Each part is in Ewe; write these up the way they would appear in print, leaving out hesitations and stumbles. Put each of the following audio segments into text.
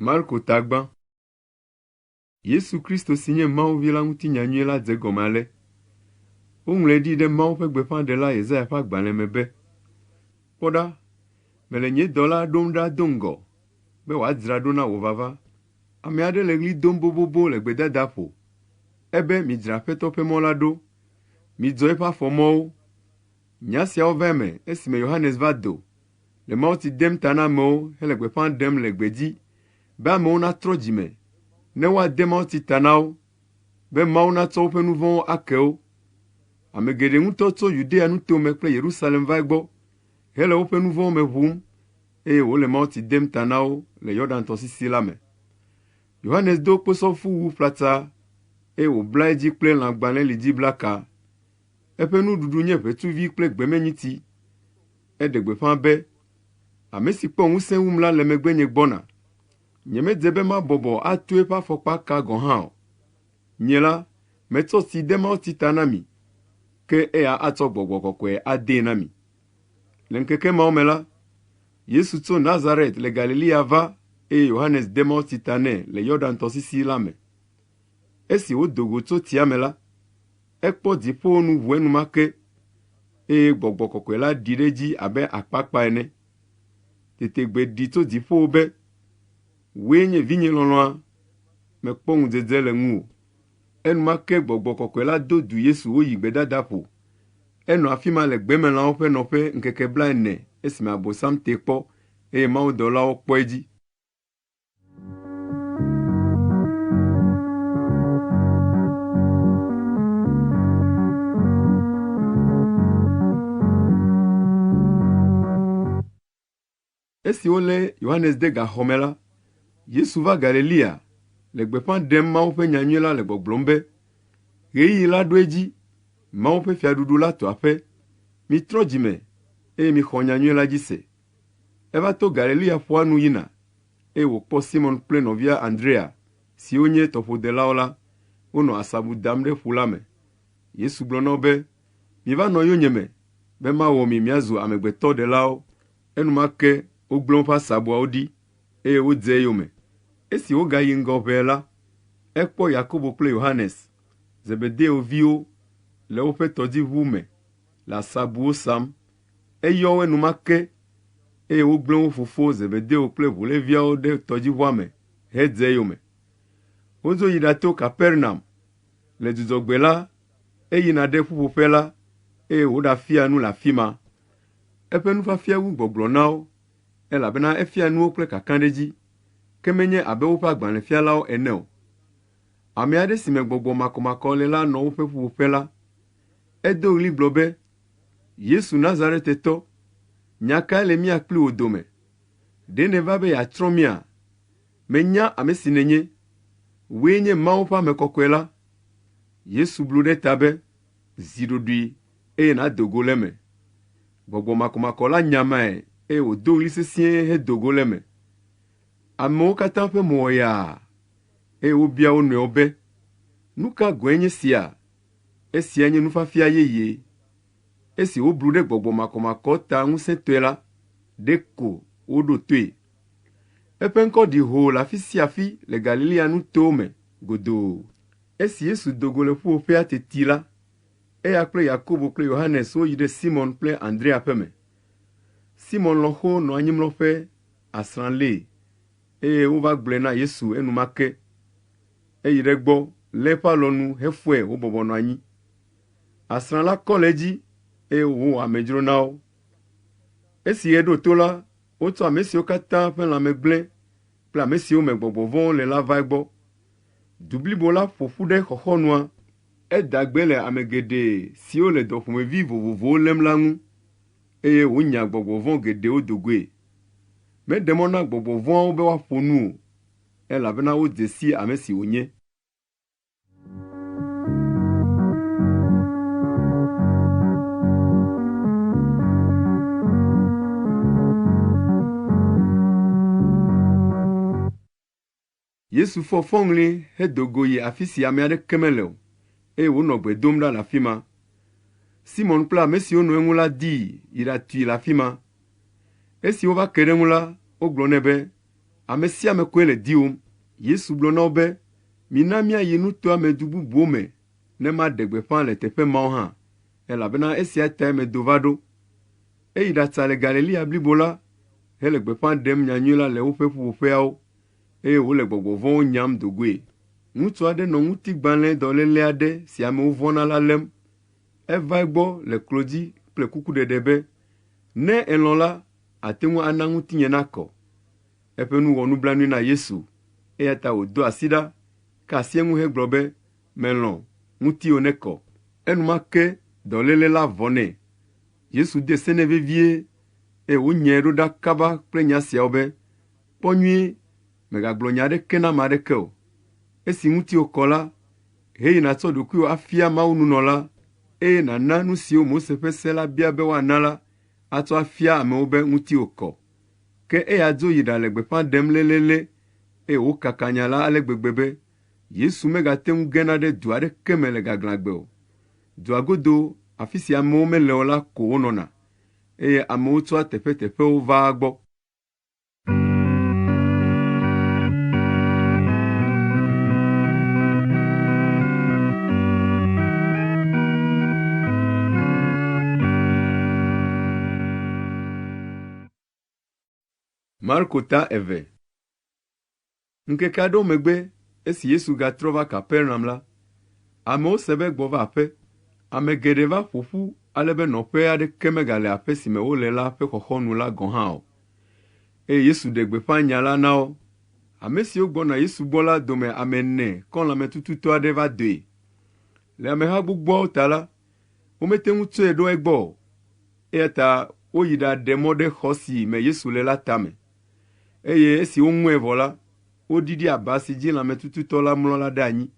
Marko ta gbã. Yesu Kristo si nye Mawu Vi la ŋuti nyanyui la dze egɔme ale. Woŋlɔe ɖi ɖe Mawu ƒe gbeƒãɖela Yesaya ƒe agbalẽ me be, Kpɔ ɖa, mele nye dɔla ɖom ɖa do ŋgɔ, be wòadzra ɖo na wò vava. Ame aɖe le ɣli dom bobobo le gbedadaƒo. Ebe, Midzra Aƒetɔ ƒe mɔ la ɖo. Midzɔ eƒe afɔmɔwo. Nya siawo va eme esime Yohanes va do le mawutsi dem ta na amewo hele gbeƒã ɖem le gbedzi be amewo natrɔ dzime ne woade mawutsi ta na wo be Mawu natsɔ woƒe nu vɔ̃wo ake wo. Ame geɖe ŋutɔ tso Yudea nutome kple Yerusalem va egbɔ hele woƒe nu vɔ̃wo me ʋum eye wòle mawutsi dem ta na wo le Yɔdan tɔsisi la me. Yohanes do kposɔfuwu ƒlatsa eye wòbla edzi kple lãgbalẽlidziblaka. Eƒe nuɖuɖu nye ʋetsuvi kple gbemenyitsi. Eɖe gbeƒã be, Ame si kpɔ ŋusẽ wum la le megbenye gbɔna. Nyemedze be mabɔbɔ atu eƒe afɔkpaka gɔ̃ hã o. Nye la, metsɔ tsi de mawutsi ta na mi, ke eya atsɔ gbɔgbɔ kɔkɔe adee na mi. Le ŋkeke mawo me la, Yesu tso Nazaret le Galilea va eye Yohanes de mawutsi ta nɛ le Yɔdan tɔsisi la me. Esi wòdo go tso tsia me la, ekpɔ dziƒowo nu ʋu enumake eye gbɔgbɔ kɔkɔe la ɖi ɖe edzi abe akpakpa ene. Tete gbe ɖi tso dziƒowo be, Wòe nye vinye lɔlɔ̃a, mekpɔ ŋudzedze le ŋuwò. Enumake gbɔgbɔ kɔkɔe la do du Yesu woyi gbedadaƒo. Enɔ afi ma le gbemelãwo ƒe nɔƒe ŋkeke blaene esime Abosam tee kpɔ eye mawudɔlawo kpɔ edzi. Esi wolé Yohanes de gaxɔ me la, Yesu va Galilea le gbeƒã ɖem Mawu ƒe nyanyui la le gbɔgblɔm be, “Ɣeyiɣi la ɖo edzi, Mawu ƒe fiaɖuɖu la tu aƒe. Mitrɔ dzi me eye mixɔ nyanyui la dzi se.” Eva to Galilea ƒua nu yina eye wòkpɔ Simɔn kple nɔvia Andrea, siwo nye tɔƒodelawo la, wonɔ asabu dam ɖe ƒu la me. Yesu gblɔ na wo be, Miva nɔ yonyeme be mawɔ mi miazu amegbetɔɖelawo. Enumake wogblẽ woƒe asabuawo ɖi eye wodze eyome. Esi wogayi ŋgɔ ʋɛe la, ekpɔ Yakobo kple Yohanes, Zebedeo viwo, le woƒe tɔdziʋu me le asabuwo sam. Eyɔ wo enumake eye wogblẽ wo fofo Zebedeo kple ʋuléviawo ɖe tɔdziʋua me hedze eyome. Wodzo yi ɖato Kapernaum. Le dzudzɔgbe la, eyina ɖe ƒuƒoƒe la eye wòɖafia nu le afi ma. Eƒe nufiafia wu gbɔgblɔ na wo elabena efia nu wo kple kakaɖedzi, ke menye abe woƒe agbalẽfialawo ene o. Ame aɖe si me gbɔgbɔ makɔmakɔ le la nɔ woƒe ƒuƒoƒe la. Edo ɣli gblɔ be, Yesu Nazaretetɔ, nya kae le mía kpli wò dome? Ɖe nèva be yeatsrɔ̃ mía? Menya ame si nènye. Wòe nye Mawu ƒe Ame Kɔkɔe la. Yesu blu ɖe eta be, Zi ɖoɖoe eye nàdo go le eme. Gbɔgbɔ makɔmakɔ la nyamae eye wòdo ɣli sesĩe hedo go le eme. Amewo katã ƒe mo wɔ yaa eye wobia wo nɔewo be, Nu ka gɔ̃e nye sia? Esia nye nufiafia yeye. Esi woblu ɖe gbɔgbɔ makɔmakɔ ta ŋusẽtɔe la, ɖeko woɖo toe. Eƒe ŋkɔ ɖi hoo le afi sia afi le Galilea nutowo me godoo. Esi Yesu do go le ƒuƒoƒea teti la, eya kple Yakobo kple Yohanes woyi ɖe Simɔn kple Andrea ƒe me. Simɔn lɔ̃xo nɔ anyimlɔƒe asrã lée eye wova gblɔe na Yesu enumake. Eyi ɖe egbɔ, lé eƒe alɔnu hefɔe wòbɔbɔ nɔ anyi. Asrã la kɔ le edzi eye wòwɔ amedzro na wo. Esi ɣe ɖo to la, wotsɔ ame siwo katã ƒe lãme gblẽ kple ame siwo me gbɔgbɔ vɔ̃wo le la va egbɔ. Du blibo la ƒo ƒu ɖe xɔxɔnua. Eda gbe le ame geɖe siwo le dɔ ƒomevi vovovowo lém la ŋu eye wònya gbɔgbɔ vɔ̃ geɖewo do goe. Meɖe mɔ na gbɔgbɔ vɔ̃awo be woaƒo nu o, elabena wodze si ame si wònye. Yesu fɔ fɔŋli hedo go yi afi si ame aɖeke mele o, eye wònɔ gbe dom ɖa le afi ma. Simɔn kple ame siwo nɔ eŋu la dii yi ɖatui le afi ma. Esi wova ke ɖe eŋu la, wogblɔ nɛ be, Ame sia ame koe le diwòm.” Yesu gblɔ na wo be, “Mina míayi nutoa me du bubuwo me ne maɖe gbeƒã le teƒe mawo hã, elabena esia tae medo va ɖo.” Eyi ɖatsa le Galilea blibo la hele gbeƒã ɖem nyanyui la le woƒe ƒuƒoƒeawo, eye wòle gbɔgbɔ vɔ̃wo nyam do goe. Ŋutsu aɖe nɔ ŋutigbalẽdɔléle aɖe si amewo vɔ̃na la lém. Eva egbɔ le klo dzi kple kukuɖeɖe be, “Ne èlɔ̃ la, àte ŋu ana ŋutinye nakɔ.” Eƒe nu wɔ nublanui na Yesu, eya ta wòdo asi ɖa, ka asi eŋu hegblɔ be, “Melɔ̃, ŋutiwò nekɔ.” Enumake dɔléle la vɔ nɛ. Yesu de se nɛ vevie eye wònyae ɖo ɖa kaba kple nya siawo be, “Kpɔ nyuie, mègagblɔ nya aɖeke na ame aɖeke o. Esi ŋutiwò kɔ la, heyi nàtsɔ ɖokuiwò afia mawununɔla, eye nàna nu siwo Mose ƒe se la bia be woana la atsɔ afia amewo be ŋutiwò kɔ.” Ke eya dzo yi ɖale gbeƒã ɖem lélele, eye wòkaka nya la ale gbegbe be Yesu megate ŋu gena ɖe du aɖeke me le gaglãgbe o. Dua godo, afi si amewo mele o la ko wonɔna, eye amewo tsoa teƒeteƒewo vaa egbɔ. Marko ta eve. Ŋkeke aɖewo megbe esi Yesu gatrɔ va Kapernaum la, amewo se be egbɔ va aƒe. Ame geɖe va ƒo ƒu ale be nɔƒe aɖeke megale aƒe si me wole la ƒe xɔxɔnu la gɔ̃ hã o. Eye Yesu ɖe gbeƒã nya la na wo. Ame siwo gbɔna Yesu gbɔ la dome ame ene kɔ lãmetututɔ aɖe va doe. Le ameha gbogboawo ta la, womete ŋu tsɔe ɖo egbɔ o, eya ta woyi ɖaɖe mɔ ɖe xɔ si me Yesu le la tame. Eye esi woŋɔe vɔ la, woɖiɖi aba si dzi lãmetututɔ la mlɔ la ɖe anyi.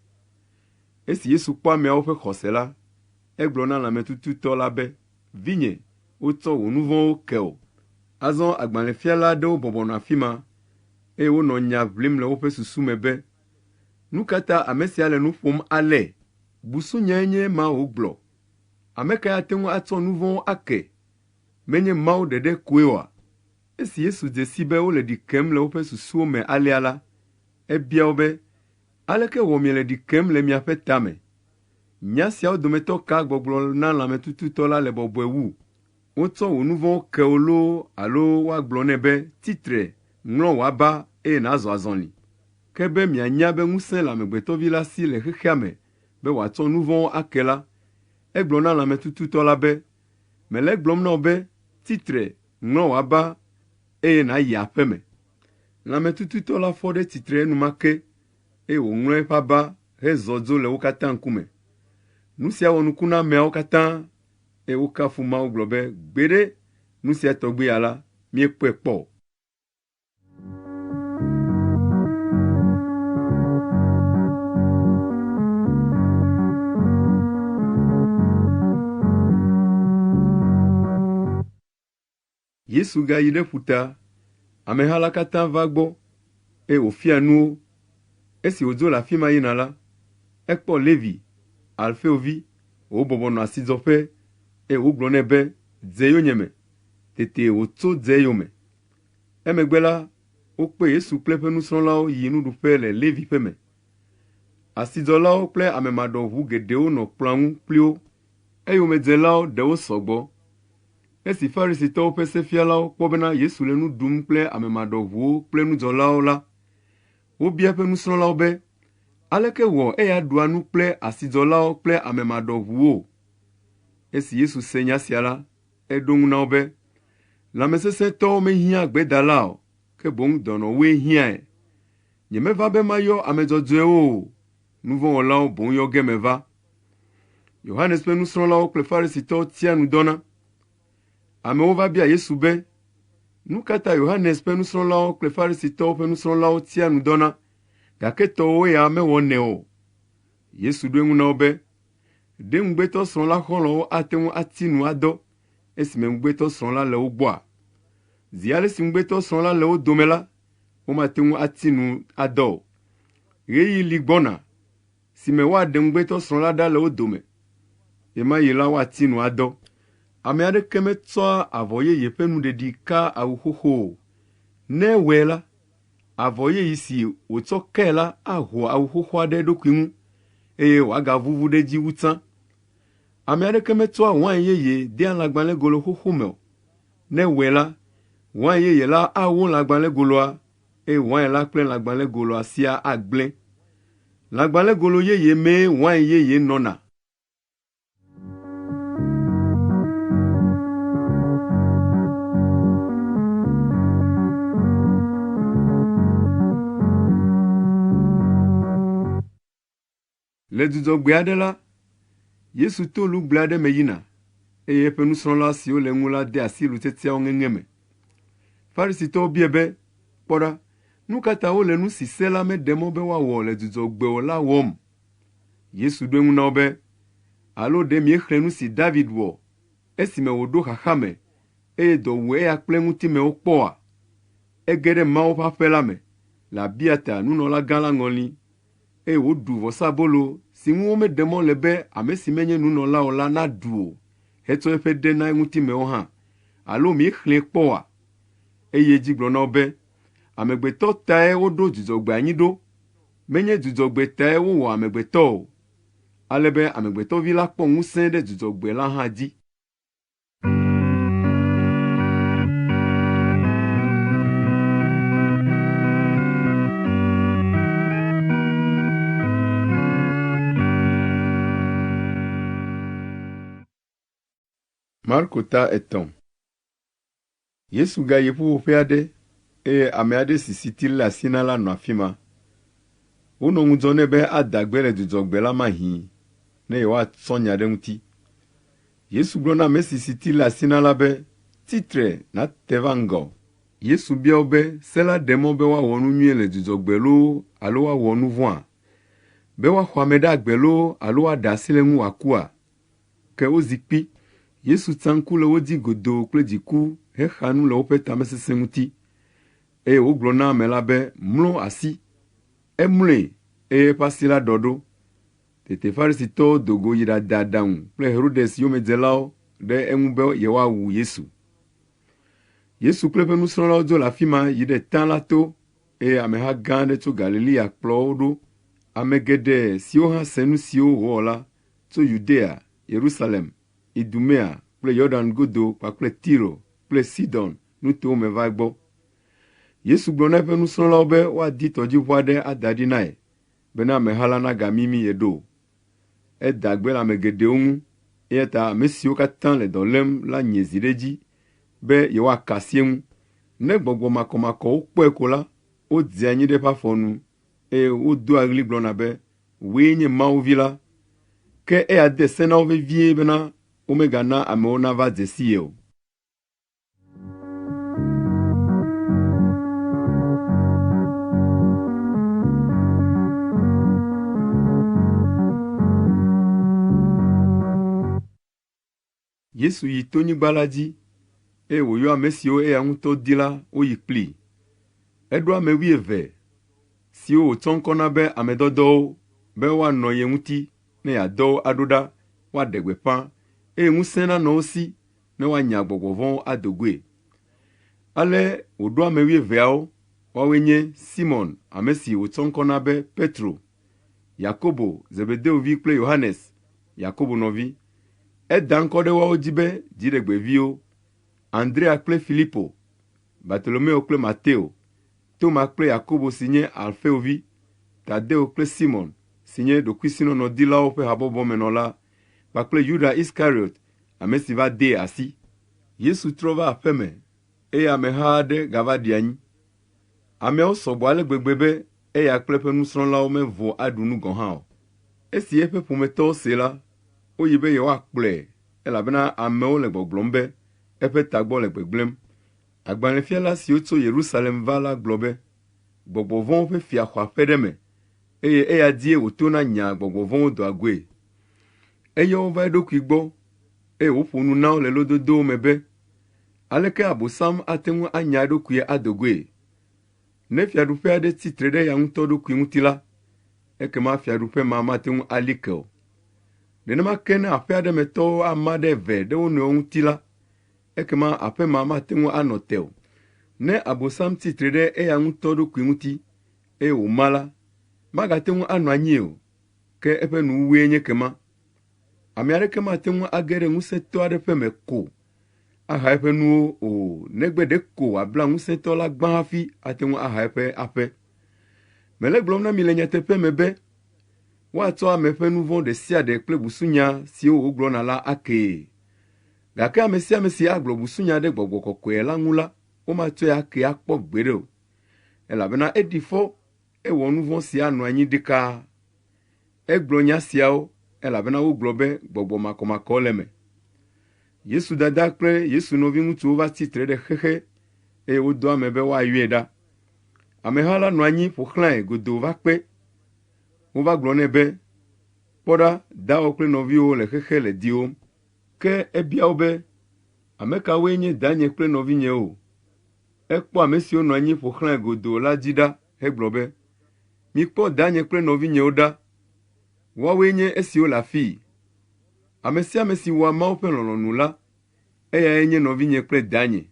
Esi Yesu kpɔ ameawo ƒe xɔse la, egblɔ na lãmetututɔ la be, “Vinye, wotsɔ wò nu vɔ̃wo ke wò.” Azɔ agbalẽfiala aɖewo bɔbɔ nɔ afi ma, eye wonɔ nya ʋlim le woƒe susu me be, “Nu ka ta ame sia le nu ƒom ale? Busunyae nye ema wògblɔ. Ame kae ate ŋu atsɔ nu vɔ̃wo ake? Menye Mawu ɖeɖe koe oa?” Esi Yesu dze sii be wole ɖi kem le woƒe susuwo me alea la, ebia wo be, “Aleke wɔ miele ɖi kem le miaƒe ta me? Nya siawo dometɔ ka gbɔgblɔ na lãmetututɔ la le bɔbɔe wu, ‘Wotsɔ wò nu vɔ̃wo ke wò loo alo woagblɔ nɛ be, ‘Tsi tre, ŋlɔ wò aba eye nàzɔ azɔli?’ Ke be mianya be ŋusẽ le Amegbetɔ Vi la si le xexea me be wòatsɔ nu vɔ̃wo ake la, egblɔ na lãmetututɔ la be, ‘Mele egblɔm na wò be, tsi tre, ŋlɔ wò aba eye nàyi aƒe me. Lãmetututɔ la fɔ ɖe tsitre enumake eye wòŋlɔ eƒe aba hezɔ dzo le wo katã ŋkume. Nu sia wɔ nuku na ameawo katã eye wokafu Mawu gblɔ be, “Gbeɖe, nu sia tɔgbi ya la, míekpɔe kpɔ o.” Yesu gayi ɖe ƒuta. Ameha la katã va egbɔ, eye wòfia nu wo. Esi wòdzo le afi ma yina la, ekpɔ Levi, Alfeo vi, wòbɔbɔ nɔ asidzɔƒe, eye wògblɔ nɛ be, “Dze yonyeme.” Tete wòtso dze eyome. Emegbe la, wokpe Yesu kple eƒe nusrɔ̃lawo yi nuɖuƒe le Levi ƒeme. Asidzɔlawo kple ame maɖɔʋu geɖewo nɔ kplɔ̃a ŋu kpli wo. Eyomedzelawo ɖewo sɔ gbɔ. Esi Farisitɔwo ƒe sefialawo kpɔ bena Yesu le nu ɖum kple ame maɖɔʋuwo kple nudzɔlawo la, wobia eƒe nusrɔ̃lawo be, “Aleke wɔ eya ɖua nu kple asidzɔlawo kple ame maɖɔʋuwo?” Esi Yesu se nya sia la, eɖo eŋu na wo be, “Lãmesesẽtɔwo mehiã gbedala o, ke boŋ dɔnɔwoe hiãe. Nyemeva be mayɔ ame dzɔdzɔewo o, nu vɔ̃ wɔlawo boŋ yɔ ge meva.” Yohanes ƒe nusrɔ̃lawo kple Farisitɔwo tia nu dɔna. Amewo va bia Yesu be, “Nu ka ta Yohanes ƒe nusrɔ̃lawo kple Farisitɔwo ƒe nusrɔ̃lawo tia nu dɔna, gake tɔwò ya mewɔnɛ o?” Yesu ɖo eŋu na wo be, “Ɖe ŋugbetɔsrɔ̃ la xɔlɔ̃wo ate ŋu ati nu adɔ esime ŋugbetɔsrɔ̃ la le wo gbɔa? Zi ale si ŋugbetɔsrɔ̃ la le wo dome la, womate ŋu ati nu adɔ o. Ɣeyiɣi li gbɔna si me woaɖe ŋugbetɔsrɔ̃ la ɖa le wo dome. Ɣemaɣi la woati nu adɔ. Ame aɖeke metsɔa avɔ yeye ƒe nuɖeɖi kaa awu xoxo o. Ne ewɔe la, Avɔ yeye si wòtsɔ kee la aho awu xoxoa ɖe eɖokui ŋu eye wòagavuvu ɖe edzi wu tsã. Ame aɖeke metsɔa wain yeye dea lãgbalẽgolo xoxo me o. Ne ewɔe la, wain yeye la awó lãgbalẽgoloa eye wain la kple lãgbalẽgoloa siaa agblẽ. Lãgbalẽgolo yeye mee wain yeye nɔna. Le dzudzɔgbe aɖe la, Yesu to lugble aɖe me yina, eye eƒe nusrɔ̃la siwo le eŋu la de asi lutsetseawo ŋeŋe me. Farisitɔwo biae be, Kpɔ ɖa, nu ka ta wole nu si se la meɖe mɔ be woawɔ le dzudzɔgbe o la wɔm? Yesu ɖo eŋu na wo be, Alo ɖe miexlẽ nu si David wɔ esime wòɖo xaxa me eye dɔ wu eya kple eŋutimewo kpɔ oa? Ege ɖe Mawu ƒe aƒe la me le Abiata nunɔlagã la ŋɔli eye wòɖu vɔsabolo si ŋu womeɖe mɔ le be ame si menye nunɔla o la naɖu o hetsɔ eƒe ɖe na eŋutimewo hã. Alo miexlẽe kpɔ oa? Eyi edzi gblɔ na wo be, Amegbetɔ tae woɖo dzudzɔgbe anyi ɖo, menye dzudzɔgbe tae wowɔ amegbetɔ o, ale be Amegbetɔvi la kpɔ ŋusẽ ɖe dzudzɔgbe la hã dzi. Marko ta etɔ̃. Yesu gayi ƒuƒoƒe aɖe eye ame aɖe si siti lé asi na la nɔ afi ma. Wonɔ ŋudzɔ nɛ be ada gbe le dzudzɔgbe la mahĩ ne yewoatsɔ nya ɖe eŋuti. Yesu gblɔ na ame si siti lé asi na la be, Tsi tre nàte va ŋgɔ. Yesu bia wo be, Se la ɖe mɔ be woawɔ nu nyui le dzudzɔgbe loo alo woawɔ nu vɔ̃a? Be woaxɔ ame ɖe agbe loo alo woaɖe asi le eŋu wòakua? Ke wozi kpi. Yesu tsa ŋku le wo dzi godoo kple dziku hexa nu le woƒe tamesesẽ ŋuti. Eye wògblɔ na ame la be, Mlo asi. Emloe, eye eƒe asi la ɖɔ ɖo. Tete Farisitɔwo do go yi ɖade aɖaŋu kple Herodes yomedzelawo ɖe eŋu be yewoawu Yesu. Yesu kple eƒe nusrɔ̃lawo dzo le afi ma yi ɖe tá la to eye ameha gã aɖe tso Galilea kplɔ wo ɖo. Ame geɖe siwo hã se nu siwo wòwɔ la tso Yudea, Yerusalem, Idumea kple Yɔdan godo kpakple Tiro kple Sidon nutowo me va egbɔ. Yesu gblɔ na eƒe nusrɔ̃lawo be woadi tɔdziʋu aɖe ada ɖi na ye bena ameha la nagamimi ye ɖo o. Eda gbe le ame geɖewo ŋu, eya ta ame siwo katã le dɔ lém la nye zi ɖe edzi be yewoaka asi eŋu. Ne gbɔgbɔ makɔmakɔwo kpɔe ko la, wodzea anyi ɖe eƒe afɔ nu eye wodoa ɣli gblɔna be, Wòe nye Mawu Vi la. Ke eya de se na wo vevie bena womegana amewo nava dze si ye o. Yesu yi tonyigba la dzi, eye wòyɔ ame siwo eya ŋutɔ di la woyi kplii. Eɖo ame wuieve siwo wòtsɔ ŋkɔ na be ame dɔdɔwo be woanɔ ye ŋuti ne yeadɔ wo aɖo ɖa woaɖe gbeƒã eye ŋusẽ nanɔ wo si ne woanya gbɔgbɔ vɔ̃wo ado goe. Ale wòɖo ame wuieveawo, woawoe nye Simɔn, ame si wòtsɔ ŋkɔ na be Petro, Yakobo, Zebedeo vi kple Yohanes, Yakobo nɔvi. Eda ŋkɔ ɖe woawo dzi be Dziɖegbeviwo, Andrea kple Filipo, Bartolomeo kple Mateo, Toma kple Yakobo si nye Alfeo vi, Tadeo kple Simɔn si nye ɖokuisinɔnɔdilawo ƒe habɔbɔ me nɔla, kpakple Yuda Iskariot, ame si va dee asi. Yesu trɔ va aƒe me eye ameha aɖe gava ɖi anyi. Ameawo sɔ gbɔ ale gbegbe be eya kple eƒe nusrɔ̃lawo mevo aɖu nu gɔ̃ hã o. Esi eƒe ƒometɔwo see la, woyi be yewoakplɔe elabena amewo le gbɔgblɔm be, Eƒe tagbɔ le gbegblẽm. Agbalẽfiala siwo tso Yerusalem va la gblɔ be, Gbɔgbɔ vɔ̃wo ƒe fia xɔ aƒe ɖe eme, eye eya dzie wòtona nyaa gbɔgbɔ vɔ̃wo doa goe. Eyɔ wo va eɖokui gbɔ, eye wòƒo nu na wo le lododowo me be, Aleke Abosam ate ŋu anya eɖokui ado goe? Ne fiaɖuƒe aɖe tsi tre ɖe eya ŋutɔ ɖokui ŋuti la, ekema fiaɖuƒe ma mate ŋu ali ke o. Nenema ke ne aƒe aɖe me tɔwo ama ɖe eve ɖe wo nɔewo ŋuti la, ekema aƒe ma mate ŋu anɔ te o. Ne Abosam tsi tre ɖe eya ŋutɔ ɖokui ŋuti, eye wòma la, magate ŋu anɔ anyi o, ke eƒe nuwuwue nye kema. Ame aɖeke mate ŋu age ɖe ŋusẽtɔ aɖe ƒe me ko aha eƒe nuwo o, negbe ɖeko wòabla ŋusẽtɔ la gbã hafi ate ŋu aha eƒe aƒe. Mele egblɔm na mi le nyateƒe me be, woatsɔ ame ƒe nu vɔ̃ ɖe sia ɖe kple busunya siwo wògblɔna la akee. Gake ame sia ame si agblɔ busunya ɖe Gbɔgbɔ Kɔkɔe la ŋu la, womatsɔe akee akpɔ gbeɖe o, elabena eɖi fɔ, ewɔ nu vɔ̃ si anɔ anyi ɖikaa. Egblɔ nya siawo elabena wogblɔ be gbɔgbɔ makɔmakɔ le eme. Yesu dada kple Yesu nɔviŋutsuwo va tsi tre ɖe xexe eye wodɔ ame be woayɔe ɖa. Ameha la nɔ anyi ƒo xlãe godoo va kpe. Wova gblɔ nɛ be, Kpɔ ɖa, dawò kple nɔviwòwo le xexe le diwòm. Ke ebia wo be, Ame kawoe nye danye kple nɔvinyewo? Ekpɔ ame siwo nɔ anyi ƒo xlãe godoo la dzi ɖa hegblɔ be, Mikpɔ danye kple nɔvinyewo ɖa. Woawoe nye esiwo le afii. Ame sia ame si wɔa Mawu ƒe lɔlɔ̃nu la, eyae nye nɔvinye kple danye.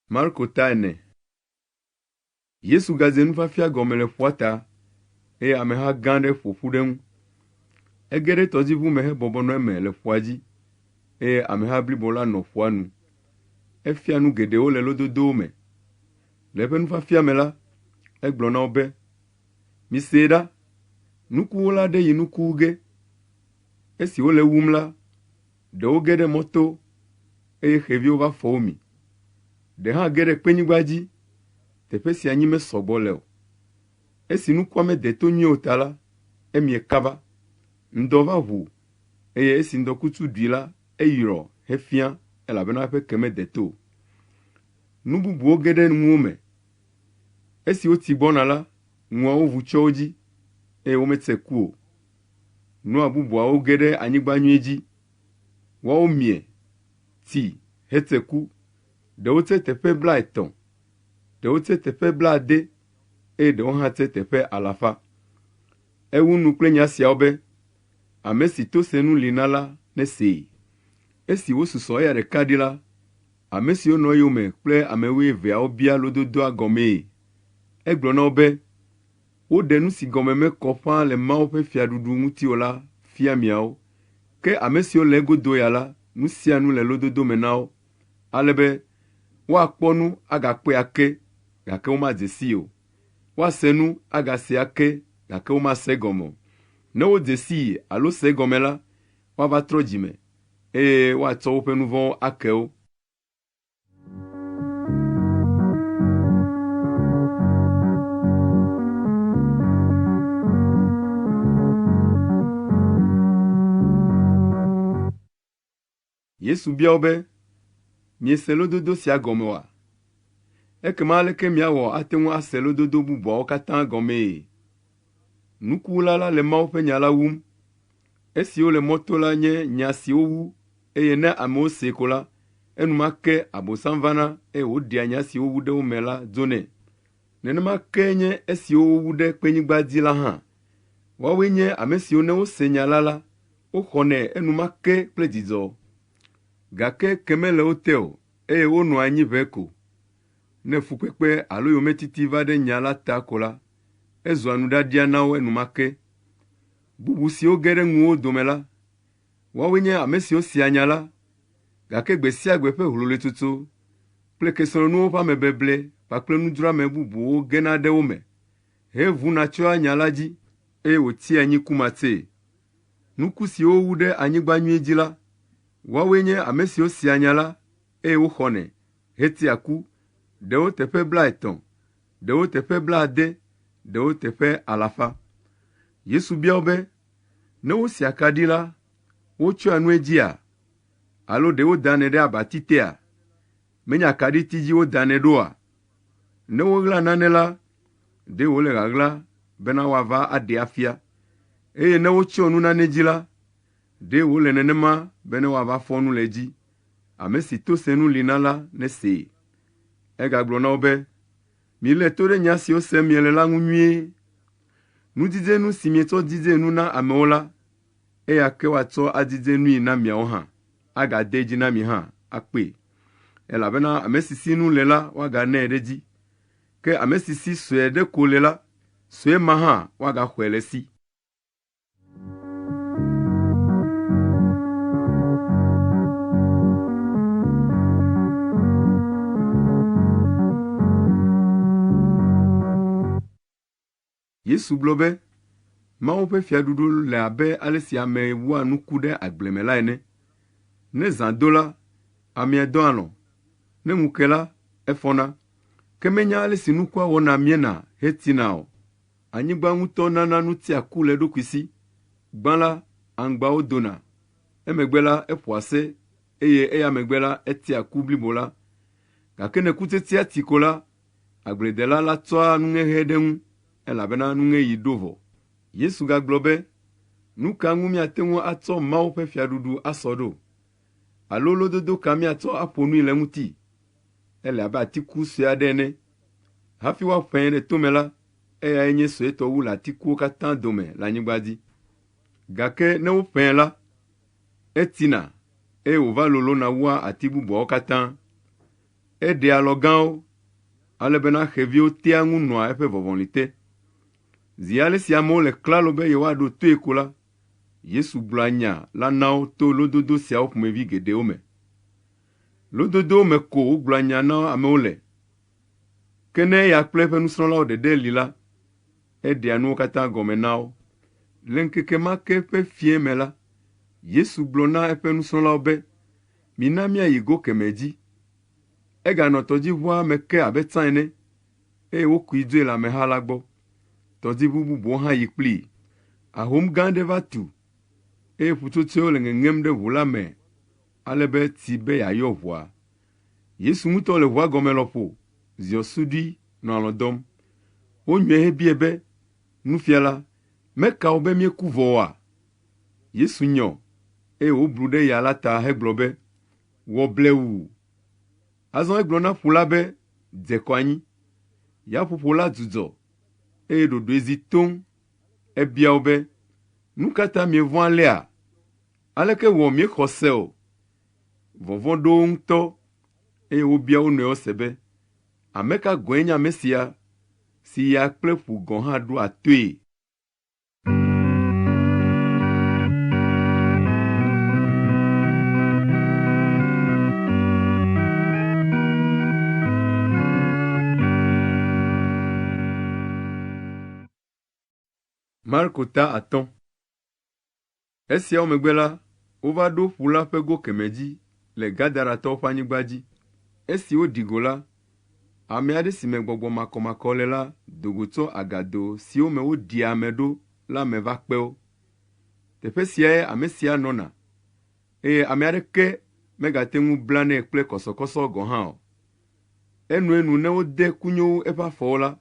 Marko ta ene. Yesu gadze nufiafia gɔme le ƒua ta eye ameha gã aɖe ƒo ƒu ɖe eŋu. Ege ɖe tɔdziʋu me hebɔbɔ nɔ eme le ƒua dzi eye ameha blibo la nɔ ƒua nu. Efia nu geɖewo le lododowo me. Le eƒe nufiafia me la, egblɔ na wo be, Misee ɖa, nukuwula aɖe yi nuku wu ge. Esi wole ewum la, ɖewo ge ɖe mɔto eye xeviwo va fɔ wo mi. Ɖe hã ge ɖe kpenyigba dzi, teƒe si anyi mesɔ gbɔ le o. Esi nukua mede to nyuie o ta la, emie kaba. Ŋdɔ va ʋu eye esi ŋdɔkutsu ɖui la, eyrɔ hefiã elabena eƒe ke mede to o. Nu bubuwo ge ɖe ŋuwo me. Esi wotsi gbɔna la, ŋuawo vu tsyɔ wo dzi eye wometse ku o. Nua bubuawo ge ɖe anyigba nyui dzi. Woawo mie, ti hetse ku. Ɖewo tse teƒe blaetɔ̃, ɖewo tse teƒe blaade eye ɖewo hã tse teƒe alafa. Ewu nu kple nya siawo be, Ame si to senu li na la nesee. Esi wosusɔ eya ɖeka ɖi la, ame siwo nɔ eyome kple ame wuieveawo bia lododoa gɔmee. Egblɔ na wo be, Woɖe nu si gɔme mekɔ ƒãa le Mawu ƒe fiaɖuɖu ŋuti o la fia miawo, ke ame siwo le egodo ya la, nu sia nu le lododo me na wo, ale be woakpɔ nu agakpɔe ake, gake womadze sii o. Woase nu agasee ake, gake womase egɔme o. Ne wodze sii alo se egɔme la, woava trɔ dzime, eye woatsɔ woƒe nu vɔ̃wo ake wo. Yesu bia wo be, “Miese lododo sia gɔme oa? Ekema aleke miawɔ ate ŋu ase lododo bubuawo katã gɔmee? Nukuwula la le Mawu ƒe nya la wum. Esiwo le mɔto la nye nya si wowu eye ne amewo see ko la, enumake Abosam vana eye wòɖea nya si wowu ɖe wo me la dzonɛ. Nenema kee nye esiwo wowu ɖe kpenyigba dzi la hã. Woawoe nye ame siwo ne wose nya la la, woxɔnɛ enumake kple dzidzɔ. Gake ke mele wo te o eye wonɔa anyi ʋɛ ko. Ne fukpekpe alo yometiti va ɖe nya la ta ko la, ezua nuɖaɖia na wo enumake. Bubu siwo ge ɖe ŋuwo dome la, woawoe nye ame siwo sea nya la, gake gbe sia gbe ƒe hloloetsotso kple kesinɔnuwo ƒe amebeble kpakple nudzroame bubuwo gena ɖe wo me hevuna tsyɔa nya la dzi eye wòtsia anyi kumatsee. Nuku siwo wowu ɖe anyigba nyui dzi la, woawoe nye ame siwo sea nya la eye woxɔnɛ hetea ku, ɖewo teƒe blaetɔ̃, ɖewo teƒe blaade, ɖewo teƒe alafa. Yesu bia wo be, Ne wosi akaɖi la, wotsyɔa nu edzia? Alo ɖe wodanɛ ɖe abati tea? Menye akaɖiti dzi wodanɛ ɖoa? Ne woɣla nane la, ɖe wòle ɣaɣla bena woava aɖee afia. Eye ne wotsyɔ nu nane dzi la, ɖe wòle nenema bene woava fɔ nu le edzi. Ame si to senu li na la nesee. Egagblɔ na wo be, “Milé to ɖe nya siwo sem miele la ŋu nyuie. Nudzidzenu si mietsɔ dzidze nu na amewo la, eya ke woatsɔ adzidze nui na miawo hã, agade edzi na mi hã akpee. Elabena ame si si nu le la, woaganae ɖe edzi, ke ame si si sue ɖe ko le la, sue ma hã woagaxɔe le esi. Yesu gblɔ be, Mawu ƒe fiaɖuɖu le abe ale si ame wua nuku ɖe agble me la ene. Ne zã do la, amea dɔa alɔ̃, ne ŋu ke la, efɔna, ke menya ale si nukua wɔna miena hetsina o. Anyigba ŋutɔ nana nu tea ku le eɖokui si. Gbã la, aŋgbawo dona, emegbe la, eƒoa se, eye eya megbe la, etea ku blibo la. Gake ne kutsetsea ti ko la, agbledela la tsɔa nuŋeŋe ɖe eŋu, elabena nuŋeɣi ɖo vɔ. Yesu gagblɔ be, Nu ka ŋu míate ŋu atsɔ Mawu ƒe fiaɖuɖu asɔ ɖo? Alo lododo ka míatsɔ aƒo nui le eŋuti? Ele abe atiku sue aɖe ene. Hafi woaƒãe ɖe tome la, eyae nye suetɔ wu le atikuwo katã dome le anyigba dzi. Gake ne woƒãe la, etsina eye wòva lolona wua ati bubuawo katã. Eɖea alɔ gãwo, ale bena xeviwo tea ŋu nɔa eƒe vɔvɔli te. Zi ale si amewo le klalo be yewoaɖo toe ko la, Yesu gblɔa nya la na wo to lododo siawo ƒomevi geɖewo me. Lododowo me ko wògblɔa nya na amewo le. Ke ne eya kple eƒe nusrɔ̃lawo ɖeɖe li la, eɖea nuwo katã gɔme na wo. Le ŋkeke ma ke ƒe fiẽ me la, Yesu gblɔ na eƒe nusrɔ̃lawo be, Mina míayi go kemɛ dzi. Eganɔ tɔdziʋua me ke abe tsã ene, eye wokui dzoe le ameha la gbɔ. Tɔdziʋu bubuwo hã yi kplii. Ahom gã aɖe va tu, eye ƒutsotsoewo le ŋeŋem ɖe ʋu la me ale be tsi be yeayɔ ʋua. Yesu ŋutɔ le ʋua gɔme lɔƒo, ziɔ suɖui nɔ alɔ̃ dɔm. Wonyɔe hebiae be, Nufiala, meka wò be míeku vɔ oa? Yesu nyɔ, eye wòblu ɖe ya la ta hegblɔ be, Wɔ blewu! Azɔ egblɔ na ƒu la be, Dze kɔ anyi. Yaƒoƒo la dzudzɔ, eye ɖoɖoe zi toŋ. Ebia wo be, Nu ka ta mievɔ̃ alea? Aleke wɔ miexɔ se o? Vɔvɔ̃ ɖo wo ŋutɔ, eye wobia wo nɔewo se be, Ame ka gɔ̃e nye ame sia si ya kple ƒu gɔ̃ hã ɖoa toe? Marko ta atɔ̃. Esiawo megbe la, wova ɖo ƒu la ƒe go kemɛ dzi le Gadaratɔwo ƒe anyigba dzi. Esi woɖi go la, ame aɖe si me gbɔgbɔ makɔmakɔ le la do go tso agado siwo me woɖia ame ɖo la me va kpe wo. Teƒe siae ame sia nɔna, eye ame aɖeke megate ŋu blanɛ kple kɔsɔkɔsɔ gɔ̃ hã o. Enuenu ne wode kunyowu eƒe afɔwo la,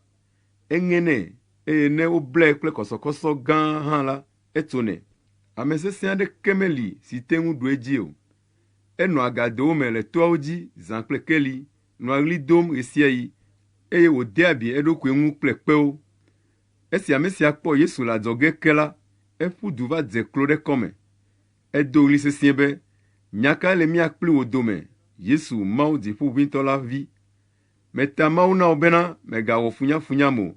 eŋenɛ, eye ne woblae kple kɔsɔkɔsɔ gã hã la, etsonɛ. Ame sesẽ aɖeke meli si te ŋu ɖu edzi o. Enɔa agadowo me le toawo dzi zã kple keli, nɔa ɣli dom ɣesiaɣi, eye wòdea abi eɖokui ŋu kple kpewo. Esi ame sia kpɔ Yesu le adzɔge ke la, eƒu du va dze klo ɖe kɔme. Edo ɣli sesĩe be, Nya kae le mía kpli wò dome, Yesu, Mawu Dziƒoʋĩtɔ la Vi? Meta Mawu na wò bena mègawɔ funyafunyam o.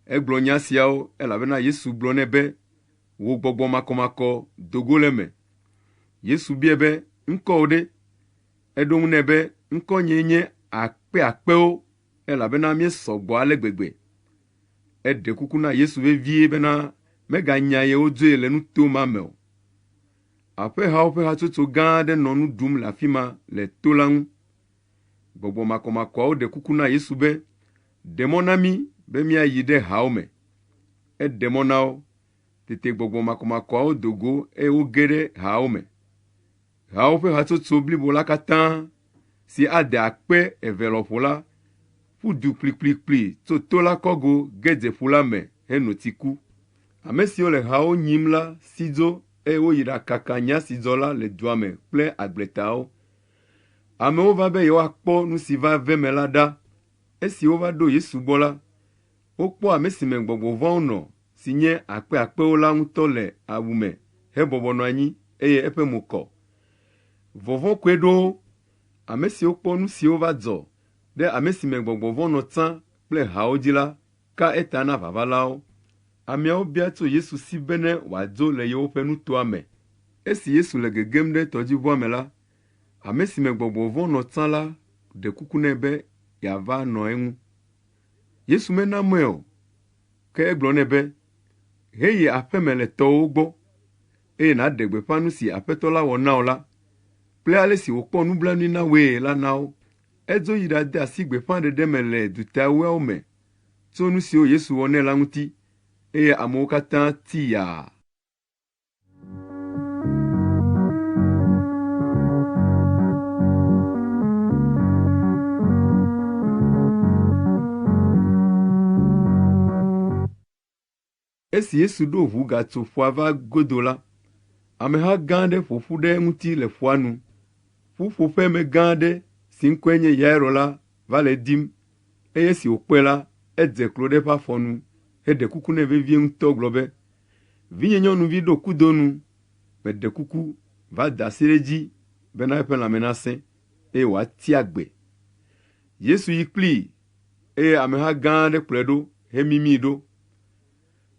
Egblɔ nya siawo elabena Yesu gblɔ nɛ be, Wò gbɔgbɔ makɔmakɔ, do go le eme. Yesu biae be, Ŋkɔwò ɖe? Eɖo eŋu nɛ be, Ŋkɔnyee nye Akpeakpewo, elabena míesɔ gbɔ ale gbegbe. Eɖe kuku na Yesu vevie bena meganya yewo dzoe le nuto ma me o. Aƒehawo ƒe hatsotso gã aɖe nɔ nu ɖum le afi ma le to la ŋu. Gbɔgbɔ makɔmakɔawo ɖe kuku na Yesu be, Ɖe mɔ na mí be míayi ɖe hawo me. Eɖe mɔ na wo. Tete gbɔgbɔ makɔmakɔawo do go eye woge ɖe haawo me. Hawo ƒe hatsotso blibo la katã, si ade 200 lɔƒo la, ƒu du kplikplikpli tso to la kɔgo ge dze ƒu la me heno tsi ku. Ame siwo le hawo nyim la si dzo eye woyi ɖakaka nya si dzɔ la le dua me kple agbletawo. Amewo va be yewoakpɔ nu si va ve eme la ɖa. Esi wova ɖo Yesu gbɔ la, wokpɔ ame si me gbɔgbɔ vɔ̃awo nɔ si nye akpeakpewo la ŋutɔ le awu me hebɔbɔ nɔ anyi eye eƒe mo kɔ. Vɔvɔ̃ koe ɖo wo. Ame siwo kpɔ nu siwo va dzɔ ɖe ame si me gbɔgbɔ vɔ̃ nɔ tsã kple hawo dzi la ka eta na vavalawo. Ameawo bia tso Yesu si bene wòadzo le yewoƒe nutoa me. Esi Yesu le gegem ɖe tɔdziʋua me la, ame si me gbɔgbɔ vɔ̃ nɔ tsã la ɖe kuku nɛ be yeava nɔ eŋu. Yesu mena mɔe o, ke egblɔ nɛ be, “Heyi aƒe me le tɔwòwo gbɔ, eye nàɖe gbeƒã nu si Aƒetɔ la wɔ na wò la kple ale si wòkpɔ nublanui na wòe la na wo.” Edzo yi ɖade asi gbeƒãɖeɖe me le dutaewoawo me tso nu siwo Yesu wɔ nɛ la ŋuti, eye amewo katã ti yaa. Esi Yesu ɖo ʋu gatso ƒua va godo la, ameha gã aɖe ƒo ƒu ɖe eŋuti le ƒua nu. Ƒuƒoƒemegã aɖe si ŋkɔe nye Yairo la va le edim, eye esi wòkpɔe la, edze klo ɖe eƒe afɔ nu heɖe kuku nɛ vevie ŋutɔ gblɔ be, “Vinyenyɔnuvi ɖo kudo nu. Meɖe kuku, va da asi ɖe edzi bena eƒe lãme nasẽ, eye wòatsi agbe.” Yesu yi kplii eye ameha gã aɖe kplɔe ɖo hemimii ɖo.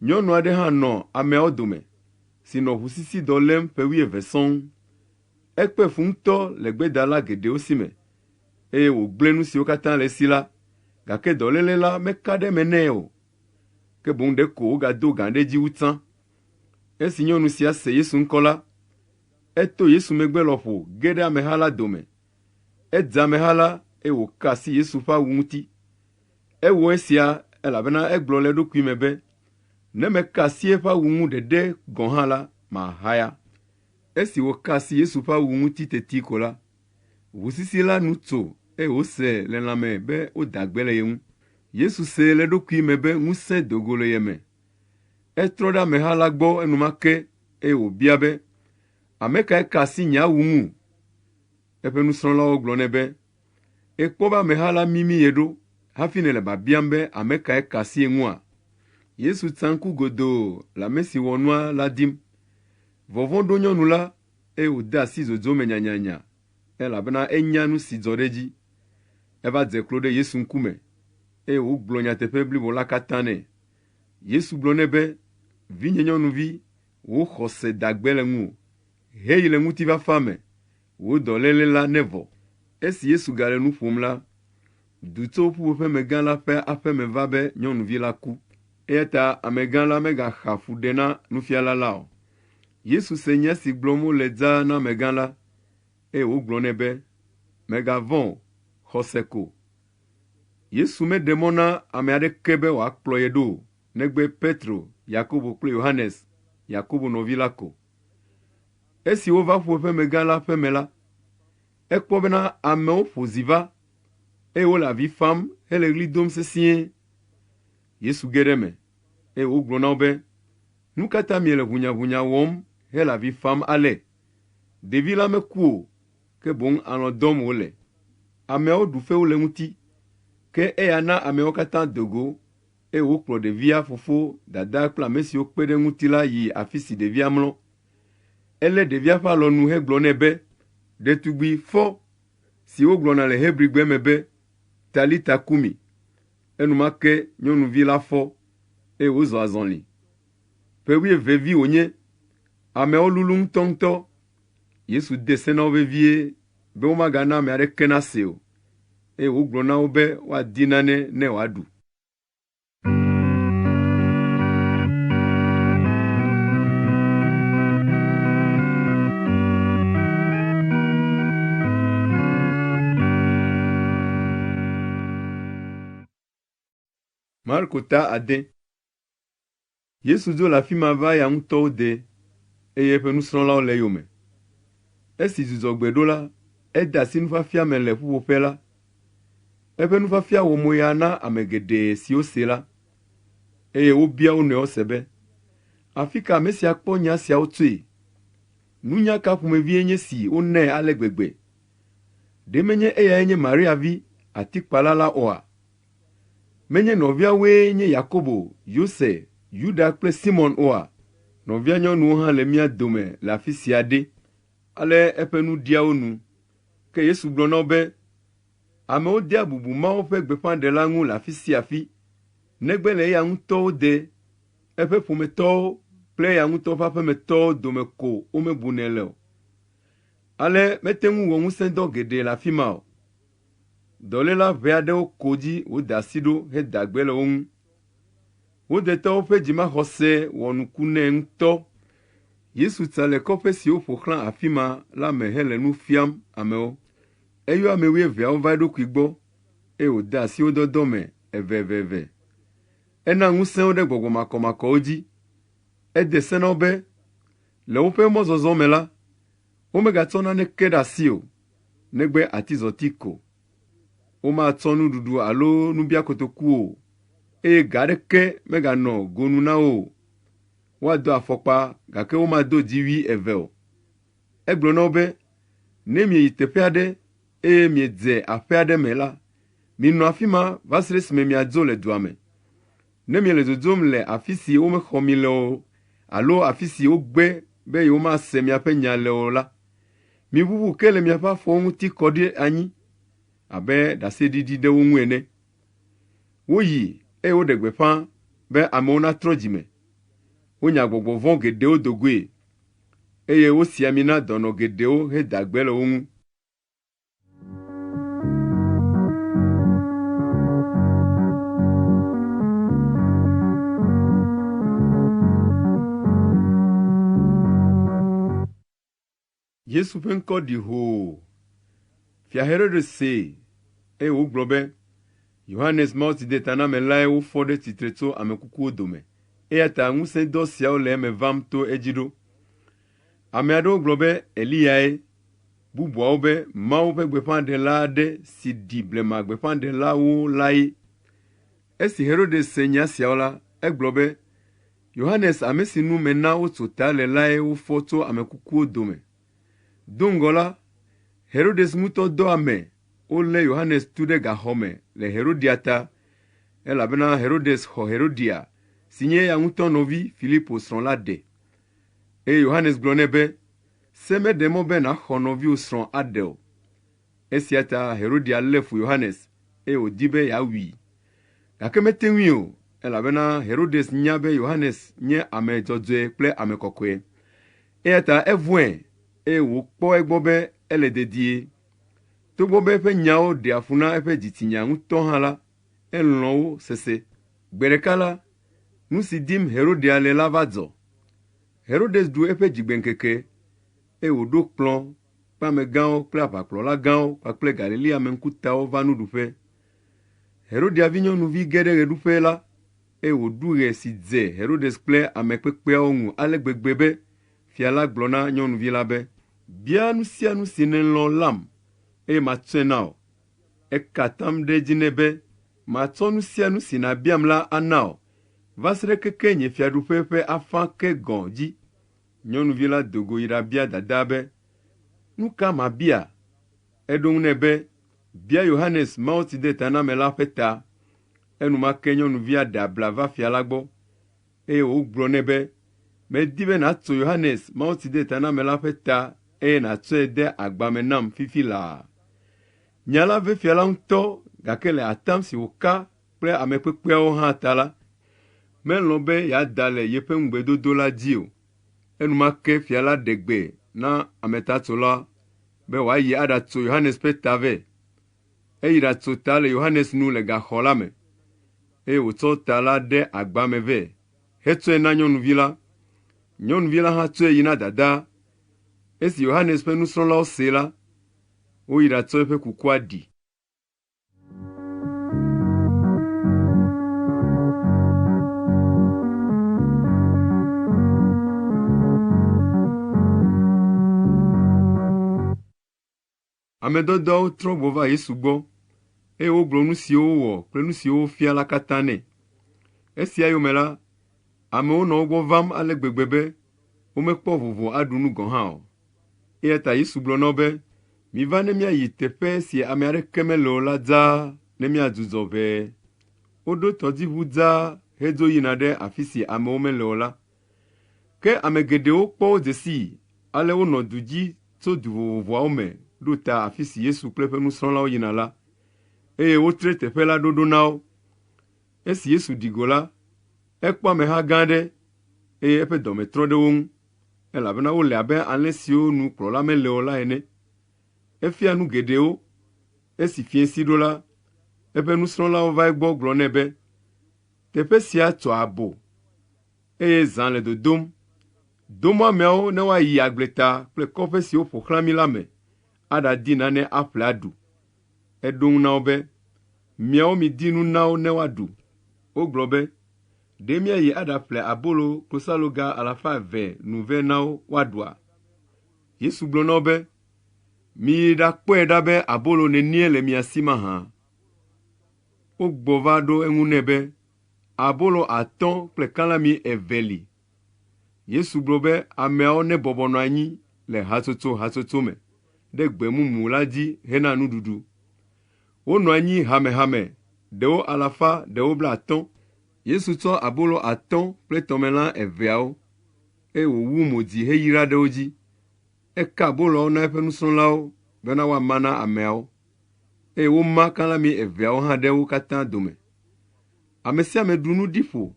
Nyɔnu aɖe hã nɔ ameawo dome si nɔ ʋusisidɔ lém ƒe wuieve sɔŋ. Ekpe fu ŋutɔ le gbedala geɖewo si me eye wògblẽ nu siwo katã le esi la, gake dɔléle la meka ɖe eme nɛ o, ke boŋ ɖeko wògado gã ɖe edzi wu tsã. Esi nyɔnu sia se Yesu ŋkɔ la, eto Yesu megbe lɔƒo ge ɖe ameha la dome. Edze ameha la eye wòka asi Yesu ƒe awu ŋuti. Ewɔ esia elabena egblɔ le eɖokui me be, “Ne meka asi eƒe awu ŋu ɖeɖe gɔ̃ hã la, mahaya.” Esi wòka asi Yesu ƒe awu ŋuti teti ko la, ʋusisi la nu tso eye wòse le lãme be woda gbe le ye ŋu. Yesu see le eɖokui me be ŋusẽ do go le ye me. Etrɔ ɖe ameha la gbɔ enumake eye wòbia be, “Ame kae ka asi nye awu ŋu?” Eƒe nusrɔ̃lawo gblɔ nɛ be, “Èkpɔ be ameha la mimi ye ɖo hafi nèle biabiam be ame kae ka asi ye ŋua?” Yesu tsa ŋku godoo le ame si wɔ nua la dim. Vɔvɔ̃ ɖo nyɔnu la eye wòde asi dzodzo me nyanyanya elabena enya nu si dzɔ ɖe edzi. Eva dze klo ɖe Yesu ŋkume eye wògblɔ nyateƒe blibo la katã nɛ. Yesu gblɔ nɛ be, “Vinyenyɔnuvi, wò xɔse da gbe le ŋuwò. Heyi le ŋutifafa me, wò dɔléle la nevɔ.” Esi Yesu gale nu ƒom la, du tso ƒuƒoƒemegã la ƒe aƒe me va be nyɔnuvi la ku. Eya ta amegã la megaxa fu ɖe na nufiala la o. Yesu se nya si gblɔm wole dzaa na amegã la, eye wògblɔ nɛ be, “Mègavɔ̃ o, xɔ se ko.” Yesu meɖe mɔ na ame aɖeke be wòakplɔ ye ɖo o, negbe Petro, Yakobo kple Yohanes, Yakobo nɔvi la ko. Esi wova ƒuƒoƒemegã la ƒe me la, ekpɔ bena amewo ƒo zi va eye wole avi fam hele ɣli dom sesĩe. Yesu ge ɖe eme eye wògblɔ na wo be, “Nu ka ta miele ʋunyaʋunya wɔm hele avi fam ale? Ɖevi la meku o, ke boŋ alɔ̃ dɔm wòle.” Ameawo ɖu fewu le eŋuti, ke eya na ameawo katã do go eye wokplɔ ɖevia fofo, dadaa kple ame siwo kpe ɖe eŋuti la yi afi si ɖevia mlɔ. Elé ɖevia ƒe alɔnu hegblɔ nɛ be, “Ɖetugbi, fɔ!” si wogblɔna le Hebrigbe me be, “Talita kumi.” Enumake nyɔnuvi la fɔ eye wòzɔ azɔli. Ƒe wuieve vi wònye. Ameawo lulu ŋutɔŋutɔ. Yesu de se na wo vevie be womagana ame aɖeke nasee o, eye wògblɔ na wo be woadi nane ne wòaɖu. Marko ta ade. Yesu dzo le afi ma va eya ŋutɔwo de eye eƒe nusrɔ̃lawo le eyome. Esi dzudzɔgbe ɖo la, ede asi nufiafia me le ƒuƒoƒe la. Eƒe nufiafia wɔ moya na ame geɖe siwo see la, eye wobia wo nɔewo se be, “Afi ka ame sia kpɔ nya siawo tsoe? Nunya ka ƒomevie nye esi wonae ale gbegbe? Ɖe menye eyae nye Maria vi, atikpala la oa? Menye nɔviawoe nye Yakobo, Yose, Yuda kple Simɔn oa? Nɔvia nyɔnuwo hã le mía dome le afi sia ɖe. Ale eƒe nu ɖia wo nu. Ke Yesu gblɔ na wo be, Amewo dea bubu Mawu ƒe gbeƒãɖela ŋu le afi sia afi, negbe le eya ŋutɔ wo de, eƒe ƒometɔwo kple eya ŋutɔ ƒe aƒemetɔwo dome ko womebunɛ le o. Ale mete ŋu wɔ ŋusẽdɔ geɖe le afi ma o. Dɔléla ʋɛ aɖewo ko dzi wòda asi ɖo heda gbe le wo ŋu. Wo detɔwo ƒe dzimaxɔse wɔ nuku nɛ ŋutɔ. Yesu tsa le kɔƒe siwo ƒo xlã afi ma la me hele nu fiam amewo. Eyɔ ame wuieveawo va eɖokui gbɔ eye wòde asi wo dɔdɔ me eveveve. Ena ŋusẽ wo ɖe gbɔgbɔ makɔmakɔwo dzi. Ede se na wo be le woƒe mɔzɔzɔ me la, womegatsɔ naneke ɖe asi o, negbe atizɔti ko. Womatsɔ nuɖuɖu alo nubiakotoku o, eye ga aɖeke meganɔ gonu na wo o. Woado afɔkpa gake womado dziwui eve o. Egblɔ na wo be, Ne mieyi teƒe aɖe eye miedze aƒe aɖe me la, minɔ afi ma va se ɖe esime miadzo le dua me. Ne miele dzodzom le afi si womexɔ mi le o alo afi si wogbe be yewomase miaƒe nya le o la, miʋuʋu ke le miaƒe afɔwo ŋuti kɔ ɖi anyi abe ɖaseɖiɖi ɖe wo ŋu ene. Woyi eye woɖe gbeƒã be amewo natrɔ dzime. Wonya gbɔgbɔ vɔ̃ geɖewo do goe eye wosi ami na dɔnɔ geɖewo heda gbe le wo ŋu. Yesu ƒe ŋkɔ ɖi hoo. Fia Herodes see eye wògblɔ be, Yohanes Mawutsidetanamelae wofɔ ɖe tsitre tso ame kukuwo dome eya ta ŋusẽdɔ siawo le eme vam to edzi ɖo. Ame aɖewo gblɔ be Eliyae, bubuawo be Mawu ƒe gbeƒãɖela aɖe si ɖi blema gbeƒãɖelawo lae. Esi Herodes se nya siawo la, egblɔ be, Yohanes ame si nu mena wotso ta le lae wofɔ tso ame kukuwo dome. Do ŋgɔ la, Herodes ŋutɔ dɔ ame wolé Yohanes tu ɖe gaxɔ me le Herodia ta, elabena Herodes xɔ Herodia, si nye eya ŋutɔ nɔvi Filipo srɔ̃ la ɖe. Eye Yohanes gblɔ nɛ be, Se meɖe mɔ be nàxɔ nɔviwò srɔ̃ aɖe o. Esia ta Herodia lé fu Yohanes eye wòdi be yeawui. Gake mete ŋui o, elabena Herodes nya be Yohanes nye ame dzɔdzɔe kple ame kɔkɔe. Eya ta evɔ̃e eye wòkpɔ egbɔ be ele dedie. Togbɔ be eƒe nyawo ɖea fu na eƒe dzitsinya ŋutɔ hã la, elɔ̃ wo sese. Gbe ɖeka la, nu si dim Herodia le la va dzɔ. Herodes ɖu eƒe dzigbeŋkeke eye wòɖo kplɔ̃ kple amegãwo kple aʋakplɔla gãwo kpakple Galilea ame ŋkutawo va nuɖuƒe. Herodia vinyɔnuvi ge ɖe ɣeɖuƒe la eye wòɖu ɣe si dze Herodes kple ame kpekpeawo ŋu ale gbegbe be fia la gblɔ na nyɔnuvi la be, Bia nu sia nu si nèlɔ̃ lam eye matsɔe na wò. Eka atam ɖe edzi nɛ be, Matsɔ nu sia nu si nàbiam la ana wò va se ɖe keke nye fiaɖuƒe ƒe afã ke gɔ̃ dzi. Nyɔnuvi la do go yi ɖabia dadaa be, Nu ka mabia? Eɖo eŋu nɛ be, Bia Yohanes Mawutsidetanamela ƒe ta. Enumake nyɔnuvia ɖe abla va fia la gbɔ, eye wògblɔ nɛ be, Medi be nàtso Yohanes Mawutsidetanamela ƒe ta eye nàtsɔe de agba me nam fifi laa. Nya la ve fia la ŋutɔ, gake le atam si wòka kple ame kpekpeawo hã ta la, melɔ̃ be yeada le yeƒe ŋugbedodo la dzi o. Enumake fia la ɖe gbe na ametatsola be wòayi aɖatso Yohanes ƒe ta vɛ. Eyi ɖatso ta le Yohanes nu le gaxɔ la me, eye wòtsɔ ta la ɖe agba me vɛ hetsɔe na nyɔnuvi la. Nyɔnuvi la hã tsɔe yi na dadaa. Esi Yohanes ƒe nusrɔ̃lawo see la, woyi ɖatsɔ eƒe kukua ɖi. Ame dɔdɔawo trɔ gbɔ va Yesu gbɔ eye wogblɔ nu siwo wowɔ kple nu siwo wofia la katã nɛ. Esia yome la, amewo nɔ wo gbɔ vam ale gbegbe be womekpɔ vovo aɖu nu gɔ̃ hã o. Eya ta Yesu gblɔ na wo be, Miva ne míayi teƒe si ame aɖeke mele o la dzaa ne míadzudzɔ ʋɛe.” Woɖo tɔdziʋu dzaa hedzo yina ɖe afi si amewo mele o la. Ke ame geɖewo kpɔ wo dze sii, ale wonɔ du dzi tso du vovovoawo me ɖo ta afi si Yesu kple eƒe nusrɔ̃lawo yina la, eye wotre teƒe la ɖoɖo na wo. Esi Yesu ɖi go la, ekpɔ ameha gã aɖe, eye eƒe dɔme trɔ ɖe wo ŋu, elabena wole abe alẽ siwo nu kplɔla mele o la ene. Efia nu geɖewo. Esi fiẽsi ɖo la, eƒe nusrɔ̃lawo va egbɔ gblɔ nɛ be, “Teƒe sia tso abo, eye zã le dodom. Do mɔ ameawo ne woayi agbleta kple kɔƒe siwo ƒo xlã mí la me aɖadi nane aƒle aɖu.” Eɖo ŋu na wo be, “Miawo midi nu na wo ne woaɖu.” Wogblɔ be, “Ɖe míayi aɖaƒle abolo klosaloga alafa eve nu vɛ na wo woaɖua?” Yesu gblɔ na wo be, “Miyi ɖakpɔe ɖa be abolo nenie le mia si mahã?” Wogbɔ va ɖo eŋu nɛ be, “Abolo atɔ̃ kple kalãmi eve li.” Yesu gblɔ be ameawo nebɔbɔ nɔ anyi le hatsotso hatsotso me ɖe gbe mumu la dzi hena nuɖuɖu. Wonɔ anyi hamehame, ɖewo alafa, ɖewo blaatɔ̃. Yesu tsɔ abolo atɔ̃ kple tɔmelã eveawo, eye wòwu mo dzi heyra ɖe wo dzi. Eka aboloawo na eƒe nusrɔ̃lawo bena woama na ameawo, eye woma kalãmi eveawo hã ɖe wo katã dome. Ame sia ame ɖu nu ɖi ƒo.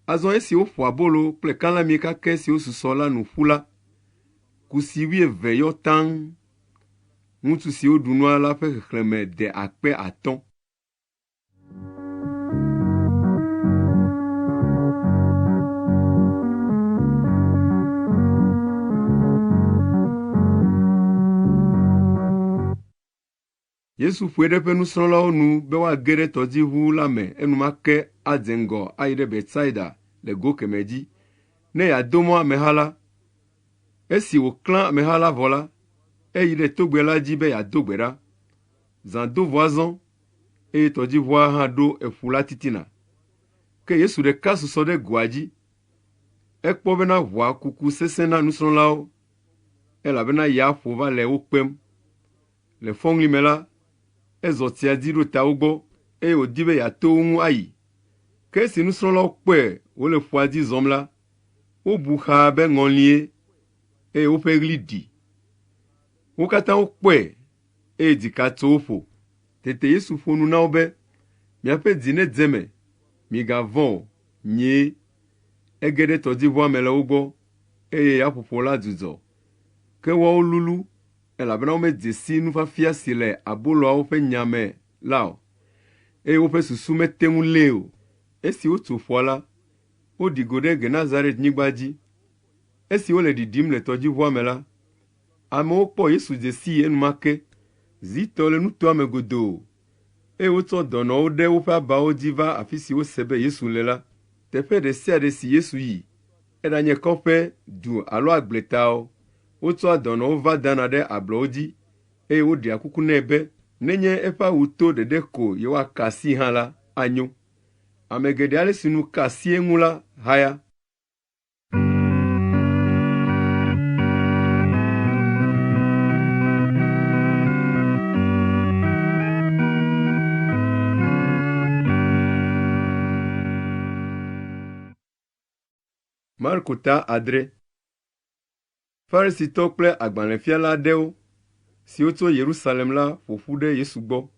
Azɔ esi woƒo abolo kple kalãmi kakɛ siwo susɔ la nu ƒu la, kusi wuieve yɔ taŋ. Ŋutsu siwo ɖu nua la ƒe xexlẽme de 3000. Yesu ƒoe ɖe eƒe nusrɔ̃lawo nu be woage ɖe tɔdziʋu la me enumake adze ŋgɔ ayi ɖe Betsaida le go kemɛ dzi, ne yeado mɔ ameha la. Esi wòklã ameha la vɔ la, eyi ɖe togbɛ la dzi be yeado gbe ɖa. Zã do vɔ azɔ, eye tɔdziʋua hã ɖo eƒu la titina. Ke Yesu ɖeka susɔ ɖe goa dzi. Ekpɔ bena ʋua kuku sesẽ na nusrɔ̃lawo, elabena ya ƒo va le wo kpem. Le fɔŋli me la, ezɔ tsia dzi ɖo ta wo gbɔ, eye wòdi be yeato wo ŋu ayi. Ke esi nusrɔ̃lawo kpɔe wòle ƒua dzi zɔm la, wobu xaa be ŋɔlie, eye woƒe ɣli ɖi. Wo katã wokpɔe, eye dzika tso wo ƒo. Tete Yesu ƒo nu na wo be, “Miaƒe dzi nedze eme, migavɔ̃ o, nyee.” Ege ɖe tɔdziʋua me le wo gbɔ, eye yaƒoƒo la dzudzɔ. Ke woawo lulũ, elabena womedze si nufiafia si le aboloawo ƒe nya me la o, eye woƒe susu mete ŋu lée o. Esi wotso ƒua la, woɖi go ɖe Genesaret-nyigba dzi. Esi wole ɖiɖim le tɔdziʋua me la, amewo kpɔ Yesu dze sii enumake, zi tɔ le nutoa me godoo, eye wotsɔ dɔnɔwo ɖe woƒe abawo dzi va afi si wose be Yesu le la. Teƒe ɖe sia ɖe si Yesu yi, eɖanye kɔƒe, du alo agbleta o, wotsɔa dɔnɔwo va dana ɖe ablɔwo dzi, eye woɖea kuku nɛ be nenye eƒe awu to ɖeɖe ko yewoaka asii hã la, anyo. Ame geɖe ale si nu ka asi eŋu la haya. Marko ta adre. Farisitɔ kple agbalẽfiala aɖewo siwo tso Yerusalem la ƒo ƒu ɖe Yesu gbɔ.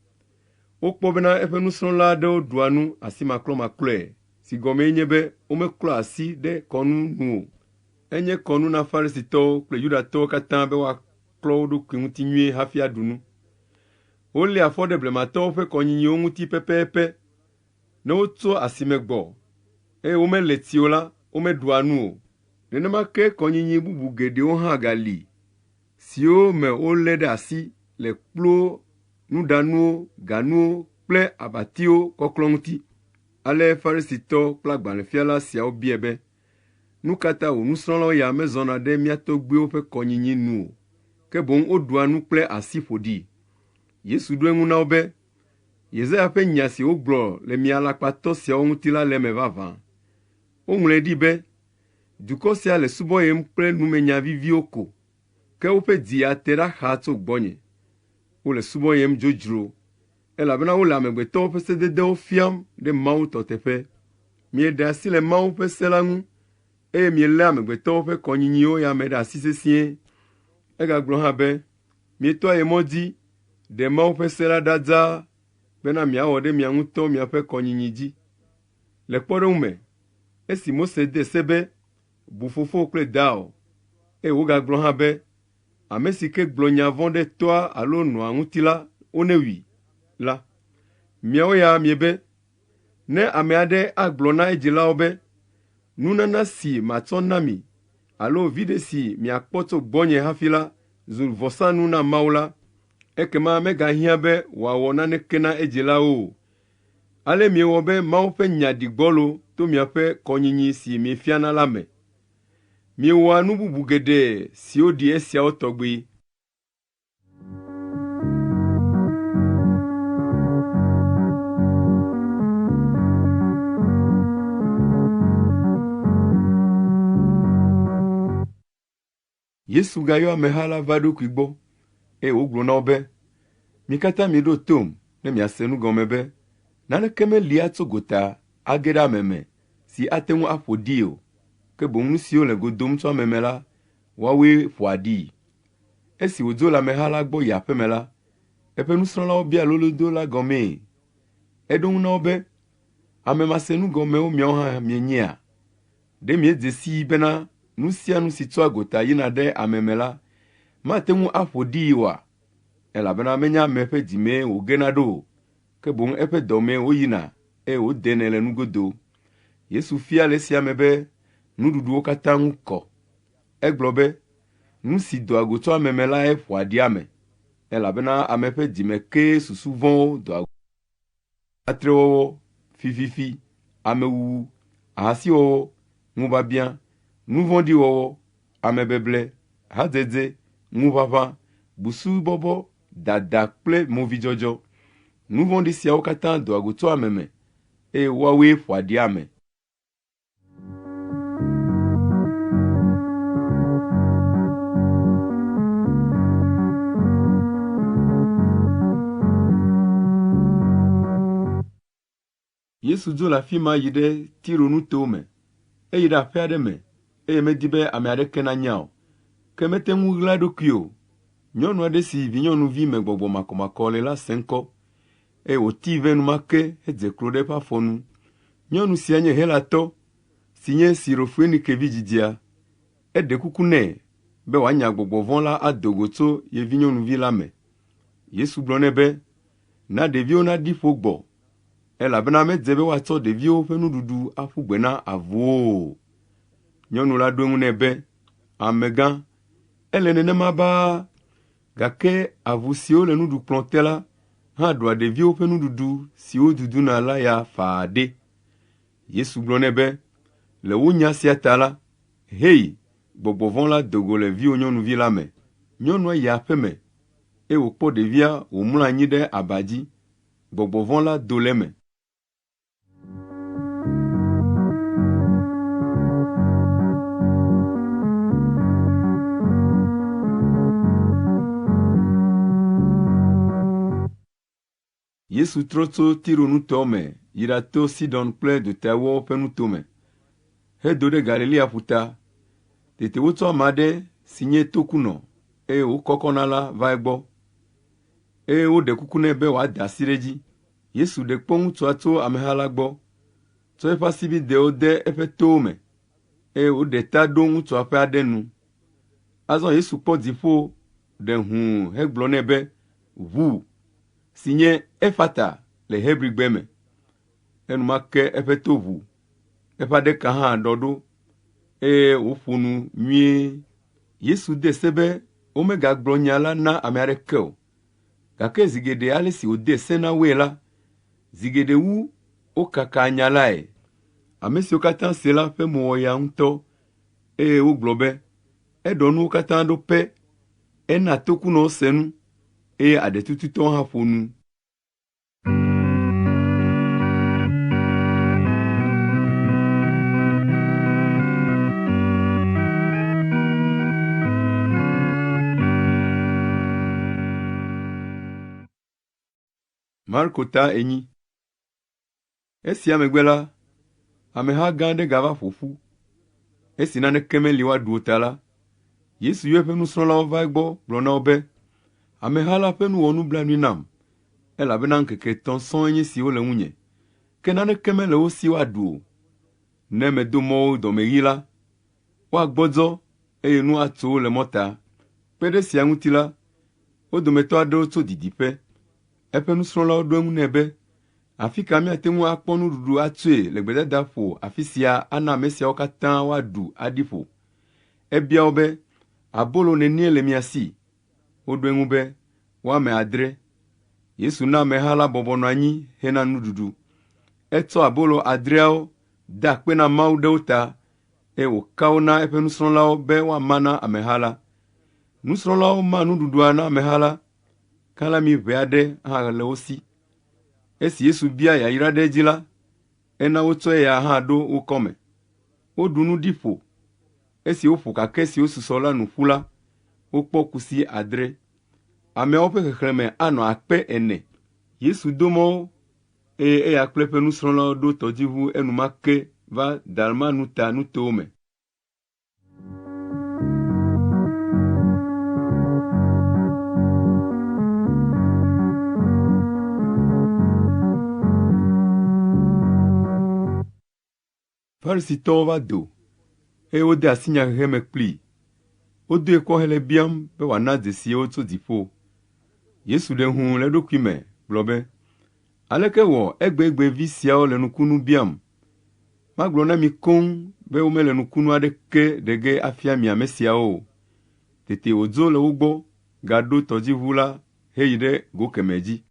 Wokpɔ bena eƒe nusrɔ̃la aɖewo ɖua nu asimaklɔmaklɔe si gɔmee nye be womeklɔa asi ɖe kɔnu nu o. Enye kɔnu na Farisitɔwo kple Yudatɔwo katã be woaklɔ wo ɖokui ŋuti nyuie hafi aɖu nu. Woléa fɔ ɖe blematɔwo ƒe kɔnyinyiwo ŋuti pɛpɛpɛ. Ne wotso asime gbɔ eye womele tsi o la, womeɖua nu o. Nenema ke kɔnyinyi bubu geɖewo hã gali siwo me wolé ɖe asi le kpluwo, nuɖanuwo, ganuwo kple abatiwo kɔklɔ ŋuti. Ale Farisitɔ kple agbalẽfiala siawo biae be, “Nu ka ta wò nusrɔ̃lawo ya mezɔna ɖe mía tɔgbuiwo ƒe kɔnyinyi nu o, ke boŋ woɖua nu kple asi ƒoɖi?” Yesu ɖo eŋu na wo be, “Yesaya ƒe nya si wògblɔ le mi alakpatɔ siawo ŋuti la le eme vavã. Woŋlɔe ɖi be, ‘Dukɔ sia le subɔyem kple numenya viviwo ko, Ke woƒe dzi ya te ɖa xaa tso gbɔnye. Wole subɔyem dzodzro, elabena wole amegbetɔwo ƒe sededewo fiam ɖe Mawu tɔ teƒe. Mieɖe asi le Mawu ƒe se la ŋu, eye mielé amegbetɔwo ƒe kɔnyinyiwo ya me ɖe asi sesĩe. Egagblɔ hã be, mietɔ ayemɔ dzi ɖe Mawu ƒe se la ɖa dzaa bena miawɔ ɖe mia ŋutɔ miaƒe kɔnyinyi dzi. Le kpɔɖeŋu me, esi Mose de se be, “Bu fofowò kple dawò,” eye wògagblɔ hã be, “Ame si ke gblɔ nya vɔ̃ ɖe tɔa alo nɔa ŋuti la, wonewui” la, miawo ya miebe, ne ame aɖe agblɔ na edzilawo be, “Nunana si matsɔ na mi alo viɖe si miakpɔ tso gbɔnye hafi la zu vɔsanu na Mawu la,” ekema megahiã be wòawɔ naneke na edzilawo o. Ale miewɔ be Mawu ƒe nya ɖi gbɔlo to miaƒe kɔnyinyi si miefiana la me. Miewɔa nu bubu geɖe siwo ɖi esiawo tɔgbi. Yesu gayɔ ameha la va eɖokui gbɔ, eye wògblɔ na wo be, “Mi katã miɖo tom ne miase nu gɔme be naneke meli atso gota age ɖe ame me si ate ŋu aƒo ɖii o, ke boŋ nu siwo le go dom tso ame me la, woawoe ƒoa ɖii.” Esi wòdzo le ameha la gbɔ yi aƒe me la, eƒe nusrɔ̃lawo bia lolodo la gɔmee. Eɖo eŋu na wo be, “Ame masenugɔmewo miawo hã mienyea? Ɖe miedze sii bena nu sia nu si tsoa gota yina ɖe ame me la, mate ŋu aƒo ɖii oa? Elabena menye ame ƒe dzimee wògena ɖo o, ke boŋ eƒe dɔmee wòyina eye wòdenɛ le nugodo. Yesu fia le esia me be nuɖuɖuwo katã ŋu kɔ. Egblɔ be, Nu si doa go tso ame me lae ƒoa ɖi ame, elabena ame ƒe dzime kee susu vɔ̃wo doa go. Atrewɔwɔ, fififi, amewuwu, ahasiwɔwɔ, ŋubiabiã, nu vɔ̃ɖi wɔwɔ, amebeble, hadzedze, ŋuʋaʋã, busubɔbɔ, dada kple movidzɔdzɔ. Nu vɔ̃ɖi siawo katã doa go tso ame me, eye woawoe ƒoa ɖi ame. Yesu dzo le afi ma yi ɖe Tiro nutowo me. Eyi ɖe aƒe aɖe me eye medi be ame aɖeke nanya o. Ke mete ŋu ɣla eɖokui o. Nyɔnu aɖe si vinyɔnuvi me gbɔgbɔ makɔmakɔ le la sẽ ŋkɔ eye wòtii vɛ enumake hedze klo ɖe eƒe afɔ nu. Nyɔnu sia nye Helatɔ si nye Sirofoenike vidzidzia. Eɖe kuku nɛ be wòanya gbɔgbɔ vɔ̃ la ado go tso ye vinyɔnuvi la me. Yesu gblɔ nɛ be, Na ɖeviwo naɖi ƒo gbɔ, elabena medze be woatsɔ ɖeviwo ƒe nuɖuɖu aƒu gbe na avuwo o. Nyɔnu la ɖo eŋu nɛ be, Amegã, ele nenema baa, gake avu siwo le nuɖukplɔ̃ te la hã ɖua ɖeviwo ƒe nuɖuɖu si woduduna la ya faa ɖe. Yesu gblɔ nɛ be, Le wò nya sia ta la, heyi, gbɔgbɔ vɔ̃ la do go le viwò nyɔnuvi la me. Nyɔnua yi aƒe me, eye wòkpɔ ɖevia wòmlɔ anyi ɖe aba dzi. Gbɔgbɔ vɔ̃ la do le eme. Yesu trɔ tso Tiro nutoa me yi ɖato Sidon kple dutaewoawo ƒe nutome, hedo ɖe Galilea ƒuta. Tete wotsɔ ame aɖe si nye tokunɔ, eye wòkɔkɔna la va egbɔ, eye woɖe kuku nɛ be wòada asi ɖe edzi. Yesu ɖe kpɔ ŋutsua tso ameha la gbɔ, tsɔ eƒe asibidɛwo de eƒe towo me, eye wòɖe ta ɖo ŋutsua ƒe aɖe nu. Azɔ Yesu kpɔ dziƒo ɖe hũu hegblɔ nɛ be, “Ʋu!” si nye Efata le Hebrigbe me. Enumake eƒe to ʋu, eƒe aɖeka hã ɖɔ ɖo, eye wòƒo nu nyuie. Yesu de se be womegagblɔ nya la na ame aɖeke o. Gake zi geɖe ale si wòde se na woe la, zi geɖe wu wokakaa nya lae. Ame siwo katã se la ƒe mo wɔ yaa ŋutɔ eye wogblɔ be, “Eɖɔ nuwo katã ɖo pɛ, ena tokunɔwo se nu eye aɖetututɔwo hã ƒo nu.” Marko ta enyi. Esia megbe la, ameha gã aɖe gava ƒo ƒu. Esi naneke meli woaɖu o ta la, Yesu yɔ eƒe nusrɔ̃lawo va egbɔ gblɔ na wo be, Ameha la ƒe nu wɔ nublanui nam, elabena ŋkeke etɔ̃ sɔŋ enye esi wole ŋunye, ke naneke mele wo si woaɖu o. Ne medo mɔ wo dɔmeɣi la, woagbɔdzɔ eye nu atso wo le mɔta. Kpe ɖe esia ŋuti la, wo dometɔ aɖewo tso didiƒe. Eƒe nusrɔ̃lawo ɖo eŋu nɛ be, Afi ka míate ŋu akpɔ nuɖuɖu atsoe le gbedadaƒo afi sia ana ame siawo katã woaɖu aɖi ƒo? Ebia wo be, Abolo nenie le mia si? Woɖo eŋu be, Wo ame adre. Yesu na ameha la bɔbɔ nɔ anyi hena nuɖuɖu. Etsɔ abolo adreawo, da akpe na Mawu ɖe wo ta, eye wòka wo na eƒe nusrɔ̃lawo be woama na ameha la. Nusrɔ̃lawo ma nuɖuɖua na ameha la. Kalãmi ʋɛ aɖe hã le wo si. Esi Yesu bia yayra ɖe edzi la, ena wotsɔ eya hã ɖo wo kɔme. Woɖu nu ɖi ƒo. Esi woƒo kakɛ siwo susɔ la nu ƒu la, wokpɔ kusi adre. Ameawo ƒe xexlẽme anɔ akpe ene. Yesu do mɔ wo, eye eya kple eƒe nusrɔ̃lawo ɖo tɔdziʋu enumake va Dalmanuta nutowo me. Farisitɔwo va do, eye wode asi nyahehe me kplii. Wodoe kpɔ hele ebiam be wòana dzesi yewo tso dziƒo. Yesu ɖe hũu le eɖokui me gblɔ be, Aleke wɔ egbegbe vi siawo le nukunu biam? Magblɔ na mi koŋ be womele nukunu aɖeke ɖe ge afia mi ame siawo o. Tete wòdzo le wo gbɔ gaɖo tɔdziʋu la heyi ɖe go kemɛ dzi.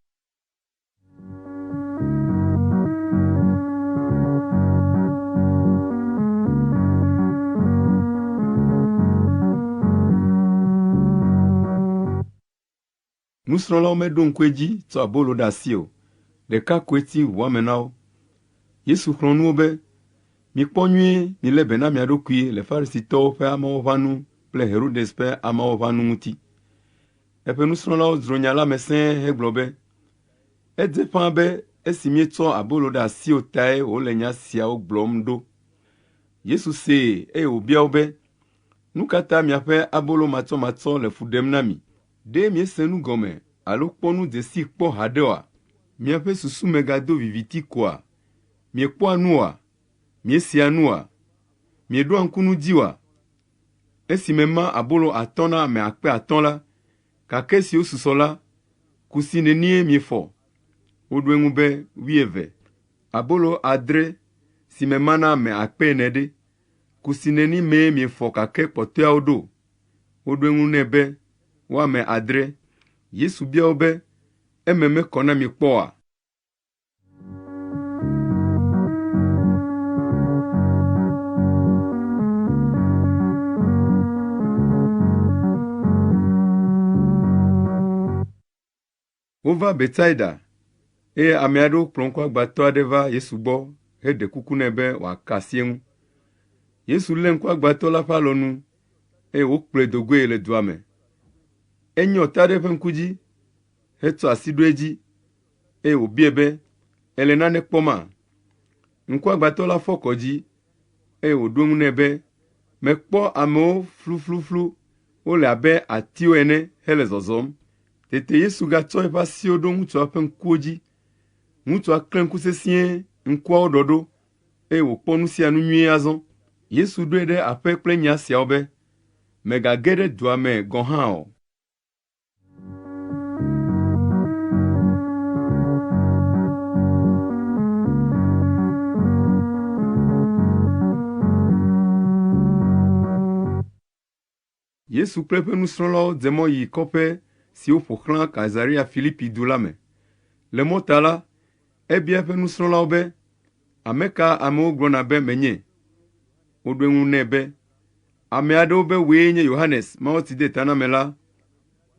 Nusrɔ̃lawo meɖo ŋku edzi tsɔ abolo ɖe asi o, ɖeka koe ti ʋua me na wo. Yesu xlɔ̃ nu wo be, Mikpɔ nyuie milé be na mia ɖokui le Farisitɔwo ƒe amɔwɔʋãnu kple Herodes ƒe amɔwɔʋãnu ŋuti. Eƒe nusrɔ̃lawo dzro nya la me sẽe hegblɔ be, Edze ƒãa be esi míetsɔ abolo ɖe asi o tae wòle nya siawo gblɔm ɖo. Yesu see eye wòbia wo be, Nu ka ta miaƒe abolo matsɔmatsɔ le fu ɖem na mi? Ɖe miese nu gɔme alo kpɔ nu dze sii kpɔ haɖe oa? Miaƒe susu me gado viviti koa? Miekpɔa nu oa? Miesea nu oa? Mieɖoa ŋku nu dzi oa? Esi mema abolo atɔ̃ na ame akpe atɔ̃ la, kakɛ siwo susɔ la, kusi nenie miefɔ? Woɖo eŋu be, Wuieve. Abolo adre si mema na ame akpe ene ɖe, kusi neni mee miefɔ kakɛ kpɔtɔeawo ɖo? Woɖo eŋu nɛ be, Wo ame adre. Yesu bia wo be, Eme mekɔ na mi kpɔ oa? Wova Betsaida, eye ame aɖewo kplɔ ŋkuagbãtɔ aɖe va Yesu gbɔ heɖe kuku nɛ be wòaka asi eŋu. Yesu lé ŋkuagbãtɔ la ƒe alɔnu eye wòkplɔe do goe le dua me. Enyɔ ta ɖe eƒe ŋku dzi hetsɔ asi ɖo edzi eye wòbiae be, “Èle nane kpɔma?” Ŋkuagbãtɔ la fɔ kɔ dzi eye wòɖo eŋu nɛ be, “Mekpɔ amewo flufluflu, wole abe atiwo ene hele zɔzɔm.” Tete Yesu gatsɔ eƒe asiwo ɖo ŋutsua ƒe ŋkuwo dzi. Ŋutsua klẽ ŋku sesĩe, ŋkuawo ɖɔ ɖo, eye wòkpɔ nu sia nu nyuie azɔ. Yesu ɖoe ɖe aƒe kple nya siawo be, Mègage ɖe dua me gɔ̃ hã o. Yesu kple eƒe nusrɔ̃lawo dze mɔ yi kɔƒe siwo ƒo xlã Kaisarea Filipi du la me. Le mɔta la, ebia eƒe nusrɔ̃lawo be, “Ame ka amewo gblɔna be menye?” Woɖo eŋu nɛ be, “Ame aɖewo be wòe nye Yohanes Mawutsidetanamela,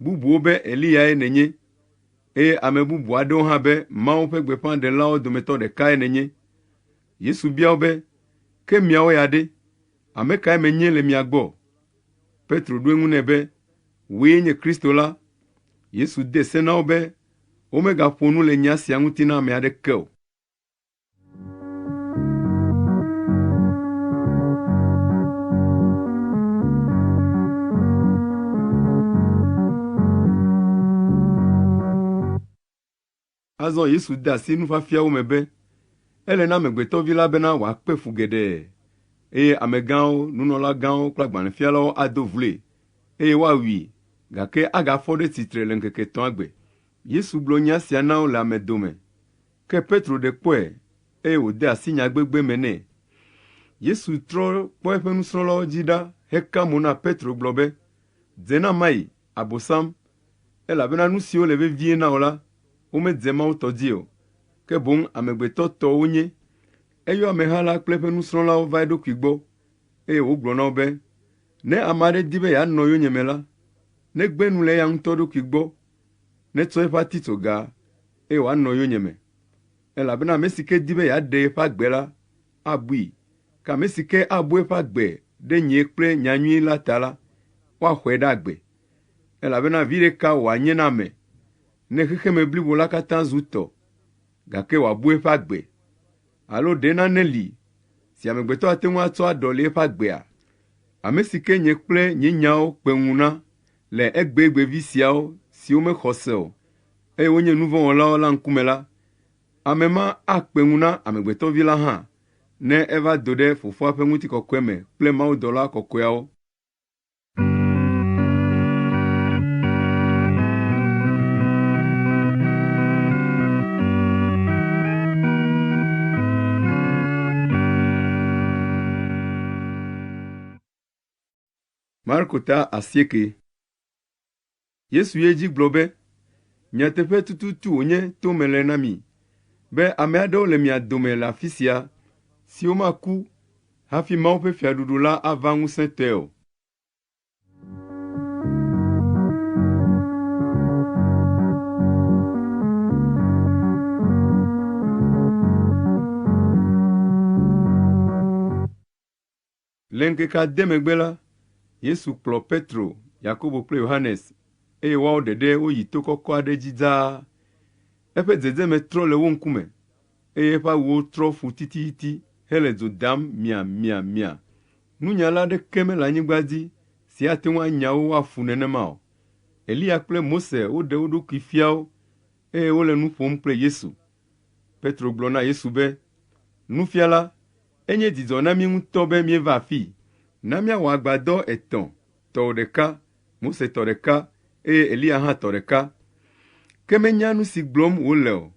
bubuwo be Eliyae nènye, eye ame bubu aɖewo hã be Mawu ƒe gbeƒãɖelawo dometɔ ɖekae nènye.” Yesu bia wo be, “Ke miawo ya ɖe, Ame kae menye le mia gbɔ?” Petro ɖo eŋu nɛ be, “Wòe nye Kristo la.” Yesu de se na wo be Womegaƒo nu le nya sia ŋuti na ame aɖeke o. Azɔ Yesu de asi nufiafia wo me be, Ele na Amegbetɔ Vi la bena wòakpe fu geɖe, eye amegãwo, nunɔlagãwo kple agbalẽfialawo ado vloe, eye woawui, gake agafɔ ɖe tsitre le ŋkeke etɔ̃a gbe. Yesu gblɔ nya sia na wo le ame dome, ke Petro ɖe kpɔe, eye wòde asi nyagbegbe me nɛ. Yesu trɔ kpɔ eƒe nusrɔ̃lawo dzi ɖa heka mo na Petro gblɔ be, Dze na mayi, Abosam, elabena nu siwo le vevie na wò la, womedze Mawu tɔ dzi o, ke boŋ amegbetɔ tɔ wonye. Eyɔ ameha la kple eƒe nusrɔ̃lawo va eɖokui gbɔ, eye wògblɔ na wo be, Ne ame aɖe di be yeanɔ yonyeme la, negbe nu le eya ŋutɔ ɖokui gbɔ, netsɔ eƒe atitsoga, eye wòanɔ yonyeme. Elabena ame si ke di be yeaɖe yeƒe agbe la, abui, ke ame si ke abu eƒe agbe ɖe nye kple nyanyui la ta la, woaxɔe ɖe agbe. Elabena viɖe ka wòanye na ame ne xexeme blibo la katã zu tɔ, gake wòabu eƒe agbe? Alo ɖe nane li si amegbetɔ ate ŋu atsɔ aɖɔli eƒe agbea? Ame si ke nye kple nye nyawo kpe ŋu na le egbegbevi siawo siwo mexɔ se o, eye wonye nu vɔ̃ wɔlawo la ŋkume la, ame ma akpe ŋu na Amegbetɔ Vi la hã ne eva do ɖe Fofoa ƒe ŋutikɔkɔe me kple mawudɔla kɔkɔeawo. Marko ta asieke. Yesu yi edzi gblɔ be, “Nyateƒe tututu wònye to mele na mi be ame aɖewo le mia dome le afi sia siwo maku hafi Mawu ƒe fiaɖuɖu la ava ŋusẽtɔe o.” Le ŋkeke ade megbe la, Yesu kplɔ Petro, Yakobo kple Yohanes, eye woawo ɖeɖe woyi to kɔkɔ aɖe dzi dzaa. Eƒe dzedzeme trɔ le wo ŋkume, eye eƒe awuwo trɔ fu tititi hele dzo dam miamiamia. Nunyala aɖeke mele anyigba dzi si ate ŋu anya wo woafu nenema o. Eliya kple Mose woɖe wo ɖokui fia wo, eye wole nu ƒom kple Yesu. Petro gblɔ na Yesu be, “Nufiala, Enye dzidzɔ na mí ŋutɔ be míeva afii. Na míawɔ agbadɔ etɔ̃, tɔwò ɖeka, Mose tɔ ɖeka, eye Eliya hã tɔ ɖeka. Ke menya nu si gblɔm wòle o,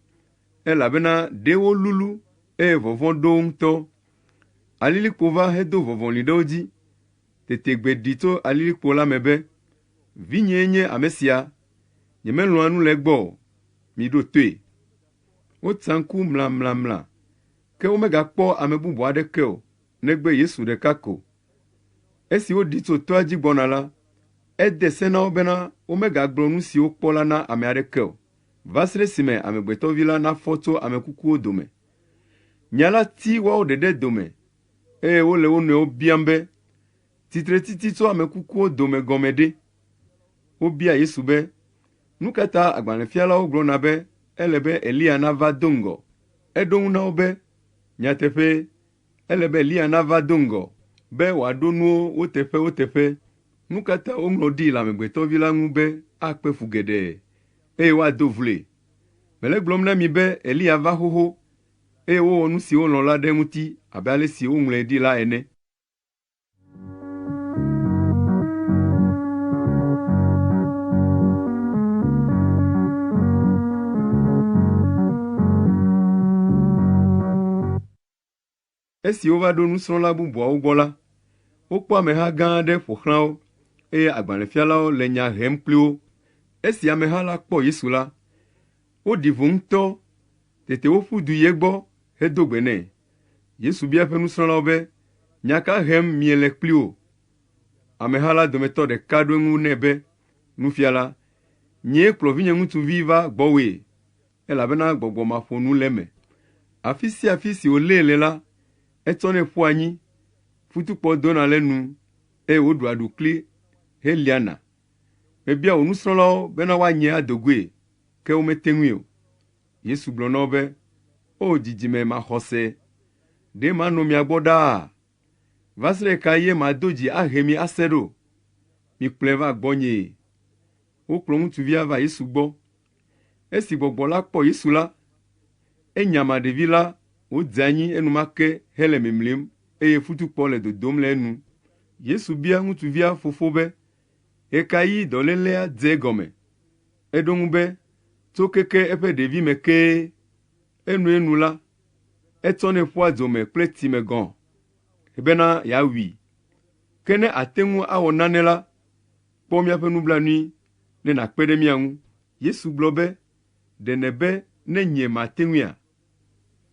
elabena ɖe wolulu, eye vɔvɔ̃ ɖo wo ŋutɔ. Alilikpo va hedo vɔvɔli ɖe wo dzi. Tete gbe ɖi tso alilikpo la me be, Vinyee nye ame sia. Nyemelɔ̃a nu le egbɔ o. Miɖo toe. Wotsa ŋku mlamlamla Ke womegakpɔ ame bubu aɖeke o, negbe Yesu ɖeka ko. Esi woɖi tso toa dzi gbɔna la, ede se na wo bena womegagblɔ nu si wokpɔ la na ame aɖeke o, va se ɖe esime Amegbetɔ Vi la nafɔ tso ame kukuwo dome. Nya la ti woawo ɖeɖe dome, eye wole wo nɔewo biam be, Tsitretsitsi tso ame kukuwo dome gɔme ɖe? Wobia Yesu be, Nu ka ta agbalẽfialawo gblɔna be ele be Eliya nava do ŋgɔ? Eɖo eŋu na wo be, Nyateƒee, ele be Eliya nava do ŋgɔ be wòaɖo nuwo wo teƒe wo teƒe. Nu ka ta woŋlɔ ɖi le Amegbetɔ Vi la ŋu be akpe fu geɖe, eye woado vloe? Mele egblɔm na mi be Eliya va xoxo, eye wowɔ nu si wolɔ̃ la ɖe eŋuti abe ale si woŋlɔe ɖi la ene. Esi wova ɖo nusrɔ̃la bubuawo gbɔ la, wokpɔ ameha gã aɖe ƒo xlã wo, eye agbalẽfialawo le nya hem kpli wo. Esi ameha la kpɔ Yesu la, woɖi vo ŋutɔ, tete woƒu du yi egbɔ hedo gbe nɛ. Yesu bia eƒe nusrɔ̃lawo be, “Nya ka hem miele kpli wo?” Ameha la dometɔ ɖeka ɖo eŋu nɛ be, “Nufiala, nyee kplɔ vinye ŋutsuvi va gbɔwòe, elabena gbɔgbɔ maƒonu le eme. Afi sia afi si wòlée le la, etsɔnɛ ƒua anyi, futukpɔ dona le enu, eye wòɖua aɖukli heliana. Mebia wò nusrɔ̃lawo bena woanyae ado goe, ke womete ŋui o. Yesu gblɔ na wo be, “O dzidzime maxɔse, ɖe manɔ mia gbɔ ɖaa? Va se ɖe ɣe ka ɣie mado dzi ahe mi ase ɖo? Mikplɔe va gbɔnyee.” Wokplɔ ŋutsuvia va Yesu gbɔ. Esi gbɔgbɔ la kpɔ Yesu la, enyama ɖevi la wòdze anyi enumake hele mimlim eye futukpɔ le dodom le enu. Yesu bia ŋutsuvia fofo be, “Ɣe ka ɣi dɔlélea dze egɔme?” Eɖo eŋu be, “Tso keke eƒe ɖevime kee. Enuenu la, etsɔnɛ ƒua dzo me kple tsi me gɔ̃ bena yeawui. Ke ne àte ŋu awɔ nane la, kpɔ míaƒe nublanui ne nàkpe ɖe mía ŋu.” Yesu gblɔ be, “Ɖe nèbe ne nye mate ŋuia?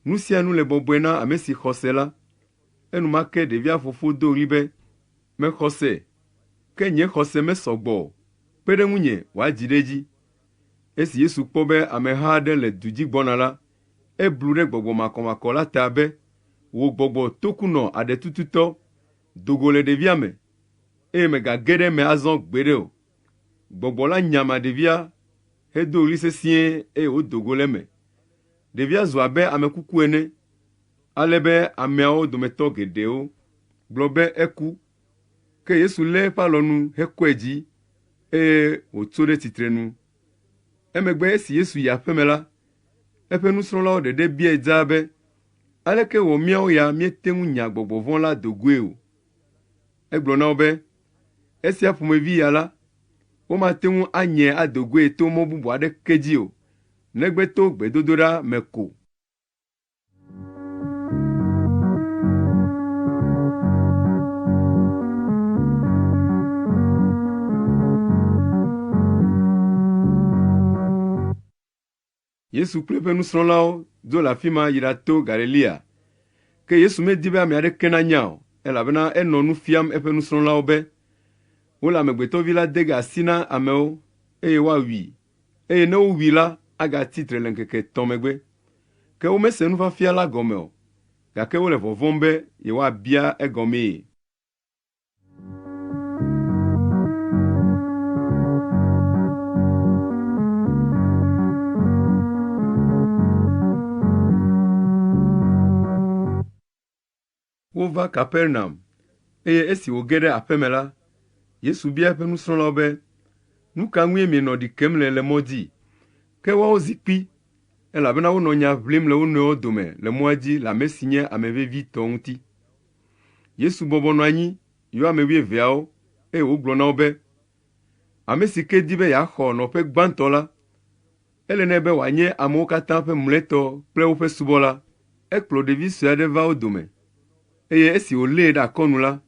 Nu sia nu le bɔbɔe na ame si xɔ se la.” Enumake ɖevia fofo do ɣli be, “Mexɔ se, ke nye xɔse mesɔ gbɔ o. Kpe ɖe ŋunye wòadzi ɖe edzi.” Esi Yesu kpɔ be ameha aɖe le du dzi gbɔna la, eblu ɖe gbɔgbɔ makɔmakɔ la ta be, “Wò gbɔgbɔ tokunɔ aɖetututɔ, do go le ɖevia me, eye mègage ɖe eme azɔ gbeɖe o.” Gbɔgbɔ la nyama ɖevia hedo ɣli sesĩe eye wòdo go le eme. Ɖevia zu abe ame kuku ene, ale be ameawo dometɔ geɖewo gblɔ be eku. Ke Yesu lé eƒe alɔnu hekɔe dzi eye wòtso ɖe tsitrenu. Emegbe esi Yesu yi aƒe me la, eƒe nusrɔ̃lawo ɖeɖe biae dzaa be, “Aleke wɔ míawo ya míete ŋu nya gbɔgbɔ vɔ̃ la do goe o?” Egblɔ na wo be, “Esia ƒomevi ya la, womate ŋu anyae ado goe to mɔ bubu aɖeke dzi o, negbe to gbedodoɖa me ko.” Yesu kple eƒe nusrɔ̃lawo dzo le afi ma yi ɖato Galilea. Ke Yesu medi be ame aɖeke nanya o, elabena enɔ nu fiam eƒe nusrɔ̃lawo be, Wole Amegbetɔ Vi la de ge asi na amewo, eye woawui, eye ne wowui la, agatsi tre le ŋkeke etɔ̃ megbe. Ke womese nufiafia la gɔme o, gake wole vɔvɔ̃m be yewoabia egɔmee. Wova Kapernaum, eye esi wòge ɖe aƒe me la, Yesu bia eƒe nusrɔ̃lawo be, “Nu ka ŋue mienɔ ɖi kem le le mɔ dzi?” Ke woawo zi kpi, elabena wonɔ nya ʋlim le wo nɔewo dome le mɔa dzi le ame si nye ame vevitɔ ŋuti. Yesu bɔbɔ nɔ anyi, yɔ ame wuieveawo, eye wògblɔ na wo be, “Ame si ke di be yeaxɔ nɔƒe gbãtɔ la, ele nɛ be wòanye amewo katã ƒe mlɔetɔ kple woƒe subɔla.” Ekplɔ ɖevi sue aɖe va wo dome, eye esi wòlée ɖe akɔnu la,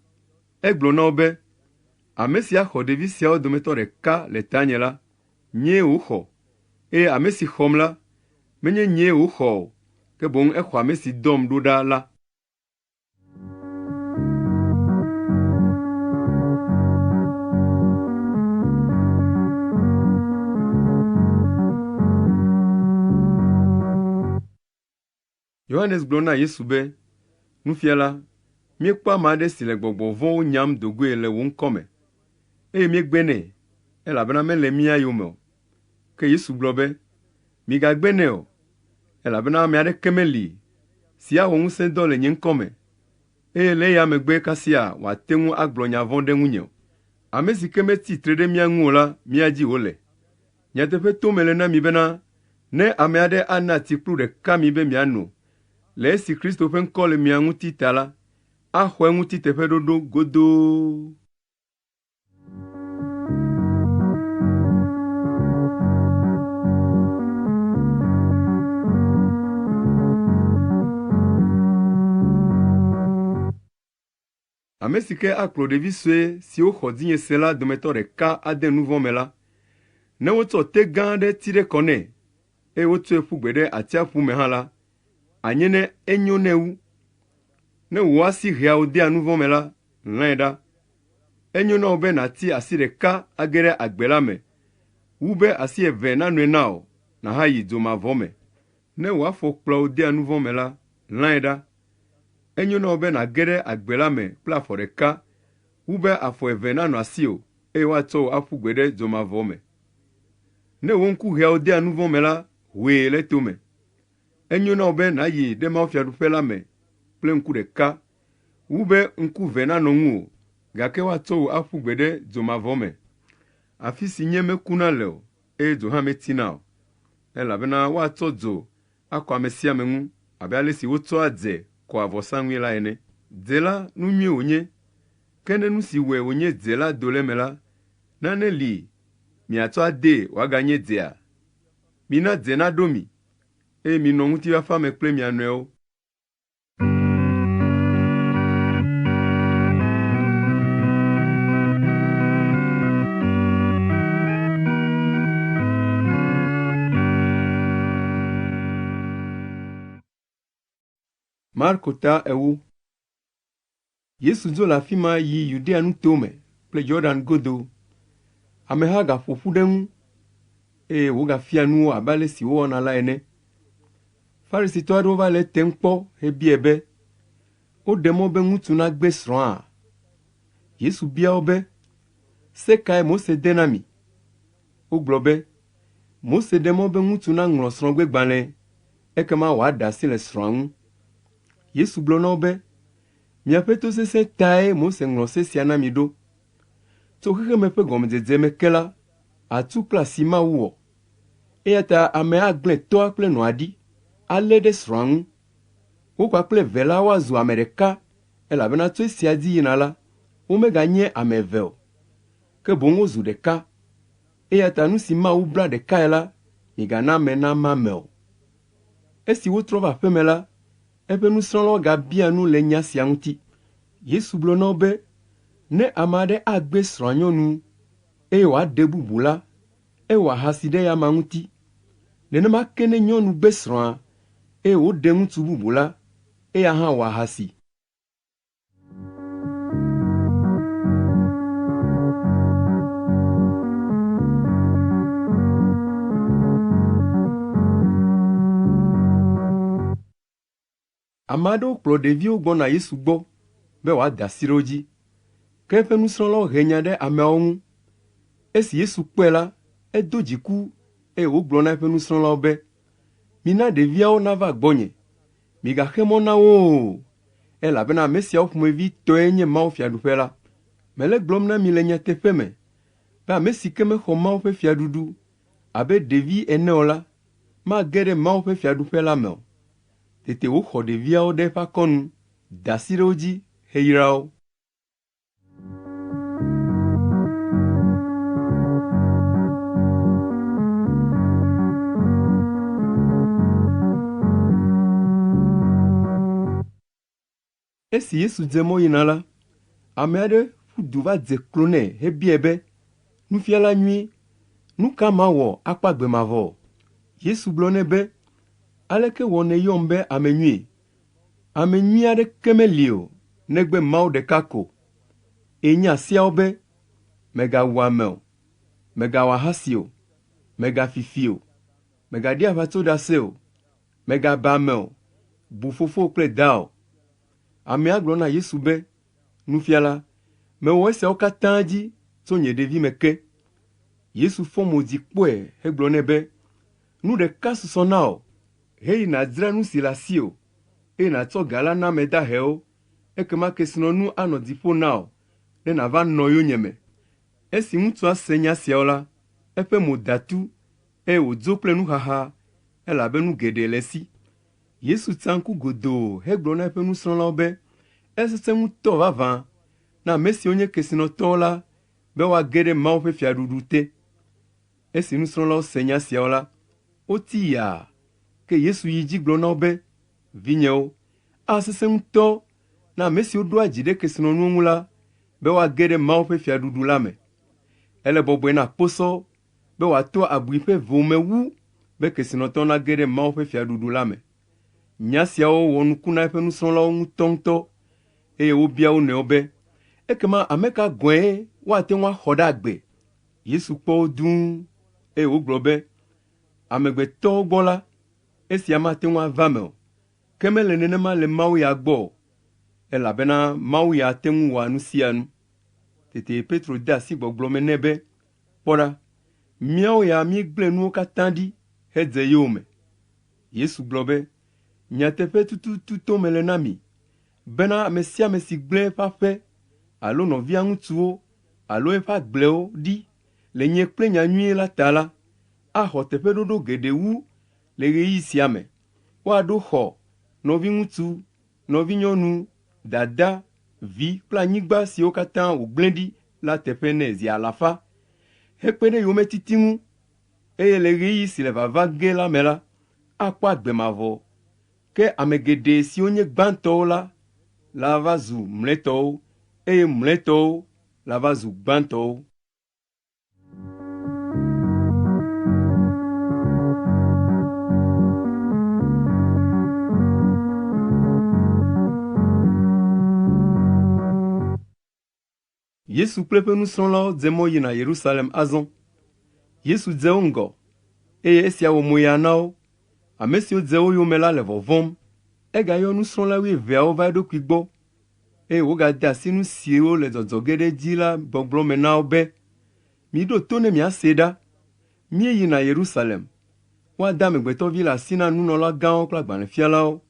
egblɔ na wo be, “Ame si axɔ ɖevi siawo dometɔ ɖeka le tanye la, nyee wòxɔ, eye ame si xɔm la, menye nyee wòxɔ o, ke boŋ exɔ ame si dɔm ɖo ɖa la.” Yohanes gblɔ na Yesu be, “Nufiala, míekpɔ ame aɖe si le gbɔgbɔ vɔ̃wo nyam do goe le wò ŋkɔ me, eye míegbe nɛ, elabena mele mía yome o.” Ke Yesu gblɔ be, “Migagbe nɛ o, elabena ame aɖeke meli si awɔ ŋusẽdɔ le nye ŋkɔ me, eye le eya megbe kasia wòate ŋu agblɔ nya vɔ̃ ɖe ŋunye o. Ame si ke metsi tre ɖe mía ŋu o la, mía dzi wòle. Nyateƒe tom mele na mi bena, ne ame aɖe ana tsi kplu ɖeka mi be miano, le esi Kristo ƒe ŋkɔ le mia ŋuti ta la, axɔ eŋuti teƒeɖoɖo godoo. Ame si ke akplɔ ɖevi sue siwo xɔ dzinye se la dometɔ ɖeka ade nu vɔ̃ me la, ne wotsɔ té gã aɖe ti ɖe kɔ nɛ, eye wotsɔe ƒu gbe ɖe atsiaƒu me hã la, anye ne enyo nɛ wu. Ne wò asi hea wò dea nu vɔ̃ me la, lãe ɖa. Enyo na wò be nàti asi ɖeka age ɖe agbe la me wu be asi eve nanɔe na wò nàhayi dzomavɔ me. Ne wò afɔ kplɔa wò dea nu vɔ̃ me la, lãe ɖa. Enyo na wò be nàge ɖe agbe la me kple afɔ ɖeka wu be afɔ eve nanɔ asiwò eye woatsɔ wò aƒu gbe ɖe dzomavɔ me. Ne wò ŋku hea wò dea nu vɔ̃ me la, hoe le tome. Enyo na wò be nàyi ɖe mawufiaɖuƒe la me kple ŋku ɖeka wu be ŋku ve nanɔ ŋuwò, gake woatsɔ wò aƒu gbe ɖe dzomavɔ me, afi si nye mekuna le o, eye dzo hã metsina o. Elabena woatsɔ dzo akɔ ame sia ame ŋu abe ale si wotsɔa dze kɔa vɔsanui la ene. Dze la, nu nyui wònye, ke ne nu si wɔe wònye dze la do le eme la, nane li miatsɔ adee wòaganye dzea? Mina dze naɖo mi, eye minɔ ŋutifafa me kple mia nɔewo. Marko ta 4. Yesu dzo le afi ma yi Yudea nutome kple Yɔdan godo. Ameha gaƒo ƒu ɖe eŋu eye wògafia nu wo abe ale si wowɔna la ene. Farisitɔ aɖewo va le etem kpɔ hebiae be, Woɖe mɔ be ŋutsu nagbe srɔ̃a? Yesu bia wo be, Se kae Mose de na mi? Wogblɔ be, Mose ɖe mɔ be ŋutsu naŋlɔ srɔ̃gbegbalẽ ekema wòaɖe asi le srɔ̃a ŋu. Yesu gblɔ na wo be, Miaƒe tosesẽ tae Mose ŋlɔ se sia na mi ɖo. Tso xexeme ƒe gɔmedzedze me ke la, atsu kple asi Mawu wɔ. Eya ta ame agblẽ tɔa kple nɔa ɖi, alé ɖe srɔ̃a ŋu. Wo kpakple eve la woazu ame ɖeka elabena tso esia dzi yina la, womeganye ame eve o, ke boŋ wozu ɖeka. Eya ta nu si Mawu bla ɖekae la, migana ame nama eme o. Esi wotrɔ va aƒe me la, eƒe nusrɔ̃lawo gabia nu le nya sia ŋuti. Yesu gblɔ na wo be, Ne ame aɖe agbe srɔ̃a nyɔnu eye wòaɖe bubu la, ewɔ ahasi ɖe eya amea ŋuti. Nenema ke ne nyɔnu gbe srɔ̃a eye wòɖe ŋutsu bubu la, eya hã wɔ ahasi. Ame aɖewo kplɔ ɖeviwo gbɔna Yesu gbɔ be wòada asi ɖe wo dzi. Ke eƒe nusrɔ̃lawo he nya ɖe ameawo ŋu. Esi Yesu kpɔe la, edo dziku eye wògblɔ na eƒe nusrɔ̃lawo be, “Mina ɖeviawo nava gbɔnye, migaxe mɔ na wo o, elabena ame siawo ƒomevi tɔe nye mawufiaɖuƒe la. Mele egblɔm na mi le nyateƒe me be ame si ke mexɔ Mawu ƒe fiaɖuɖu abe ɖevi ene o la, mage ɖe Mawu ƒe fiaɖuƒe la me o.” Tete wòxɔ ɖeviawo ɖe eƒe akɔnu, da asi ɖe wo dzi heyra wo. Esi Yesu dze mɔ yina la, ame aɖe ƒu du va dze klo nɛ hebiae be, “Nufiala nyui, nu ka mawɔ akpɔ agbe mavɔ?” Yesu gblɔ nɛ be, “Aleke wɔ nèyɔm be ame nyui? Ame nyui aɖeke meli o, negbe Mawu ɖeka ko. Ènya seawo be, ‘Mègawu ame o, mègawɔ ahasi o, mègafi fi o, mègaɖi aʋatsoɖase o, Mègaba ame o, bu fofowò kple dawò.” Amea gblɔ na Yesu be, “Nufiala, mewɔ esiawo katã dzi tso nye ɖevime ke.” Yesu fɔ mo dzi kpɔe hegblɔ nɛ be, “Nu ɖeka susɔ na wò. Heyi nàdzra nu si le asiwò, eye nàtsɔ ga la na ame dahewo, ekema kesinɔnu anɔ dziƒo na wò ne nàva nɔ yonyeme.” Esi ŋutsua se nya siawo la, eƒe mo da tu eye wòdzo kple nuxaxa elabe nu geɖe le esi. Yesu tsa ŋku godoo hegblɔ na eƒe nusrɔ̃lawo be, Esesẽ ŋutɔ vavã na ame siwo nye kesinɔtɔwo la be woage ɖe Mawu ƒe fiaɖuɖu te. Esi nusrɔ̃lawo se nya siawo la, woti yaa. Ke Yesu yi edzi gblɔ na wo be, Vinyewo, asesẽ ŋutɔ na ame siwo ɖoa dzi ɖe kesinɔnuwo ŋu la be woage ɖe Mawu ƒe fiaɖuɖu la me. Ele bɔbɔe na kposɔ be wòato abui ƒe vo me wu be kesinɔtɔ nage ɖe Mawu ƒe fiaɖuɖu la me. Nya siawo wɔ nuku na eƒe nusrɔ̃lawo ŋutɔŋutɔ eye wobia wo nɔewo be, “Ekema ame ka gɔ̃e woate ŋu axɔ ɖe agbe?” Yesu kpɔ wo dũu eye wògblɔ be, “Amegbetɔwo gbɔ la, esia mate ŋu ava eme o, ke mele nenema le Mawu ya gbɔ o, elabena Mawu ya te ŋu wɔa nu sia nu.” Tete Petro de asi gbɔgblɔ me nɛ be, “Kpɔ ɖa, Míawo ya míegblẽ nuwo katã ɖi hedze yowòme.” Yesu gblɔ be, “Nyateƒe tututu tom mele na mi bena ame sia ame si gblẽ eƒe aƒe alo nɔvia ŋutsuwo alo eƒe agblewo ɖi le nye kple nyanyui la ta la, axɔ teƒeɖoɖo geɖe wu le ɣeyiɣi sia me. Woaɖo xɔ, nɔviŋutsu, nɔvinyɔnu, dada, vi kple anyigba siwo katã wògblẽ ɖi la teƒe nɛ zi alafa, hekpe ɖe yometiti ŋu, eye le ɣeyiɣi si le vava ge la me la, akpɔ agbe mavɔ. Ke ame geɖe siwo nye gbãtɔwo la lava zu mlɔetɔwo, eye mlɔetɔwo lava zu gbãtɔwo. Yesu kple eƒe nusrɔ̃lawo dze mɔ yina Yerusalem azɔ. Yesu dze wo ŋgɔ, eye esia wɔ moyaa na wo. Ame siwo dze wo yome la le vɔvɔ̃m. Egayɔ nusrɔ̃la wuieveawo va eɖokui gbɔ, eye wògade asi nu siwo le dzɔdzɔ ge ɖe edzi la gbɔgblɔ me na wo be, “Miɖo to ne miasee ɖa. Míeyina Yerusalem. Woade Amegbetɔ Vi la asi na nunɔlagãwo kple agbalẽfialawo.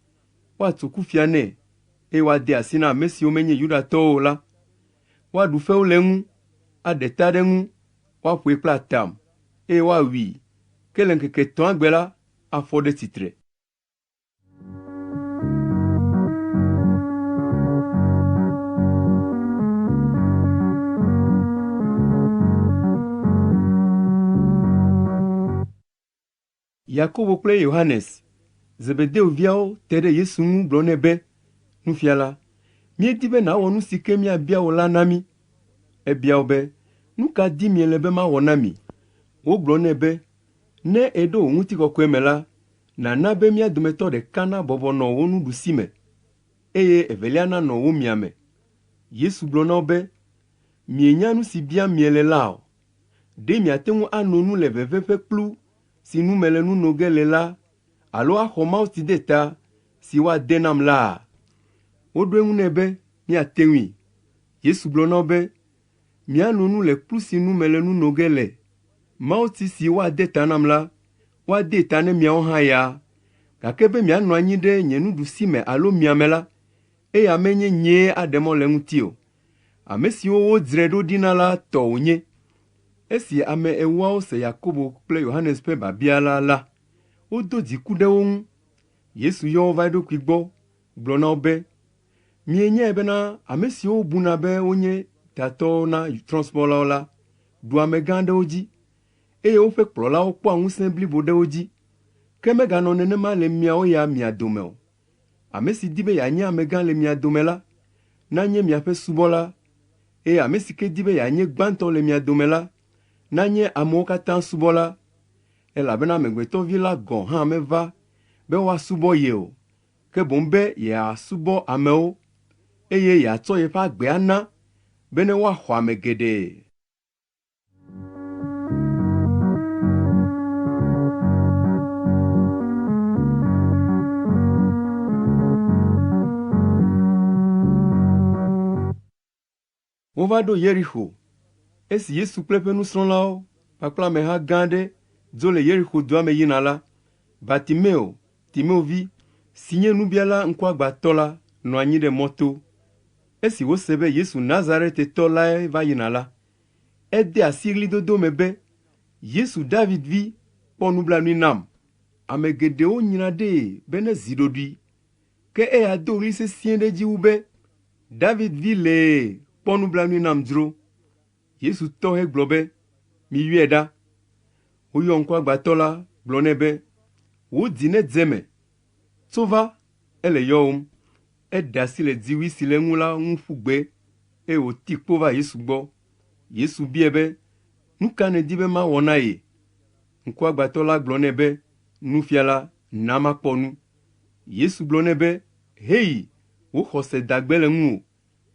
Woatso kufia nɛ, eye woadee asi na ame siwo menye Yudatɔwo o la. Woaɖu fewu le eŋu, aɖe ta ɖe eŋu, woaƒoe kple atam, eye woawui. Ke le ŋkeke etɔ̃a gbe la, afɔ ɖe tsitre.” Yakobo kple Yohanes, Zebedeo viawo te ɖe Yesu ŋu gblɔ nɛ be, “Nufiala, míedi be nàwɔ nu si ke míabia wò la na mí.” Ebia wo be, “Nu ka dim miele be mawɔ na mi?” Wogblɔ nɛ be, “Ne èɖo wò ŋutikɔkɔe me la, nàna be mía dometɔ ɖeka nabɔbɔ nɔ wò nuɖusime, eye evelia nanɔ wò miame.” Yesu gblɔ na wo be, “Mienya nu si biam miele la o. Ɖe miate ŋu ano nu le veve ƒe kplu si nu mele nu no ge le la alo axɔ mawutsideta si woade nam laa?” Woɖo eŋu nɛ be, “Míate ŋui.” Yesu gblɔ na wo be, “Miano nu le kplu si nu mele nu no ge le. Mawutsi si woade ta nam la, woadee ta ne miawo hã ya. Gake be mianɔ anyi ɖe nye nuɖusime alo miame la, eya menye nyee aɖe mɔ le eŋuti o. Ame siwo wodzrae ɖo ɖi na la tɔ wònye.” Esi ame ewoawo se Yakobo kple Yohanes ƒe biabia la la, wodo dziku ɖe wo ŋu. Yesu yɔ wo va eɖokui gbɔ gblɔ na wo be, “Mienyae bena ame siwo wobuna be wonye tatɔwo na trɔ̃subɔlawo la ɖua amegã ɖe wo dzi, eye woƒe kplɔlawo kpɔa ŋusẽ blibo ɖe wo dzi. Ke meganɔ nenema le miawo ya mia dome o. Ame si di be yeanye amegã le mia dome la, nanye miaƒe subɔla, eye ame si ke di be yeanye gbãtɔ le mia dome la, nanye amewo katã subɔla. Elabena Amegbetɔ Vi la gɔ̃ hã meva be woasubɔ ye o, ke boŋ be yeasubɔ amewo, eye yeatsɔ yeƒe agbe ana bene woaxɔ ame geɖe. Wova ɖo Yerixo. Esi Yesu kple eƒe nusrɔ̃lawo kpakple ameha gã aɖe dzo le Yerixo dua me yina la, Bartimeo, Timeo vi, si nye nubiala ŋkuagbãtɔ la nɔ anyi ɖe mɔto. Esi wòse be Yesu Nazaretetɔ lae va yina la, ede asi ɣlidodo me be, “Yesu David Vi, kpɔ nublanui nam!” Ame geɖewo nyra ɖee be nezi ɖoɖoe, ke eya do ɣli sesĩe ɖe edzi wu be, “David Vi lee, kpɔ nublanui nam dzro!” Yesu tɔ hegblɔ be, “Miyɔe ɖa.” Woyɔ ŋkuagbãtɔ la gblɔ nɛ be, “Wò dzi nedze eme. Tso va, ele yɔwòm.” Eɖe asi le dziwui si le eŋu la ŋu ƒu gbe, eye wòti kpo va Yesu gbɔ. Yesu biae be, “Nu ka nèdi be mawɔ na ye?” Ŋkuagbãtɔ la gblɔ nɛ be, “Nufiala, na makpɔ nu.” Yesu gblɔ nɛ be, “Heyi, wò xɔse da gbe le ŋuwò.”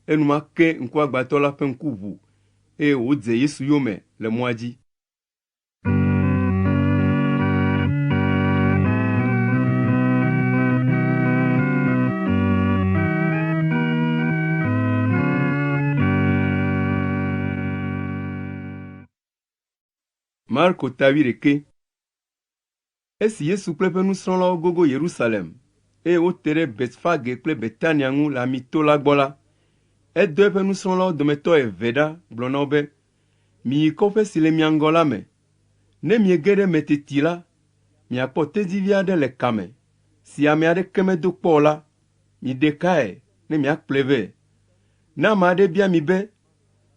Enumake ŋkuagbãtɔ la ƒe ŋku ʋu, eye wòdze Yesu yome le mɔa dzi. Marko ta wuiɖekɛ. Esi Yesu kple eƒe nusrɔ̃lawo gogo Yerusalem, eye wote ɖe Betfage kple Betania ŋu le Amito la gbɔ la, edɔ eƒe nusrɔ̃lawo dometɔ eve ɖa gblɔ na wo be, “Miyi kɔƒe si le mia ŋgɔ la me. Ne miege ɖe eme teti la, miakpɔ tedzivi aɖe le kame, si ame aɖeke medo kpɔ o la. Miɖe kae ne miakplɔe vɛ. Ne ame aɖe bia mi be,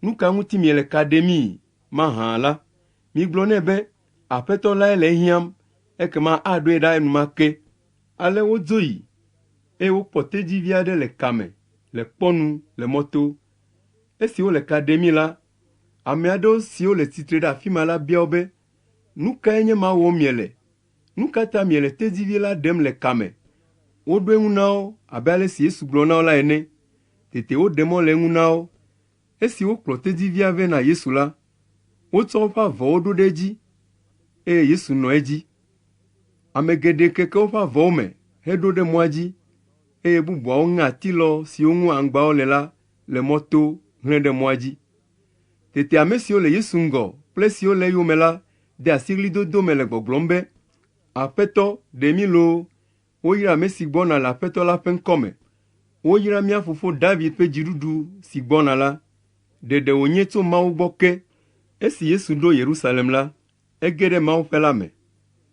‘Nu ka ŋuti miele ka ɖemii mahã la, migblɔ nɛ be, ‘Aƒetɔ lae le ehiãm,’ ekema aɖoe ɖa enumake.” Ale wodzo yi, eye wokpɔ tedzivi aɖe le kame le kpɔ nu le mɔto. Esi wole ka ɖemii la, ame aɖewo siwo le tsitre ɖe afi ma la bia wo be, “Nu kae nye ema wɔm miele? Nu ka ta miele tedzivi la ɖem le kame?” Woɖo eŋu na wo abe ale si Yesu gblɔ na wo la ene. Tete woɖe mɔ le eŋu na wo. Esi wokplɔ tedzivia vɛ na Yesu la, wotsɔ woƒe avɔwo ɖo ɖe edzi, eye Yesu nɔ edzi. Ame geɖe keke woƒe avɔwo me heɖo ɖe mɔa dzi, eye bubuawo ŋe atilɔ siwo ŋu aŋgbawo le la le mɔto hlẽ ɖe mɔa dzi. Tete ame siwo le Yesu ŋgɔ kple esiwo le eyome la de asi ɣlidodo me le gbɔgblɔm be, “Aƒetɔ, ɖe mí loo! Woyra ame si gbɔna le Aƒetɔ la ƒe ŋkɔ me. Woyra mía fofo David ƒe dziɖuɖu si gbɔna la. Ɖeɖe wònye tso Mawu gbɔ ke.” Esi Yesu ɖo Yerusalem la, ege ɖe mawuƒe la me.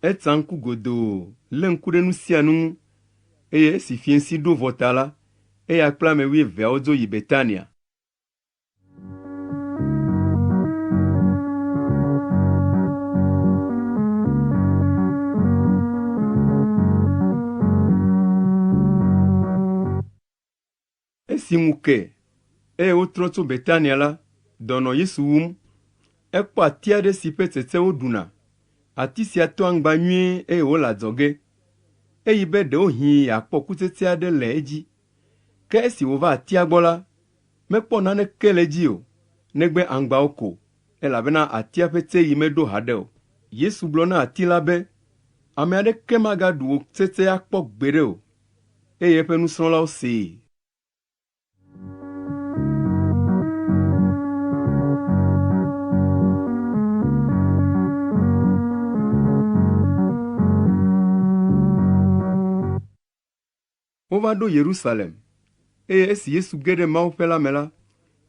Etsa ŋku godoo, lé ŋku ɖe nu sia nu ŋu, eye esi fiẽsi ɖo vɔ ta la, eya kple ame wuieveawo dzo yi Betania. Esi ŋu ke, eye wotrɔ tso Betania la, dɔ nɔ Yesu wum. Ekpɔ ati aɖe si ƒe tsetse woɖuna. Ati sia to aŋgba nyuie eye wòle adzɔge. Eyi be ɖewohĩ yeakpɔ kutsetse aɖe le edzi. Ke esi wòva atia gbɔ la, mekpɔ naneke le edzi o, negbe aŋgbawo ko, elabena atia ƒe tseɣi meɖo haɖe o. Yesu gblɔ na ati la be, “Ame aɖeke magaɖu wò tsetse akpɔ gbeɖe o.” Eye eƒe nusrɔ̃lawo see. Wova ɖo Yerusalem, eye esi Yesu ge ɖe mawuƒe la me la,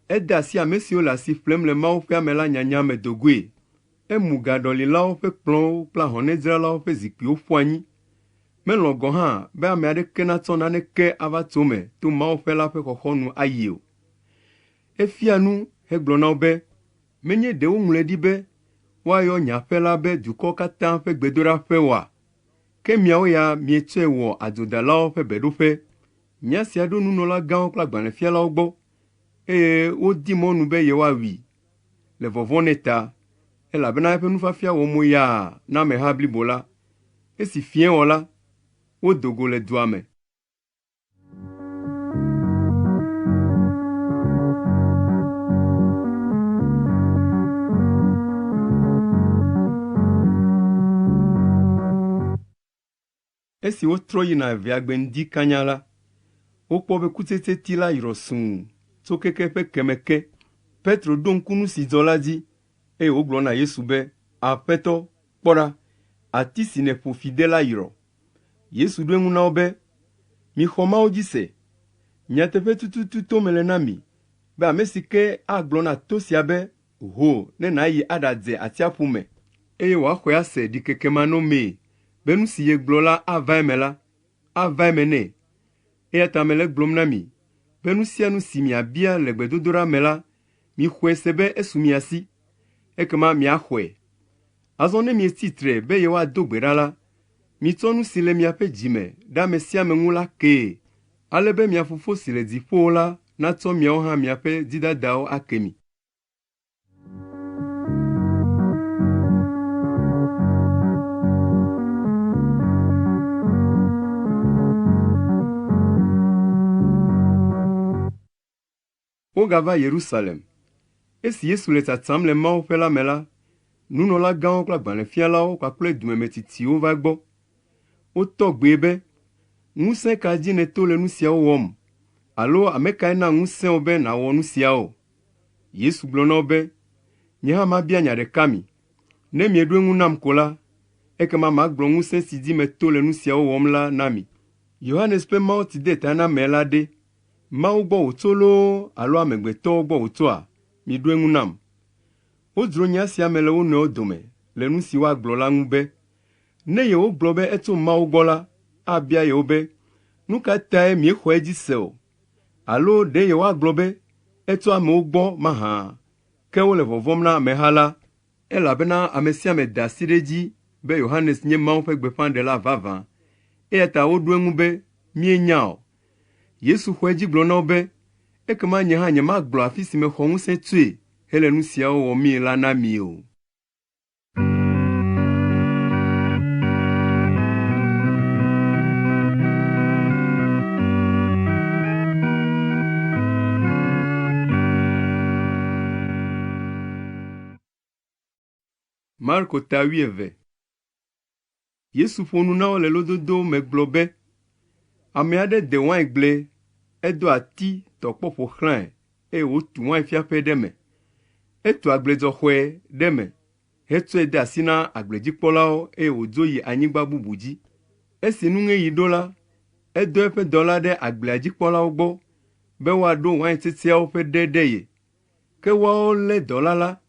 ede asi ame siwo le asi ƒlem le mawuƒea me la nyanya me do goe. Emu gaɖɔlilawo ƒe kplɔ̃wo kple ahɔnɛdzralawo ƒe zikpuiwo ƒu anyi. Melɔ̃ gɔ̃ hã be ame aɖeke natsɔ naneke ava tso eme to mawuƒe la ƒe xɔxɔnu ayi o. Efia nu hegblɔ na wo be, “Menye ɖe woŋlɔe ɖi be, ‘Woayɔ nye aƒe la be dukɔwo katã ƒe gbedoɖaƒe’ oa? Ke miawo ya mietsɔe wɔ adzodalawo ƒe beɖoƒe.” Nya sia ɖo nunɔlagãwo kple agbalẽfialawo gbɔ, eye wodi mɔnu be yewoawui le vɔvɔ̃ nɛ ta, elabena eƒe nufiafia wɔ mo yaa na ameha blibo la. Esi fiẽ wɔ la, wodo go le dua me. Esi wotrɔ yina evea gbe ŋdi kanya la, wokpɔ be kutsetseti la yrɔ sũu tso keke eƒe keme ke. Petro ɖo ŋku nu si dzɔ la dzi, eye wògblɔ na Yesu be, “Aƒetɔ, kpɔ ɖa, ati si nèƒo fi de la yrɔ.” Yesu ɖo eŋu na wo be, “Mixɔ Mawu dzi se. Nyateƒe tututu tom mele na mi be ame si ke agblɔ na to sia be, ‘Ho ne nàyi aɖadze atsiaƒu me,’ eye wòaxɔe ase ɖikekemanɔmee be nu si yegblɔ la ava eme la, ava eme nɛ. Eya ta mele egblɔm na mi be nu sia nu si miabia le gbedodoɖa me la, mixɔe se be esu mia si, ekema miaxɔe. Azɔ ne mietsi tre be yewoado gbe ɖa la, mitsɔ nu si le miaƒe dzi me ɖe ame sia ame ŋu la kee, ale be mia Fofo si le dziƒowo la natsɔ miawo hã miaƒe dzidadawo ake mi. Wogava Yerusalem. Esi Yesu le tsatsam le mawuƒe la me la, nunɔlagãwo kple agbalẽfialawo kpakple dumemetsitsiwo va egbɔ. Wotɔ gbee be, “Ŋusẽ ka dzi nèto le nu siawo wɔm? Alo ame kae na ŋusẽ wò be nàwɔ nu siawo?” Yesu gblɔ na wo be, “Nye hã mabia nya ɖeka mi. Ne mieɖo eŋu nam ko la, ekema magblɔ ŋusẽ si dzi meto le nu siawo wɔm la na mi. Yohanes ƒe mawutsidetaname la ɖe, Mawu gbɔ wòtso loo alo amegbetɔwo gbɔ wòtsoa? Miɖo eŋu nam.” Wodzro nya sia me le wo nɔewo dome le nu si woagblɔ la ŋu be, ne yewogblɔ be etso Mawu gbɔ la, abia yewo be, “Nu ka tae miexɔ edzi se o?” Alo ɖe yewoagblɔ be, “Etso amewo gbɔ mahã?” Ke wole vɔvɔ̃m na ameha la, elabena ame sia ame da asi ɖe edzi be Yohanes nye Mawu ƒe gbeƒãɖela vavã. Eya ta woɖo eŋu be, “Míenya o.” Yesu xɔ edzi gblɔ na wo be, “Ekema nye hã nyemagblɔ afi si mexɔ ŋusẽ tsoe hele nu siawo wɔmii la na mi o.” Marko ta wuieve. Yesu ƒo nu na wo le lododo me gblɔ be, “Ame aɖe de waingble, edo ati tɔ kpɔ ƒo xlãe eye wòtu wainfiaƒe ɖe eme. Etu agbledzɔxɔe ɖe eme hetsɔe de asi na agbledzikpɔlawo eye wòdzo yi anyigba bubu dzi. Esi nuŋeɣi ɖo la, edɔ eƒe dɔla ɖe agblea dzi kpɔlawo gbɔ be woaɖo waintsetseawo ƒe ɖe ɖe ye. Ke woawo lé dɔla la,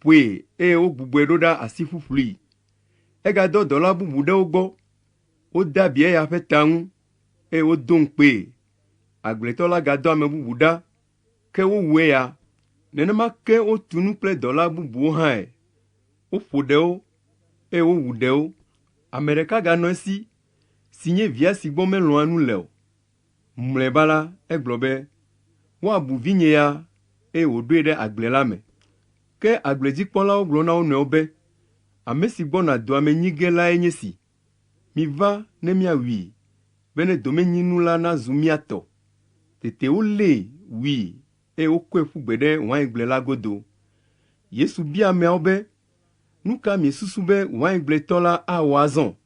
ƒoe eye wogbugbɔe ɖo ɖa asi ƒuƒlui. Egadɔ dɔla bubu ɖe wo gbɔ. Wode abi eya ƒe ta ŋu eye wodo ŋukpee. Agbletɔ la gadɔ ame bubu ɖa, ke wowu eya. Nenema ke wotu nu kple dɔla bubuwo hãe. Woƒo ɖewo eye wowu ɖewo. Ame ɖeka ganɔ esi si nye via si gbɔ melɔ̃a nu le o. Mlɔeba la, egblɔ be, ‘Woabu vinye ya,’ eye wòɖoe ɖe agble la me. Ke agbledzikpɔlawo gblɔ na wo nɔewo be, ‘Ame si gbɔna dɔa me nyi ge lae nye esi. Miva ne míawui, bene domenyinu la nazu mía tɔ.’ Tete wolée, wui, eye wokɔe ƒu gbe ɖe waingble la godo. Yesu bia ameawo be, “Nu ka miesusu be waingbletɔ la awɔ azɔ?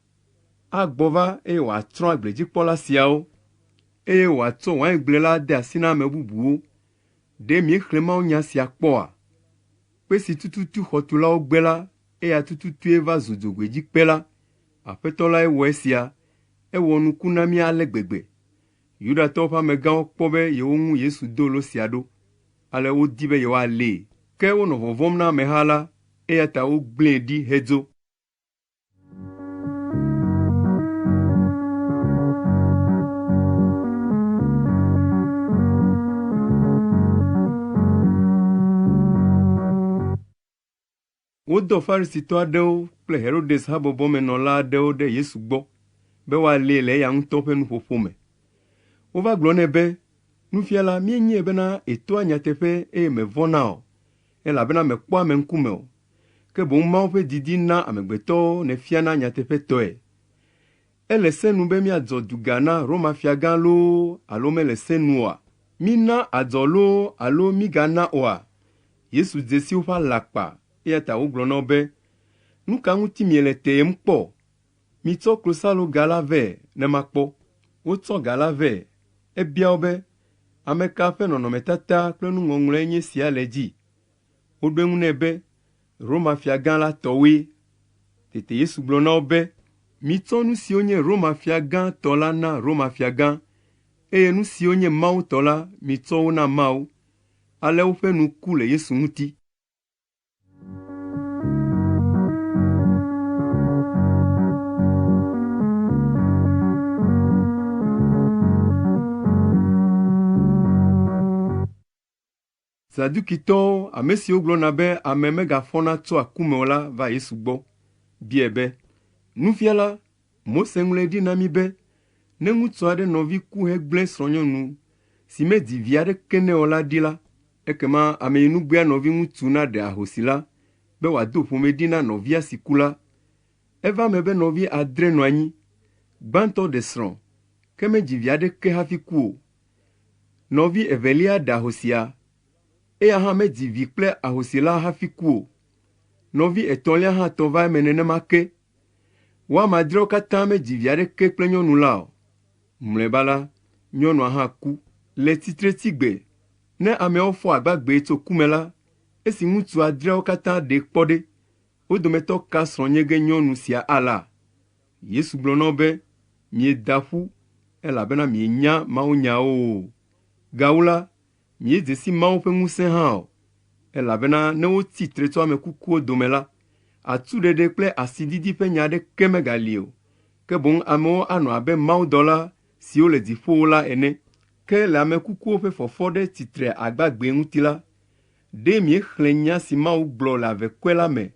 Agbɔ va eye wòatsrɔ̃ agbledzikpɔla siawo, eye wòatsɔ waingble la ade asi na ame bubuwo. Ɖe miexlẽ mawunya sia kpɔa? Kpe si tututu xɔtulawo gbe la, eya tututue va zu dzogoedzikpe la. Aƒetɔ lae wɔ esia. Ewɔ nuku na mí ale gbegbe.” Yudatɔwo ƒe amegãwo kpɔ be yewo ŋu Yesu do lo sia ɖo, ale wodi be yewoalée. Ke wonɔ vɔvɔ̃m na ameha la, eya ta wogblẽe ɖi hedzo. Wodɔ Farisitɔ aɖewo kple Herodes habɔbɔmenɔla aɖewo ɖe Yesu gbɔ be woalée le eya ŋutɔ ƒe nuƒoƒo me. Wova gblɔ nɛ be, “Nufiala, míenyae bena ètoa nyateƒe eye mèvɔ̃na o, elabena mèkpɔa ame ŋkume o, ke boŋ Mawu ƒe didi na amegbetɔwo nèfiana nyateƒetɔe. Ele se nu be míadzɔ duga na Roma fiagã loo alo mele se nu oa? Mína adzɔ loo alo mígana oa?” Yesu dze si woƒe alakpa, eya ta wògblɔ na wo be, “Nu ka ŋuti miele teyem kpɔ? Mitsɔ klosaloga la vɛ ne makpɔ.” Wotsɔ ga la vɛ. Ebia wo be, “Ame ka ƒe nɔnɔmetata kple nuŋɔŋlɔe nye esia le edzi?” Woɖo eŋu nɛ be, “Roma fiagã la tɔwoe.” Tete Yesu gblɔ na wo be, “Mitsɔ nu siwo nye Roma fiagã tɔ la na Roma fiagã, eye nu siwo nye Mawu tɔ la, mitsɔ wo na Mawu.” Ale woƒe nu ku le Yesu ŋuti. Zadukitɔwo, ame siwo gblɔna be ame megafɔna tsoa ku me o la va Yesu gbɔ, biae be, “Nufiala, Mose ŋlɔe ɖi na mí be, ne ŋutsu aɖe nɔvi ku hegblẽ srɔ̃nyɔnu si medzi vi aɖeke nɛ o la ɖi la, ekema ameyinugbea nɔviŋutsu naɖe ahosi la be wòado ƒome ɖi na nɔvia si ku la. Eva eme be nɔvi adre nɔ anyi. Gbãtɔ ɖe srɔ̃, ke medzi vi aɖeke hafi ku o. Nɔvi evelia ɖe ahosia. Eya hã medzi vi kple ahosi la hafi ku o. Nɔvi etɔ̃lia hã tɔ va eme nenema ke. Wo ame adreawo katã medzi vi aɖeke kple nyɔnu la o. Mlɔeba la, nyɔnua hã ku. Le tsitretsigbe, ne ameawo fɔ agbagbee tso ku me la, esi ŋutsu adreawo katã ɖee kpɔ ɖe, Wo dometɔ ka srɔ̃ nye ge nyɔnu sia ala?” Yesu gblɔ na wo be, “Mieda ƒu, elabena mienya mawunyawo o. Gawu la, miedze si Mawu ƒe ŋusẽ hã o, elabena ne wotsi tre tso ame kukuwo dome la, atuɖeɖe kple asididi ƒe nya aɖeke megali o, ke boŋ amewo anɔ abe mawudɔla siwo le dziƒowo la ene. Ke le ame kukuwo ƒe fɔfɔ ɖe tsitre agbagbee ŋuti la, ɖe miexlẽ nya si Mawu gblɔ le avekɔe la me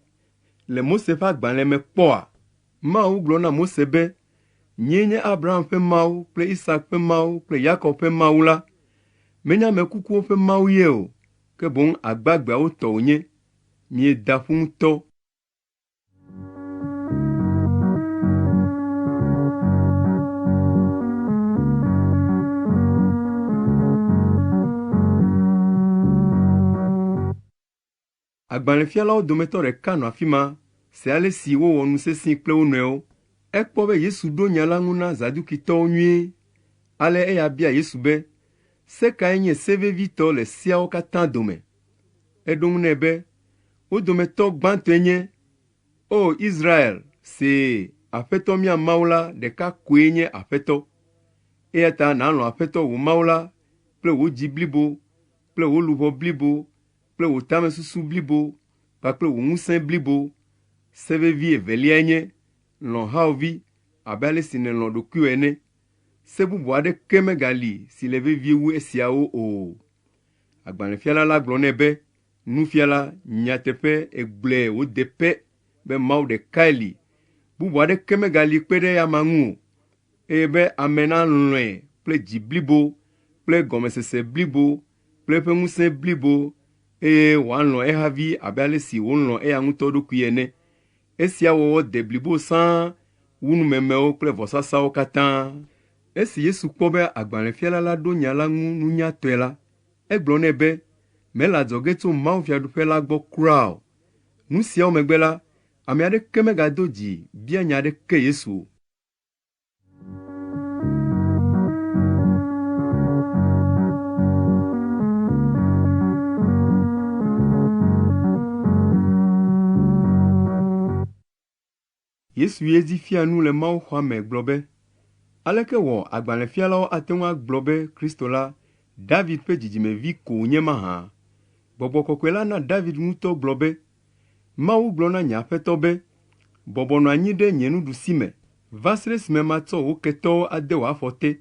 le Mose ƒe agbalẽ me kpɔa? Mawu gblɔ na Mose be, ‘Nyee nye Abraham ƒe Mawu kple Isak ƒe Mawu kple Yakob ƒe Mawu la.’ Menye ame kukuwo ƒe Mawu ye o, ke boŋ agbagbeawo tɔ wònye. Mieda ƒu ŋutɔ. Agbalẽfialawo dometɔ ɖeka nɔ afi ma se ale si wowɔ nu sesẽe kple wo nɔewo. Ekpɔ be Yesu ɖo nya la ŋu na Zadukitɔwo nyuie. Ale eya bia Yesu be, “Se kae nye se vevitɔ le seawo katã dome?” Eɖo eŋu nɛ be, “Wo dometɔ gbãtɔe nye, ‘O Israel, see, Aƒetɔ mía Mawu la ɖeka koe nye Aƒetɔ. Eya ta nàlɔ̃ Aƒetɔ wò Mawu la kple wò dzi blibo kple wò luʋɔ blibo kple wò tamesusu blibo kpakple wò ŋusẽ blibo. Se vevi eveliae nye, lɔ̃ hawòvi abe ale si nèlɔ̃ ɖokuiwò ene. Se bubu aɖeke megali si le vevie wu esiawo o. Agbalẽfiala la gblɔ nɛ be, Nufiala, nyateƒe ègblɔe wòde pɛ be Mawu ɖekae li, bubu aɖeke megali kpe ɖe eyama ŋu o, eye be ame nalɔ̃e kple dzi blibo kple gɔmesese blibo kple eƒe ŋusẽ blibo eye wòalɔ̃ ehavi abe ale si wòlɔ̃ eya ŋutɔ ɖokui ene. Esia wɔwɔ de blibo sãa wu numemewo kple vɔsasawo katã. Esi Yesu kpɔ be agbalẽfiala la ɖo nya la ŋu nunyatɔe la, egblɔ nɛ be, Mèle adzɔge tso mawufiaɖuƒe la gbɔ kura o. Nu siawo megbe la, ame aɖeke megado dzi bia nya aɖeke Yesu o. Yesu yi edzi fia nu le mawuxɔa me gblɔ be, “Aleke wɔ agbalẽfialawo ate ŋu agblɔ be Kristo la, David ƒe dzidzimevi ko wònye mahã? Gbɔgbɔ Kɔkɔe la na David ŋutɔ gblɔ be, ‘Mawu gblɔ na nye Aƒetɔ be, Bɔbɔ nɔ anyi ɖe nye nuɖusime va se ɖe esime matsɔ wò ketɔwo ade wò afɔ te.’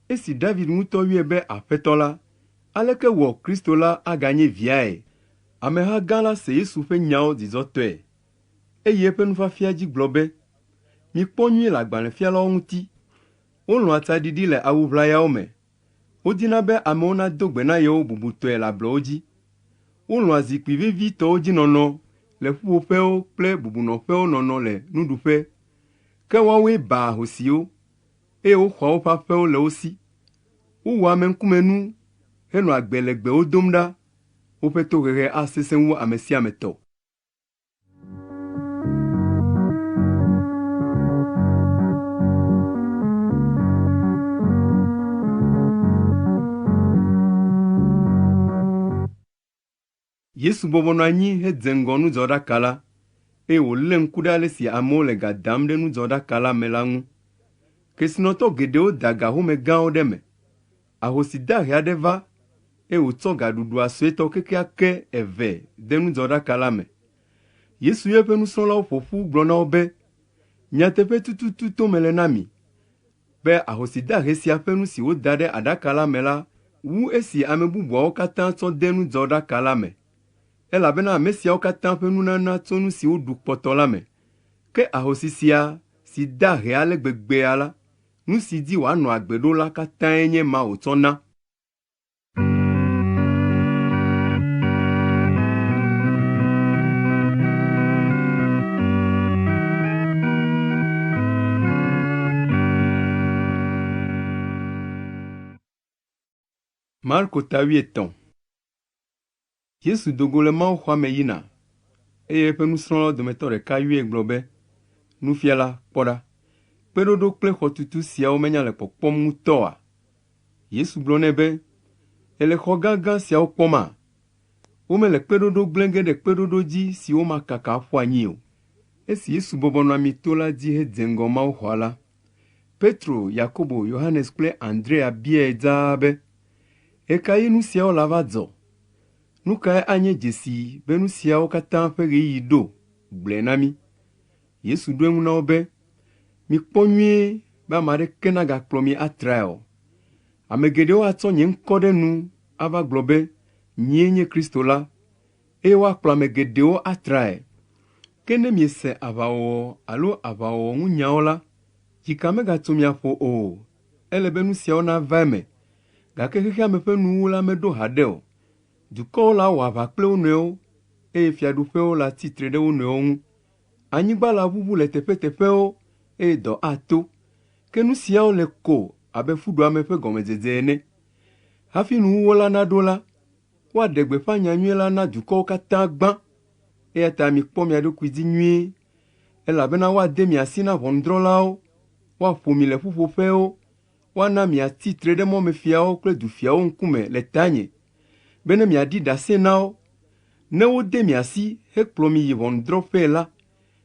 Esi David ŋutɔ yɔe be Aƒetɔ la, aleke wɔ Kristo la aganye viae?” Ameha gã la se Yesu ƒe nyawo dzidzɔtɔe. Eyi eƒe nufiafia dzi gblɔ be, “Mikpɔ nyuie le agbalẽfialawo ŋuti. Wolɔ̃a tsaɖiɖi le awu ʋlayawo me. Wodina be amewo nado gbe na yewo bubutɔe le ablɔwo dzi. Wolɔ̃a zikpui vevitɔwo dzi nɔnɔ le ƒuƒoƒewo kple bubunɔƒewo nɔnɔ le nuɖuƒe. Ke woawoe baa ahosiwo, eye woxɔa woƒe aƒewo le wo si. Wowɔa ameŋkumenu henɔa gbe legbewo dom ɖa. Woƒe tohehe asesẽ wu ame sia ame tɔ. Yesu bɔbɔ nɔ anyi hedze ŋgɔ nudzɔɖaka la, eye wòlé ŋku ɖe ale si amewo le ga dam ɖe nudzɔɖaka la me la ŋu. Kesinɔtɔ geɖewo da ga home gãwo ɖe eme. Ahosi dahe aɖe va eye wòtsɔ gaɖuɖua suetɔ kekeake eve de nudzɔɖaka la me. Yesu yɔ eƒe nusrɔ̃lawo ƒo ƒu gblɔ na wo be, “Nyateƒe tututu tom mele na mi be ahosi dahe sia ƒe nu si wòda ɖe aɖaka la me la wu esi ame bubuawo katã tsɔ de nudzɔɖaka la me, elabena ame siawo katã ƒe nunana tso nu si woɖu kpɔtɔ la me. Ke ahosi sia si dahe ale gbegbea la, nu si dzi wòanɔ agbe ɖo la katãe nye ema wòtsɔ na.” Marko ta wuietɔ̃. Yesu do go le mawuxɔa me yina, eye eƒe nusrɔ̃lawo dometɔ ɖeka yɔe gblɔ be, “Nufiala, kpɔ ɖa, kpeɖoɖo kple xɔtutu siawo menya le kpɔkpɔm ŋutɔ oa?” Yesu gblɔ nɛ be, “Èle xɔ gãgã siawo kpɔma? Womele kpeɖoɖo gblẽ ge ɖe kpeɖoɖo dzi si womakaka aƒu anyi o. Esi Yesu bɔbɔ nɔ Amito la dzi hedze ŋgɔ mawuxɔa la, Petro, Yakobo, Yohanes kple Andrea biae dzaa be, Ɣekaɣi nu siawo lava dzɔ? Nu kae anye dzesi be nu siawo katã ƒe ɣeyiɣi ɖo? Gblɔe na mí. Yesu ɖo eŋu na wo be, Mikpɔ nyuie be ame aɖeke nagakplɔ mi atrae o. Ame geɖewo atsɔ nye ŋkɔ ɖe nu ava gblɔ be, ‘Nyee nye Kristo la,’ eye woakplɔ ame geɖewo atrae. Ke ne miese aʋawɔwɔ alo aʋawɔwɔ ŋu nyawo la, dzika megatso mia ƒo o. Ele be nu siawo nava eme, gake xexea me ƒe nuwuwu la meɖo haɖe o. Dukɔwo lawɔ aʋa kple wo nɔewo, eye fiaɖuƒewo latsi tre ɖe wo nɔewo ŋu. Anyigba laʋuʋu le teƒeteƒewo, eye dɔ ato. Ke nu siawo le ko abe fuɖuame ƒe gɔmedzedze ene. Hafi nuwuwu la naɖo la, woaɖe gbeƒã nyanyui la na dukɔwo katã gbã. Eya ta mikpɔ mia ɖokui dzi nyuie, elabena woade mi asi na ʋɔnudrɔ̃lawo, woaƒo mi le ƒuƒoƒewo, woana miatsi tre ɖe mɔmefiawo kple dufiawo ŋkume le tanye, bene miaɖi ɖase na wo. Ne wode mi asi hekplɔ mi yi ʋɔnudrɔ̃ƒee la,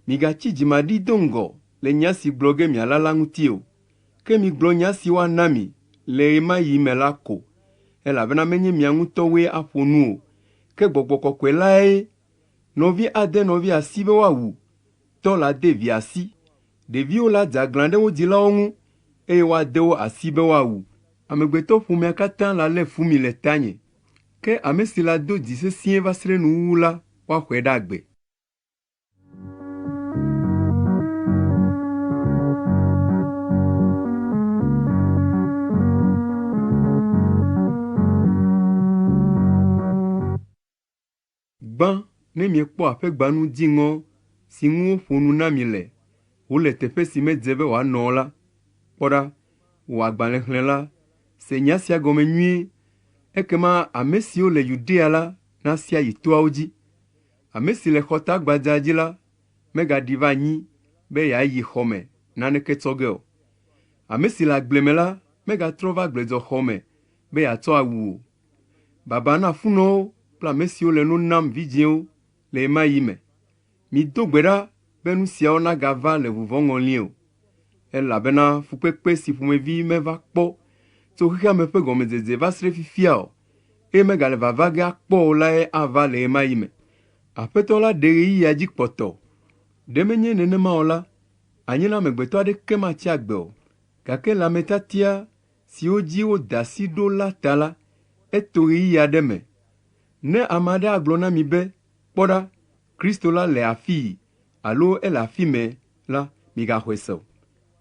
migatsi dzimaɖi do ŋgɔ le nya si gblɔ ge miala la ŋuti o, ke migblɔ nya si woana mi le ɣe ma ɣi me la ko, elabena menye mia ŋutɔwoe aƒo nu o, ke Gbɔgbɔ Kɔkɔe lae. Nɔvi ade nɔvi asi be woawu, tɔ lade via asi, ɖeviwo ladze aglã ɖe wo dzilawo ŋu, eye woade wo asi be woawu. Amegbetɔƒomea katã lalé fu mi le tanye, ke ame si lado dzi sesĩe va se ɖe nuwuwu la, woaxɔe ɖe agbe. Gbã, ne miekpɔ aƒegbanu dziŋɔ si ŋu woƒo nu na mi le wòle teƒe si medze be wòanɔ o la, kpɔ ɖa, wò agbalẽxlẽla, se nya sia gɔme nyuie, ekema ame siwo le Yudea la nasia yi toawo dzi. Ame si le xɔta gbadza dzi la megaɖi va anyi be yeayi xɔ me naneke tsɔ ge o. Ame si le agble me la megatrɔ va agbledzɔxɔ me be yeatsɔ awu o. Baba na funɔwo kple ame siwo le no nam vidzĩewo le ɣe ma ɣi me. Mido gbe ɖa be nu siawo nagava le vuvɔŋɔli o, elabena fukpekpe si ƒomevi meva kpɔ tso xexea me ƒe gɔmedzedze va se ɖe fifia o, eye megale vava ge akpɔ o lae ava le ɣe ma ɣi me. Aƒetɔ la ɖe ɣeyiɣia dzi kpɔtɔ. Ɖe menye nenema o la, anye ne amegbetɔ aɖeke matsi agbe o. Gake le ame tiatia siwo dzi woda asi ɖo la ta la, eto ɣeyiɣi aɖe me. Ne ame aɖe agblɔ na mi be, ‘Kpɔ ɖa, Kristo la le afii alo ele afi mɛ’ la, migaxɔe se o.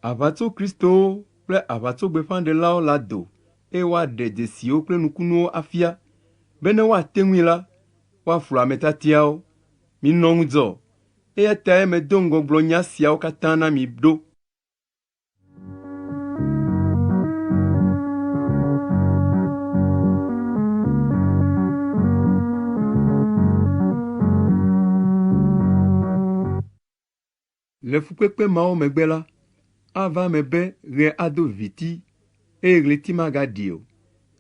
Aʋatsokristowo kple aʋatsogbeƒãɖelawo lado eye woaɖe dzesiwo kple nukunuwo afia, be ne woate ŋui la, woaflu ame tiatiawo. Minɔ ŋudzɔ, eya tae medo ŋgɔ gblɔ nya siawo katã na mi ɖo. Le fukpekpe mawo megbe la, ava eme be ɣe ado viviti, eye ɣleti magaɖi o.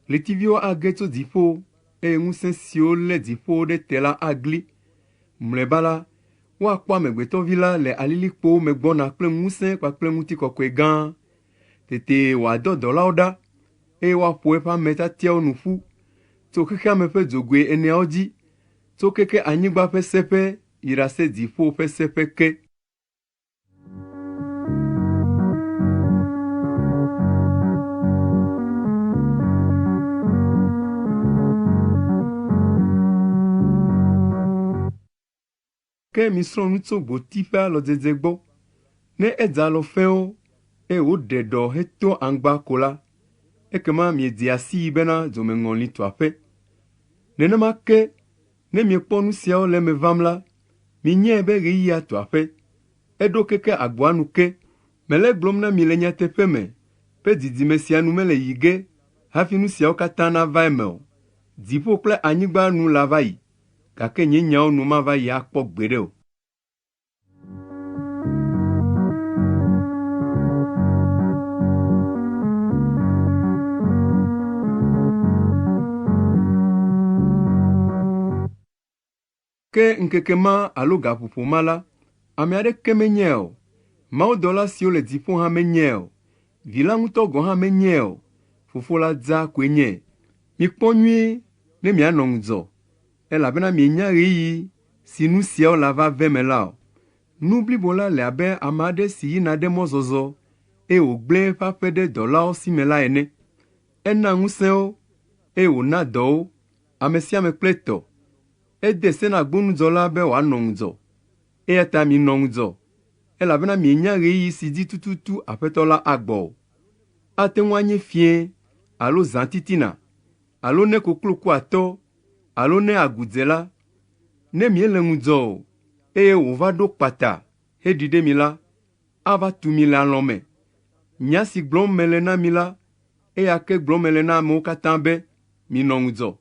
Ɣletiviwo age tso dziƒo, eye ŋusẽ siwo lé dziƒowo ɖe te la agli. Mlɔeba la, woakpɔ Amegbetɔvi la le alilikpowo me gbɔna kple ŋusẽ kpakple ŋutikɔkɔe gã. Tete wòadɔ dɔlawo ɖa, eye woaƒo eƒe ame tiatiawo nu ƒu tso xexea me ƒe dzogoe eneawo dzi, tso keke anyigba ƒe seƒe yi ɖase dziƒo ƒe seƒe ke. Ke misrɔ̃ nu tso gboti ƒe alɔdzedze gbɔ. Ne edze alɔ fɛ̃wo, eye wòɖe ɖɔ heto aŋgba ko la, ekema miedzea sii bena dzomeŋɔli tu aƒe. Nenema ke ne miekpɔ nu siawo le eme vam la, minyae be ɣeyiɣia tu aƒe. Eɖo keke agboa nu ke. Mele egblɔm na mi le nyateƒe me be dzidzime sia nu mele yi ge hafi nu siawo katã nava eme o. Dziƒo kple anyigba nu lava yi, gake nye nyawo nu mava yi akpɔ gbeɖe o. Ke ŋkeke ma alo gaƒoƒo ma la, ame aɖeke menyae o. Mawudɔla siwo le dziƒo hã menyae o. Vi la ŋutɔ gɔ̃ hã menyae o. Fofo la dzaa koe nyae. Mikpɔ nyuie ne mianɔ ŋudzɔ, elabena mienya ɣeyiɣi si nu siawo lava ve eme la o. Nu blibo la le abe ame aɖe si yina ɖe mɔzɔzɔ eye wògblẽ eƒe aƒe ɖe dɔlawo si me la ene. Ena ŋusẽ wo eye wòna dɔ wo, ame sia ame kple etɔ. Ede se na agbonudzɔla be wòanɔ ŋudzɔ. Eya ta minɔ ŋudzɔ, elabena mienya ɣeyiɣi si dzi tututu Aƒetɔ la agbɔ o. Ate ŋu anye fiẽ alo zã titina alo ne koklo ku atɔ alo ne agu dze la. Ne miele ŋudzɔ o, eye wòva ɖo kpata heɖi ɖe mi la, ava tu mi le alɔ̃ me. Nya si gblɔm mele na mi la, eya ke gblɔm mele na amewo katã be, Minɔ ŋudzɔ.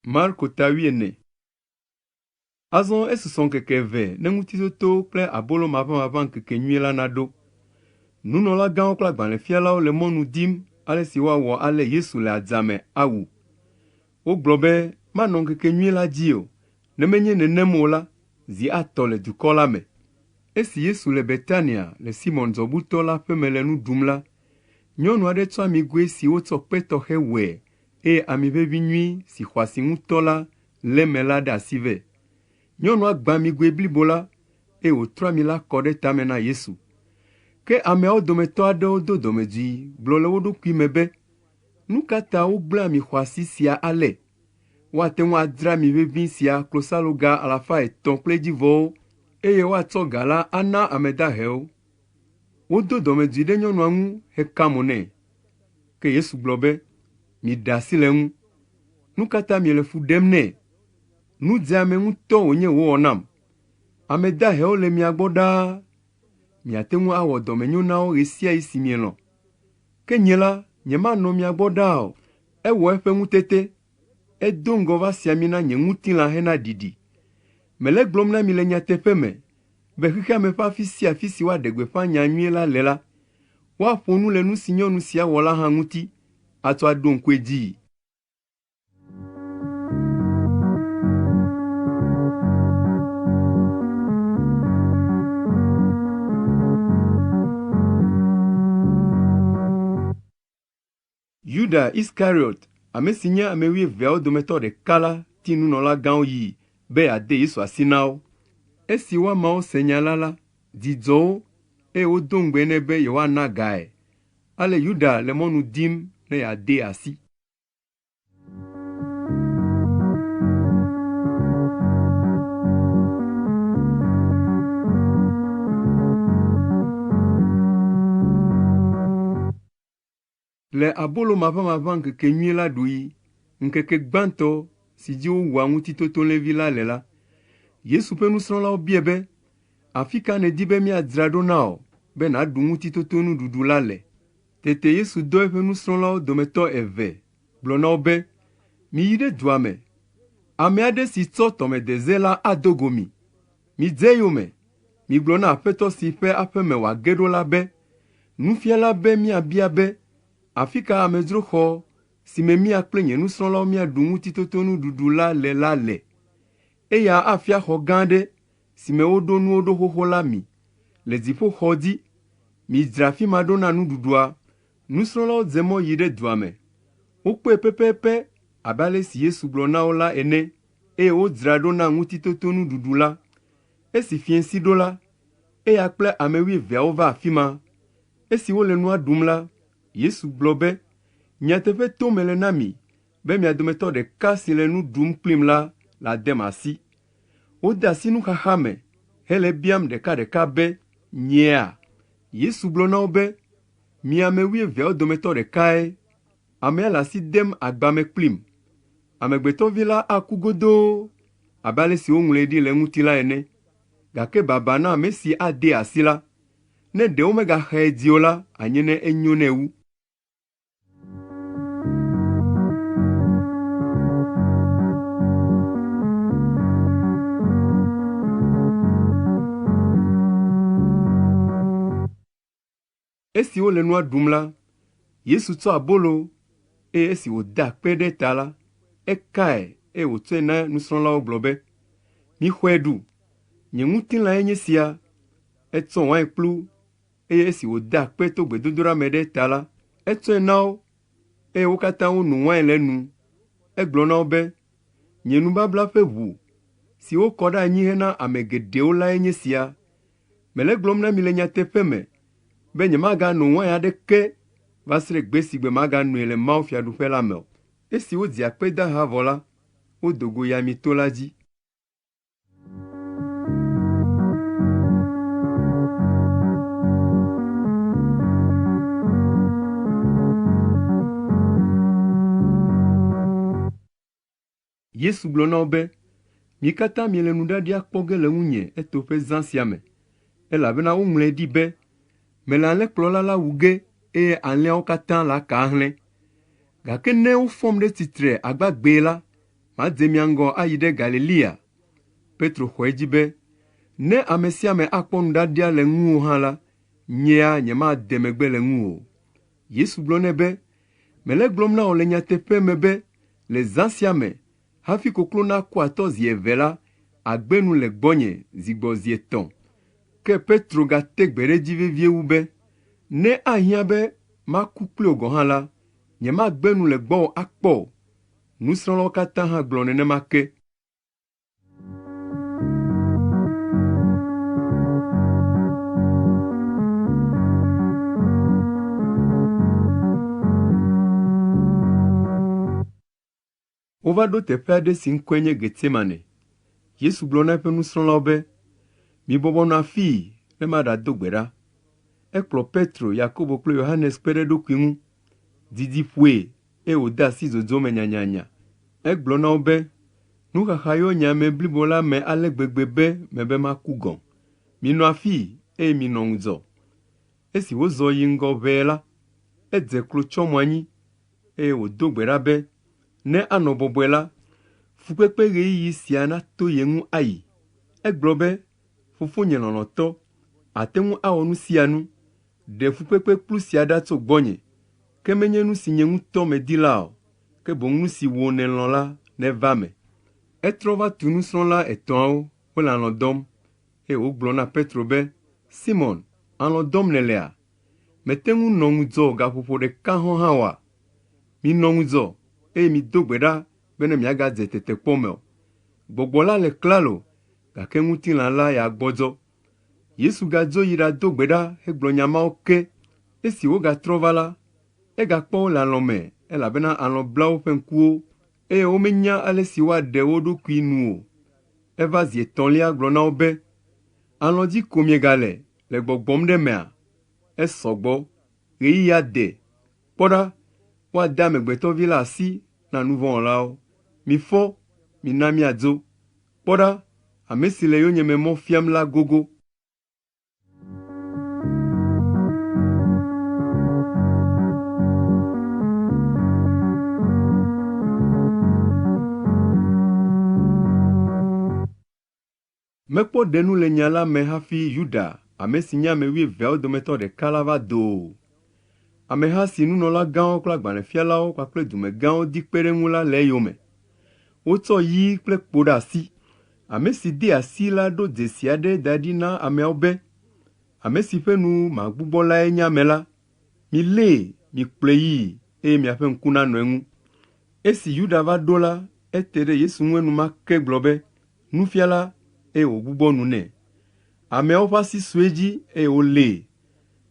Marko ta wuiene. Azɔ esusɔ ŋkeke eve ne Ŋutitoto kple Abolo Maʋamaʋã Ŋkekenyui la naɖo. Nunɔlagãwo kple agbalẽfialawo le mɔnu dim ale si woawɔ alé Yesu le adzame awu. Wogblɔ be manɔ ŋkekenyui la dzi o, ne menye nenem o la, zi atɔ le dukɔ la me. Esi Yesu le Betania le Simɔn dzɔbutɔ la ƒe me le nu ɖum la, nyɔnu aɖe tsɔ amigoe si wotsɔ kpe tɔxɛ wɔe eye ami ʋeʋĩ nyui si xɔ asi ŋutɔ la le eme la ɖe asi vɛ. Nyɔnua gbã amigoe blibo la eye wòtrɔ ami la kɔ ɖe tame na Yesu. Ke ameawo dometɔ aɖewo do dɔmedzoe gblɔ le wo ɖokui me be, Nu ka ta wogblẽ ami xɔasi sia ale? Woate ŋu adzra ami ʋeʋĩ sia klosaloga alafa etɔ̃ kple edzivɔwo eye woatsɔ ga la ana ame dahewo. Wodo dɔmedzoe ɖe nyɔnua ŋu heka mo nɛ. Ke Yesu gblɔ be, Miɖe asi le eŋu. Nu ka ta miele fu ɖem nɛ? Nu dzeame ŋutɔ wònye wòwɔ nam. Ame dahewo le mia gbɔ ɖaa. Miate ŋu awɔ dɔmenyo na wo ɣe sia ɣi si mielɔ̃. Ke nye la, nyemanɔ mia gbɔ ɖaa o. Ewɔ eƒe ŋutete. Edo ŋgɔ va si ami na nye ŋutilã hena ɖiɖi. Mele egblɔm na mi le nyateƒe me be xexea me ƒe afi sia afi si woaɖe gbeƒã nya nyui la le la, woaƒo nu le nu si nyɔnu sia wɔ la hã ŋuti atsɔ aɖo ŋku edzii. Yuda Iskariɔt, ame si nye ame wuieveawo dometɔ ɖeka la ti nunɔlagãwo yii be yeade Yesu asi na wo. Esi woamawo se nya la la, dzi dzɔ wo eye wodo ŋugbe nɛ be yewoana gae. Ale Yuda le mɔnu dim ne yeadee asi. Le Abolo Maʋamaʋã Ŋkekenyui la ɖuɣi, ŋkeke gbãtɔ si dzi wowua Ŋutitotolẽvi la le la, Yesu ƒe nusrɔ̃lawo biae be, “Afi ka nèdi be míadzra ɖo na wò be nàɖu Ŋutitotonuɖuɖu la le?” Tete Yesu dɔ eƒe nusrɔ̃lawo dometɔ eve gblɔ na wo be, “Miyi ɖe dua me. Ame aɖe si tsɔ tɔmedeze la ado go mi. Midze eyome. Migblɔ na aƒetɔ si ƒe aƒe me wòage ɖo la be, ‘Nufiala be míabia be, afi ka amedzroxɔ si me mía kple nye nusrɔ̃lawo míaɖu Ŋutitotonuɖuɖu la le la le?’ Eya afia xɔ gã aɖe si me woɖo nuwo ɖo xoxo la mi le dziƒoxɔ dzi. Midzra afi ma ɖo na nuɖuɖua.” Nusrɔ̃lawo dze mɔ yi ɖe dua me. Wokpɔe pɛpɛpɛ abe ale si Yesu gblɔ na wo la ene eye wodzra ɖo na Ŋutitotonuɖuɖu la. Esi fiẽsi ɖo la, eya kple ame wuieveawo va afi ma. Esi wole nua ɖum la, Yesu gblɔ be, “Nyateƒe tom mele na mi be mia dometɔ ɖeka si le nu ɖum kplim la ladem asi.” Wode asi nuxaxa me hele ebiam ɖekaɖeka be, “Nyea?” Yesu gblɔ na wo be, “Mi ame wuieveawo dometɔ ɖekae. Amea le asi dem agba me kplim. Amegbetɔ Vi la aku godoo abe ale si woŋlɔe ɖi le eŋuti la ene. Gake baba na ame si adee asi la. Ne ɖe womegaxae dzi o la, anye ne enyo nɛ wu.” Esi wole nua ɖum la, Yesu tsɔ abolo, eye esi wòda akpe ɖe eta la, ekae eye wòtsɔe na nusrɔ̃lawo gblɔ be, “Mixɔe ɖu, nye ŋutilãe nye esia.” Etsɔ wainkplu, eye esi wòda akpe to gbedodoɖa me ɖe eta la, etsɔe na wo eye wo katã wono wain le enu. Egblɔ na wo be, “Nye nubabla ƒe ʋu si wokɔ ɖe anyi hena ame geɖewo lae nye esia. Mele egblɔm na mi le nyateƒe me be nyemagano wain aɖeke va se ɖe gbe si gbe maganoe le mawufiaɖuƒe la me o.” Esi wodzi akpedaha vɔ la, wodo go yi Amito la dzi. Yesu gblɔ na wo be, “Mi katã miele nuɖaɖia kpɔ ge le ŋunye etoƒe zã sia me, elabena woŋlɔe ɖi be, ‘Mele alẽkplɔla la wu ge eye alẽawo katã laka ahlẽ.’ Gake ne wofɔm ɖe tsitre agbagbee la, madze mia ŋgɔ ayi ɖe Galilea.” Petro xɔ edzi be, “Ne ame sia ame akpɔ nuɖaɖia le ŋuwò hã la, nyea nyemade megbe le ŋuwò o.” Yesu gblɔ nɛ be, “Mele egblɔm na wò le nyateƒe me be le zã sia me, hafi koklo naku atɔ zi eve la, àgbe nu le gbɔnye zi gbɔ zi etɔ̃.” Ke Petro gate gbe ɖe edzi vevie wu be, “Ne ahiã be maku kpli wò gɔ̃ hã la, nyemagbe nu le gbɔwò akpɔ o.” Nusrɔ̃lawo katã hã gblɔ nenema ke. Wova ɖo teƒe aɖe si ŋkɔe nye Getsemane. Yesu gblɔ na eƒe nusrɔ̃lawo be, “Mibɔbɔ nɔ afii ne maɖado gbe ɖa.” Ekplɔ Petro, Yakobo kple Yohanes kpe ɖe eɖokui ŋu. Didi ƒoe eye wòde asi dzodzo me nyanyanya. Egblɔ na wo be, “Nuxaxa yɔ nye ame blibo la me ale gbegbe be mebe maku gɔ̃. Minɔ afii eye minɔ ŋudzɔ.” Esi wòzɔ yi ŋgɔ ʋɛe la, edze klo tsyɔ mo anyi eye wòdo gbe ɖa be, ne anɔ bɔbɔe la, fukpekpe ɣeyiɣi sia nato ye ŋu ayi. Egblɔ be, “Fofonye lɔlɔ̃tɔ, àte ŋu awɔ nu sia nu. Ɖe fukpekpekplu sia ɖa tso gbɔnye, ke menye nu si nye ŋutɔ medi la o, ke boŋ nu si wò nèlɔ̃ la neva eme.” Etrɔ va tu nusrɔ̃la etɔ̃awo wole alɔ̃ dɔm, eye wògblɔ na Petro be, “Simɔn, alɔ̃ dɔm nèlea? Mète ŋu nɔ ŋudzɔ gaƒoƒo ɖeka hɔ̃ hã oa? Minɔ ŋudzɔ, eye mido gbe ɖa bene miagadze tetekpɔ me o. Gbɔgbɔ la le klalo, gake ŋutilã la ya gbɔdzɔ.” Yesu gadzo yi ɖado gbe ɖa hegblɔ nya mawo ke. Esi wògatrɔ va la, egakpɔ wo le alɔ̃ me elabena alɔ̃ bla woƒe ŋkuwo eye womenya ale si woaɖe wo ɖokui nu o. Eva zi etɔ̃lia gblɔ na wo be, “Alɔ̃ dzi ko miegale le gbɔgbɔm ɖe emea? Esɔ gbɔ. Ɣeyiɣia de. Kpɔ ɖa, woade Amegbetɔ Vi la asi na nu vɔ̃ wɔlawo. Mifɔ, mina míadzo. Kpɔ ɖa, ame si le yonyeme mɔ fiam la gogo.” Mekpɔ ɖe nu le nya la me hafi Yuda, ame si nye ame wuieveawo dometɔ ɖeka la va do o. Ameha si nunɔlagãwo kple agbalẽfialawo kpakple dumegãwo di kpe ɖe eŋu la le eyome. Wotsɔ yi kple kpo ɖe asi. Ame si dee asi la ɖo dzesi aɖe da ɖi na ameawo be, “Ame si ƒe nu magbugbɔ lae nye ame la. Milée, mikplɔe yii eye miaƒe ŋku nanɔ eŋu.” Esi Yuda va ɖo la, ete ɖe Yesu ŋu enumake gblɔ be, “Nufiala,” eye wògbugbɔ nu nɛ. Ameawo ƒe asi su edzi eye wolée.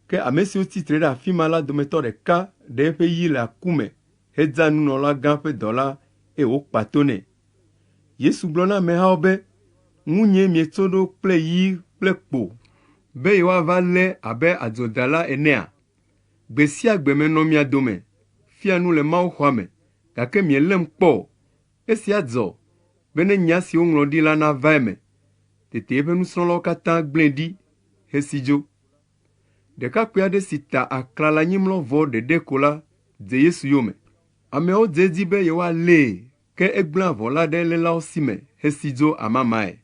Ke ame siwo tsi tre ɖe afi ma la dometɔ ɖeka ɖe eƒe yi le aku me hedza nunɔlagã ƒe dɔla eye wòkpa to nɛ. Yesu gblɔ na amehawo be, “Ŋunyee mietso ɖo kple yi kple kpo be yewoava lé abe adzodala enea? Gbe sia gbe menɔ mia dome, fia nu le mawuxɔa me, gake mielém kpɔ o. Esia dzɔ bene nya si woŋlɔ ɖi la nava eme.” Tete eƒe nusrɔ̃lawo katã gblẽe ɖi hesi dzo. Ɖekakpui aɖe si ta aklalanyimlɔvɔ ɖeɖe ko la dze Yesu yome. Ameawo dze edzi be yewoalée, ke egblẽ avɔ la ɖe elélawo si me hesi dzo amamae.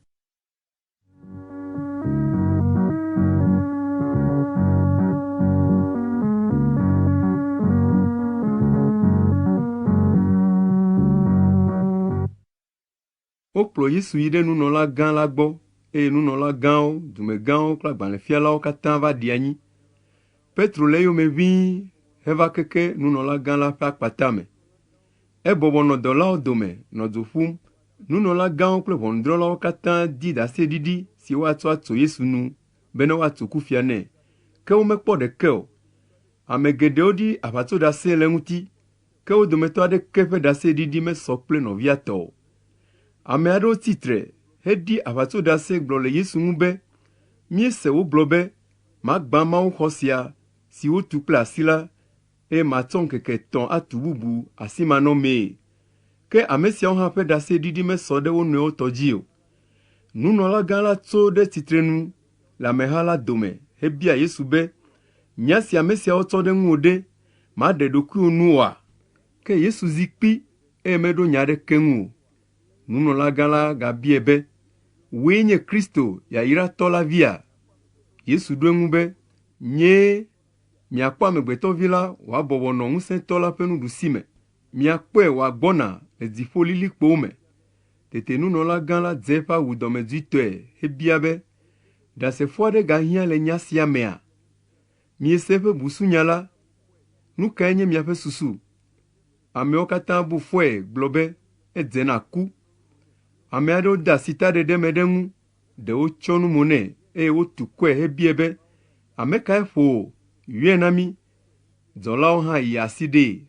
Wokplɔ Yesu yi ɖe nunɔlagã la gbɔ eye nunɔlagãwo, dumegãwo kple agbalẽfialawo katã va ɖi anyi. Petro le eyome ʋĩi heva keke nunɔlagã la ƒe akpata me. Ebɔbɔ nɔ dɔlawo dome nɔ dzo ƒum. Nunɔlagãwo kple ʋɔnudrɔ̃lawo katã di ɖaseɖiɖi si woatsɔ atso Yesu nu bene woatso kufia nɛ, ke womekpɔ ɖeke o. Ame geɖewo ɖi aʋatsoɖase le eŋuti, ke wo dometɔ aɖeke ƒe ɖaseɖiɖi mesɔ kple nɔvia tɔ o. Ame aɖewo tsi tre heɖi aʋatsoɖase gblɔ le Yesu ŋu be, “Míese wògblɔ be, ‘Magbã mawuxɔ sia si wotu kple asi la, eye matsɔ ŋkeke etɔ̃ atu bubu asimanɔmee.’ ” Ke ame siawo hã ƒe ɖaseɖiɖi mesɔ ɖe wo nɔewo tɔ dzi o. Nunɔlagã la tso ɖe tsitrenu le ameha la dome hebia Yesu be, “Nya si ame siawo tsɔ ɖe ŋuwò ɖe, màɖe ɖokuiwò nu oa?” Ke Yesu zi kpi eye meɖo nya aɖeke ŋu o. Nunɔlagã la gabiae be, “Wòe nye Kristo, yayratɔ la via?” Yesu ɖo eŋu be, “Nyee. Miakpɔ Amegbetɔ Vi la wòabɔbɔ nɔ Ŋusẽtɔ la ƒe nuɖusime. Miakpɔe wòagbɔna le dziƒolilikpowo me.” Tete nunɔlagã la dze eƒe awu dɔmedzoetɔe hebia be, “Ɖasefo aɖe gahiã le nya sia mea? Miese eƒe busunya la. Nu kae nye miaƒe susu?” Ameawo katã bu fɔe gblɔ be edze na ku. Ame aɖewo de asi taɖeɖe me ɖe eŋu, ɖewo tsyɔ nu mo nɛ eye wotu kɔe hebiae be, “Ame kae ƒo wò? Yɔe na mí!” Dzɔlawo hã yi asi ɖee.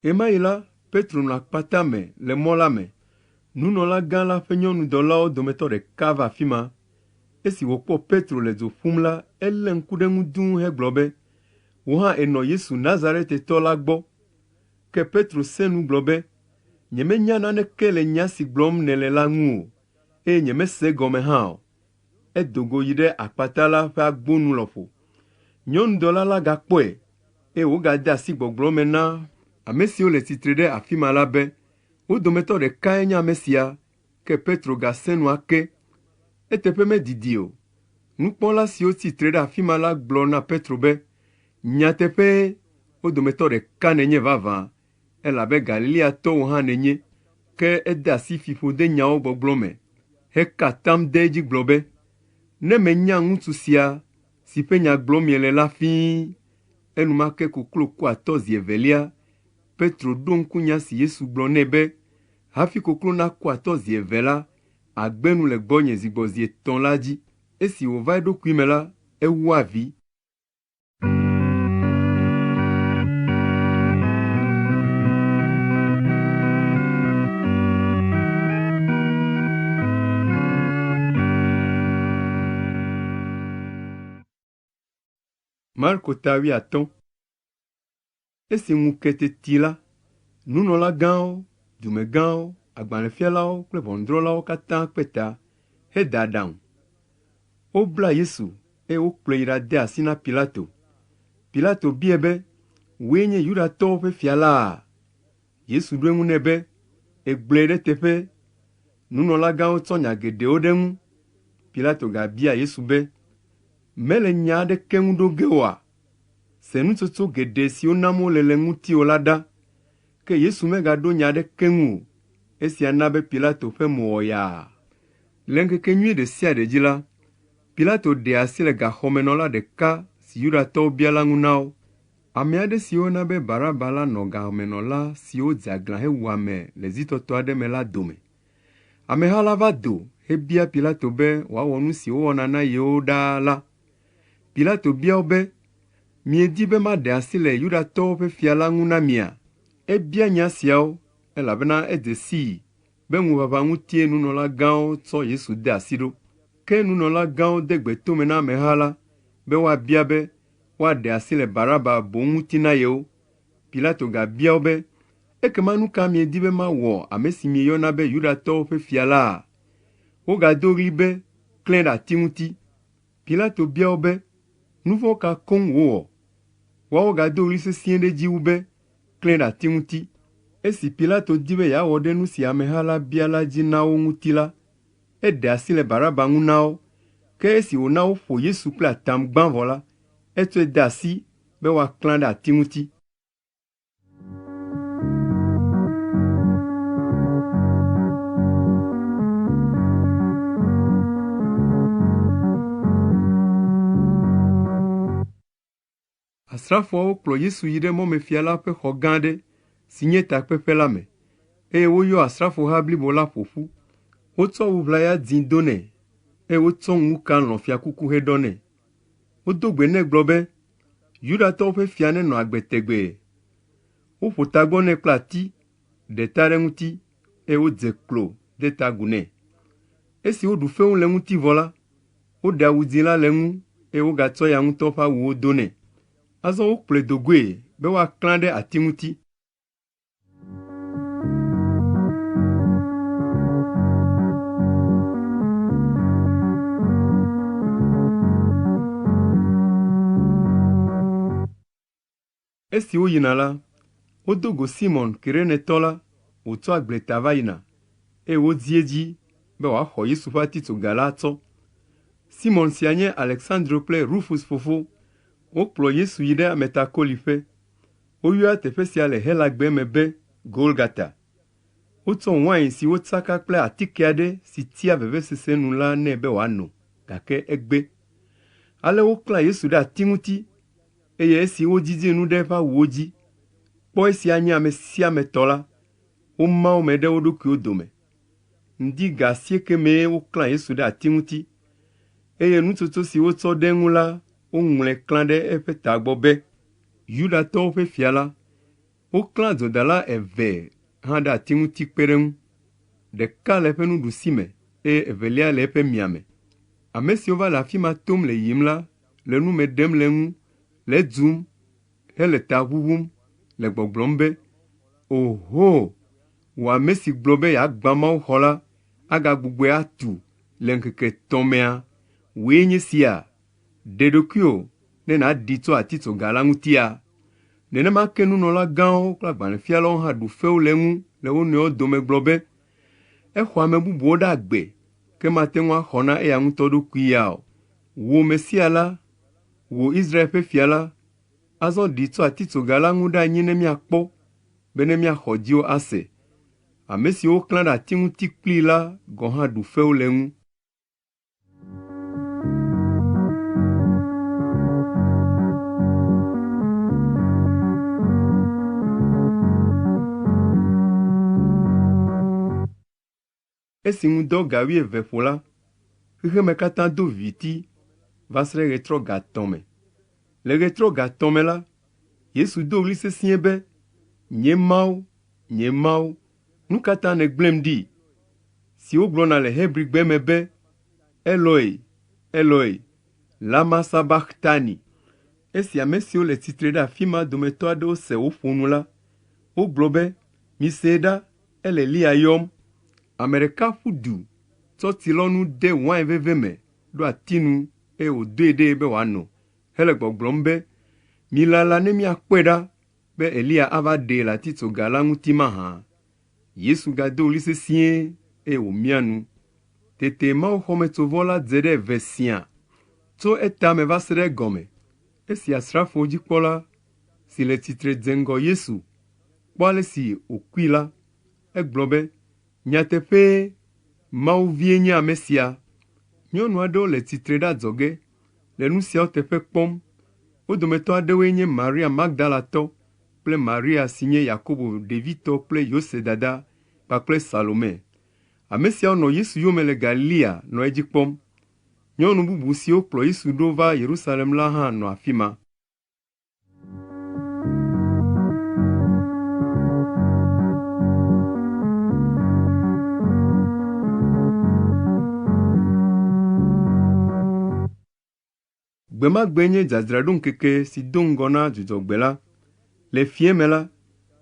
Ɣemaɣi la, Petro nɔ akpata me le mɔ la me. Nunɔlagã la ƒe nyɔnudɔlawo dometɔ ɖeka va afi ma. Esi wòkpɔ Petro le dzo ƒum la, elé ŋku ɖe eŋu dũu hegblɔ be, “Wò hã ènɔ Yesu Nazaretetɔ la gbɔ.” Ke Petro sẽ nu gblɔ be, “Nyemenya naneke le nya si gblɔm nèle la ŋu o, eye nyemese egɔme hã o.” Edo go yi ɖe akpata la ƒe agbo nu lɔƒo. Nyɔnudɔla la gakpɔe, eye wògade asi gbɔgblɔ me na ame siwo le tsitre ɖe afi ma la be, “Wo dometɔ ɖekae nye ame sia.” Ke Petro gasẽ nu ake. Eteƒe medidi o, nukpɔla siwo tsi tre ɖe afi ma la gblɔ na Petro be, “Nyateƒee, wo dometɔ ɖeka nènye vavã, elabe Galileatɔ wò hã nènye.” Ke ede asi fiƒodenyawo gbɔgblɔ me heka atam de edzi gblɔ be, “Ne menya ŋutsu sia si ƒe nya gblɔm miele la fĩi!” Enumake koklo ku atɔ zi evelia. Petro ɖo ŋku nya si Yesu gblɔ nɛ be, “Hafi koklo naku atɔ zi eve la, àgbe nu le gbɔnye zi gbɔ zi etɔ̃ la dzi. Esi wòva eɖokui me la, ewu avi. Marko ta wuiatɔ̃. Esi ŋu ke teti la, nunɔlagãwo, dumegãwo, agbalẽfialawo kple ʋɔnudrɔ̃lawo katã kpe ta hede aɖaŋu. Wobla Yesu eye wokplɔe yi ɖade asi na Pilato. Pilato biae be, “Wòe nye Yudatɔwo ƒe fia la?” Yesu ɖo eŋu nɛ be, “Ègblɔe ɖe eteƒe.” Nunɔlagãwo tsɔ nya geɖewo ɖe eŋu. Pilato gabia Yesu be, “Mèle nya aɖeke ŋu ɖo ge oa? Se nutsotso geɖe siwo nam wole le ŋutiwò la ɖa.” Ke Yesu megaɖo nya aɖeke ŋu o. Esia na be Pilato ƒe mo wɔ yaa. Le ŋkekenyui ɖe sia ɖe dzi la, Pilato ɖea asi le gaxɔmenɔla ɖeka si Yudatɔwo bia la ŋu na wo. Ame aɖe si woyɔna be Baraba la nɔ gamenɔla siwo dze aglã hewu ame le zitɔtɔ aɖe me la dome. Ameha la va do hebia Pilato be wòawɔ nu si wowɔna na yewo ɖaa la. Pilato bia wo be, “Miedi be maɖe asi le Yudatɔwo ƒe fia la ŋu na mia?” Ebia nya siawo elabena edze sii be ŋuʋaʋã ŋutie nunɔlagãwo tsɔ Yesu de asi ɖo. Ke nunɔlagãwo de gbe tome na ameha la be woabia be woaɖe asi le Baraba boŋ ŋuti na yewo. Pilato gabia wo be, “Ekema nu ka miedi be mawɔ ame si mieyɔna be Yudatɔwo ƒe fia la?” Wogado ɣli be, “Klãe ɖe ati ŋuti!” Pilato bia wo be, “Nu vɔ̃ ka koŋ wòwɔ?” Woawo gado ɣli sesĩe ɖe edzi wu be, “Klãe ɖe ati ŋuti!” Esi Pilato di be yeawɔ ɖe nu si ameha la bia la dzi na wo ŋuti la, Eɖe asi le Baraba ŋu na wo, ke esi wòna woƒo Yesu kple atam gbã vɔ la, etsɔe de asi be woaklã ɖe ati ŋuti. Asrafoawo kplɔ Yesu yi ɖe mɔmefia la ƒe xɔ gã aɖe si nye takpeƒe la me, eye woyɔ asrafoha blibo la ƒo ƒu. Wotsɔ awu ʋlaya dzĩ do nɛ, eye wotsɔ ŋuka lɔ̃ fiakuku heɖɔ nɛ. Wodo gbe nɛ gblɔ be, “Yudatɔwo ƒe fia nenɔ agbe tegbee!” Woƒo tagbɔ nɛ kple ati, ɖe ta ɖe eŋuti, eye wodze klo de ta agu nɛ. Esi woɖu fewu le eŋuti vɔ la, Woɖe awu dzĩ la le eŋu eye wogatsɔ eya ŋutɔ ƒe awuwo do nɛ. Azɔ wokplɔe do goe be woaklã ɖe ati ŋuti. Esi woyina la, wodo go Simɔn Kirenetɔ la wòtsɔ agbleta va yina, eye wodi edzi be wòaxɔ Yesu ƒe atitsoga la atsɔ. Simɔn sia nye Aleksandro kple Rufus fofo. Wokplɔ Yesu yi ɖe ametakoliƒe. Woyɔa teƒe sia le Helagbe me be Golgata. Wotsɔ wain si wotsaka kple atike aɖe si tsia vevesese nu la nɛ be wòano, gake egbe. Ale woklã Yesu ɖe ati ŋuti eye esi wodzidze nu ɖe eƒe awuwo dzi, kpɔ esia nye ame sia ame tɔ la, woma wo me ɖe wo ɖokuiwo dome. Ŋdi ga asieke mee woklã Yesu ɖe ati ŋuti, eye nutsotso si wotsɔ ɖe eŋu la woŋlɔe klã ɖe eƒe tagbɔ be, Yudatɔwo ƒe fia la. Woklã dzodala eve hã ɖe ati ŋuti kpe ɖe eŋu, ɖeka le eƒe nuɖusime eye evelia le eƒe miame. Ame siwo va le afi ma tom le yiyim la le nu me ɖem le eŋu, le edzum hele ta ʋuʋum le gbɔgblɔm be, “Oho, wò ame si gblɔ be yeagbã mawuxɔ la, agagbugbɔe atu le ŋkeke etɔ̃ mea, wòe nye esia? Ɖe ɖokuiwò ne nàɖi tso atitsoga la ŋutia?” Nenema ke nunɔlagãwo kple agbalẽfialawo hã ɖu fewu le eŋu le wo nɔewo dome gblɔ be, “Exɔ ame bubuwo ɖe agbe, ke mate ŋu axɔ na eya ŋutɔ ɖokui ya o. Wò Mesia la, wò Israel ƒe fia la, azɔ ɖi tso atitsoga la ŋu ɖe anyi ne míakpɔ, bene míaxɔ dziwò ase.” Ame siwo woklã ɖe ati ŋuti kplii la gɔ̃ hã ɖu fewu le eŋu. Esi ŋdɔ ga wuieve ƒo la, xexeme katã do viviti va se ɖe ɣetrɔ ga etɔ̃ me. Le ɣetrɔ ga etɔ̃ me la, Yesu do ɣli sesĩe be, “Nye Mawu, nye Mawu, nu ka ta nègblẽm ɖi?” Si wogblɔna le Hebrigbe me be, “Eloi, Eloi, lama sabaxtani?” Esi ame siwo le tsitre ɖe afi ma dometɔ aɖewo se wòƒo nu la, wogblɔ be, “Misee ɖa, ele Eliya yɔm.” Ame ɖeka ƒu du tsɔ tsilɔnu de wain veve me ɖo ati nu eye wòdoe ɖee be wòano hele gbɔgblɔm be, “Milala ne míakpɔe ɖa be Eliya ava ɖee le atitsoga la ŋuti mahã?” Yesu gado ɣli sesĩe eye wòmia nu. Tete mawuxɔmetsovɔ la dze ɖe eve siaa, tso etame va se ɖe egɔme. Esi asrafowo dzikpɔla si le tsitre dze ŋgɔ Yesu kpɔ ale si wòkui la, egblɔ be, “Nyateƒee, Mawu Vie nye ame sia.” Nyɔnu aɖewo le tsitre ɖe adzɔge le nu siawo teƒe kpɔm. Wo dometɔ aɖewoe nye Maria Magdalatɔ kple Maria si nye Yakobo ɖevitɔ kple Yose dada kpakple Salome. Ame siawo nɔ Yesu yome le Galilea nɔ edzi kpɔm. Nyɔnu bubu siwo kplɔ Yesu ɖo va Yerusalem la hã nɔ afi ma. Gbe ma gbe nye dzadzraɖoŋkeke si do ŋgɔ na Dzudzɔgbe la. Le fiẽ me la,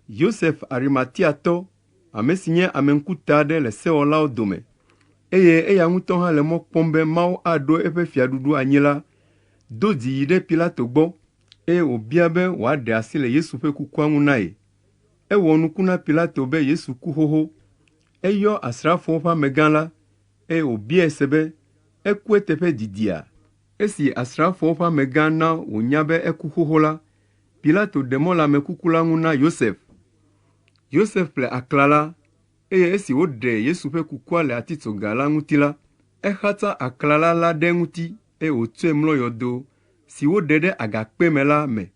Yosef Arimatiatɔ, ame si nye ame ŋkuta aɖe le sewɔlawo dome, eye eya ŋutɔ hã le mɔ kpɔm be Mawu aɖo eƒe fiaɖuɖu anyi la, do dzi yi ɖe Pilato gbɔ, eye wòbia be wòaɖe asi le Yesu ƒe kukua ŋu na ye. Ewɔ nuku na Pilato be Yesu ku xoxo. Eyɔ asrafowo ƒe amegã la, eye wòbiae se be eku eteƒe didia? Esi asrafowo ƒe amegã na wònya be eku xoxo la, Pilato ɖe mɔ le ame kuku la ŋu na Yosef. Yosef ƒle aklala, eye esi woɖe Yesu ƒe kukua le atitsoga la ŋuti la, exatsa aklala la ɖe eŋuti eye wòtsɔe mlɔ yɔdo si woɖe ɖe agakpe me la me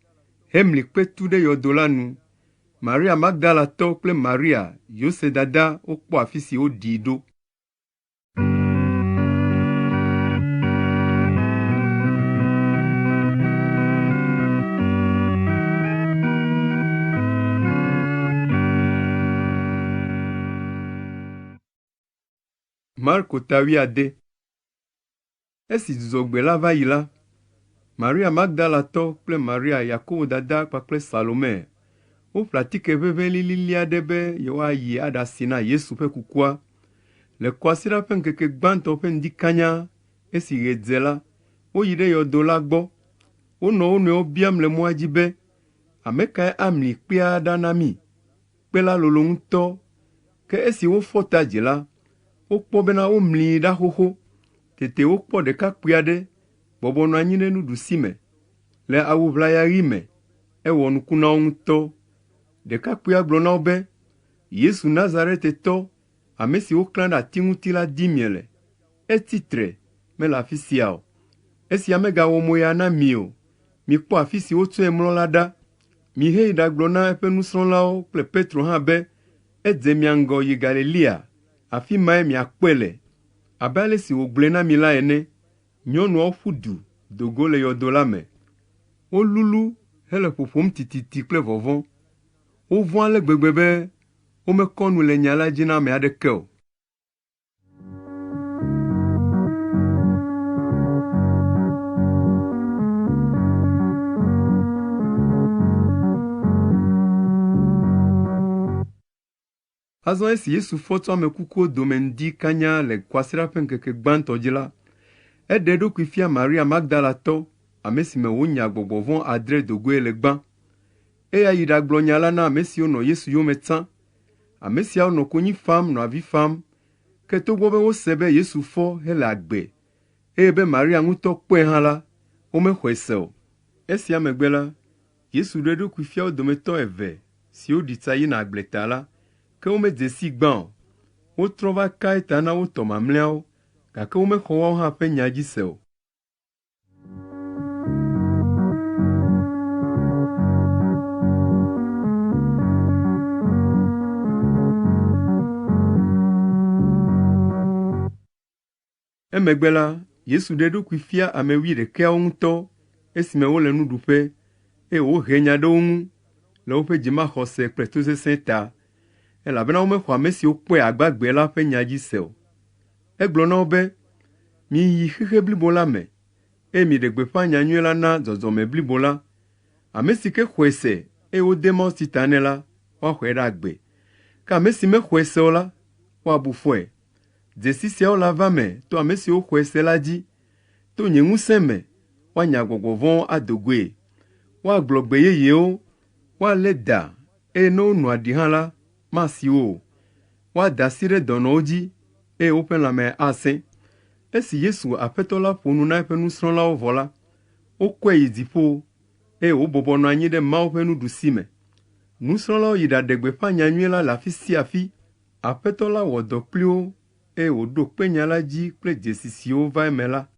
hemli kpe tu ɖe yɔdo la nu. Maria Magdalatɔ kple Maria, Yose dada wokpɔ afi si woɖii ɖo. Marko ta wuiade. Esi dzudzɔgbe la va yi la, Maria Magdalatɔ kple Maria Yakobo dada kpakple Salome woƒle atike ʋeʋẽ lilili aɖe be yewoayi aɖasi na Yesu ƒe kukua. Le kwasiɖa ƒe ŋkeke gbãtɔ ƒe ŋdi kanya esi ɣe dze la, woyi ɖe yɔdo la gbɔ. Wonɔ wo nɔewo biam le mɔa dzi be, Ame kae amli kpea ɖa na mí? Kpe la lolo ŋutɔ. Ke esi wofɔ ta dzi la, wokpɔ bena womlii ɖa xoxo. Tete wokpɔ ɖekakpui aɖe bɔbɔ nɔ anyi ɖe nuɖusime le awu ʋlaya ɣi me. Ewɔ nuku na wo ŋutɔ. Ɖekakpuia gblɔ na wo be, Yesu Nazaretetɔ, ame si woklã ɖe ati ŋuti la dim miele. Etsi tre, mele afi sia o. Esia megawɔ moya na mi o. Mikpɔ afi si wotsɔe mlɔ la ɖa. Miheyi ɖagblɔ na eƒe nusrɔ̃lawo kple Petro hã be edze mia ŋgɔ yi Galilea, afi mae miakpɔe le, abe ale si wògblɔe na mi la ene. Nyɔnuawo ƒu du do go le yɔdo la me. Wolulu hele ƒoƒom tititi kple vɔvɔ̃. Wovɔ̃ ale gbegbe be womekɔ nu le nya la dzi na ame aɖeke o. Azɔ esi Yesu fɔ tso ame kukuwo dome ŋdi kanya le kwasiɖa ƒe ŋkeke gbãtɔ dzi la, eɖe eɖokui fia Maria Magdalatɔ, ame si me wònya gbɔgbɔ vɔ̃ adre do goe le gbã. Eya yi ɖagblɔ nya la na ame siwo nɔ Yesu yome tsã. Ame siawo nɔ konyi fam nɔ avi fam. Ke togbɔ be wose be Yesu fɔ hele agbe, eye be Maria ŋutɔ kpɔe hã la, womexɔe se o. Esia megbe la, Yesu ɖe eɖokui fia wo dometɔ eve siwo ɖi tsa yina agbleta la, ke womedze sii gbã o. Wotrɔ va ka eta na wo tɔ mamlɛawo, gake womexɔ woawo hã ƒe nya dzi se o. Emegbe la, Yesu ɖe eɖokui fia ame wuiɖekɛawo ŋutɔ esime wole nuɖuƒe, eye wòhe nya ɖe wo ŋu le woƒe dzimaxɔse kple tosesẽ ta, elabena womexɔ ame siwo kpɔe agbagbe la ƒe nya dzi se o. Egblɔ na wo be, “Miyi xexe blibo la me, eye miɖe gbeƒã nyanyui la na dzɔdzɔme blibo la. Ame si ke xɔe se eye wode mawutsi ta nɛ la, woaxɔe ɖe agbe. Ke ame si mexɔe se o la, woabu fɔe. Dzesi siawo lava eme to ame siwo xɔe se la dzi. To nye ŋusẽ me, woanya gbɔgbɔ vɔ̃wo ado goe. Woagblɔ gbe yeyewo, woalé da, eye ne wono aɖi hã la, masi wo o. Woada asi ɖe dɔnɔwo dzi, eye woƒe lãme asẽ. Esi Yesu Aƒetɔ la ƒo nu na eƒe nusrɔ̃lawo vɔ la, wokɔe yi dziƒo, eye wòbɔbɔ nɔ anyi ɖe Mawu ƒe nuɖusime. Nusrɔ̃lawo yi ɖaɖe gbeƒã nyanyui la le afi sia afi. Aƒetɔ la wɔ dɔ kpli wo, eye wòɖo kpe nya la dzi kple dzesi siwo va eme la.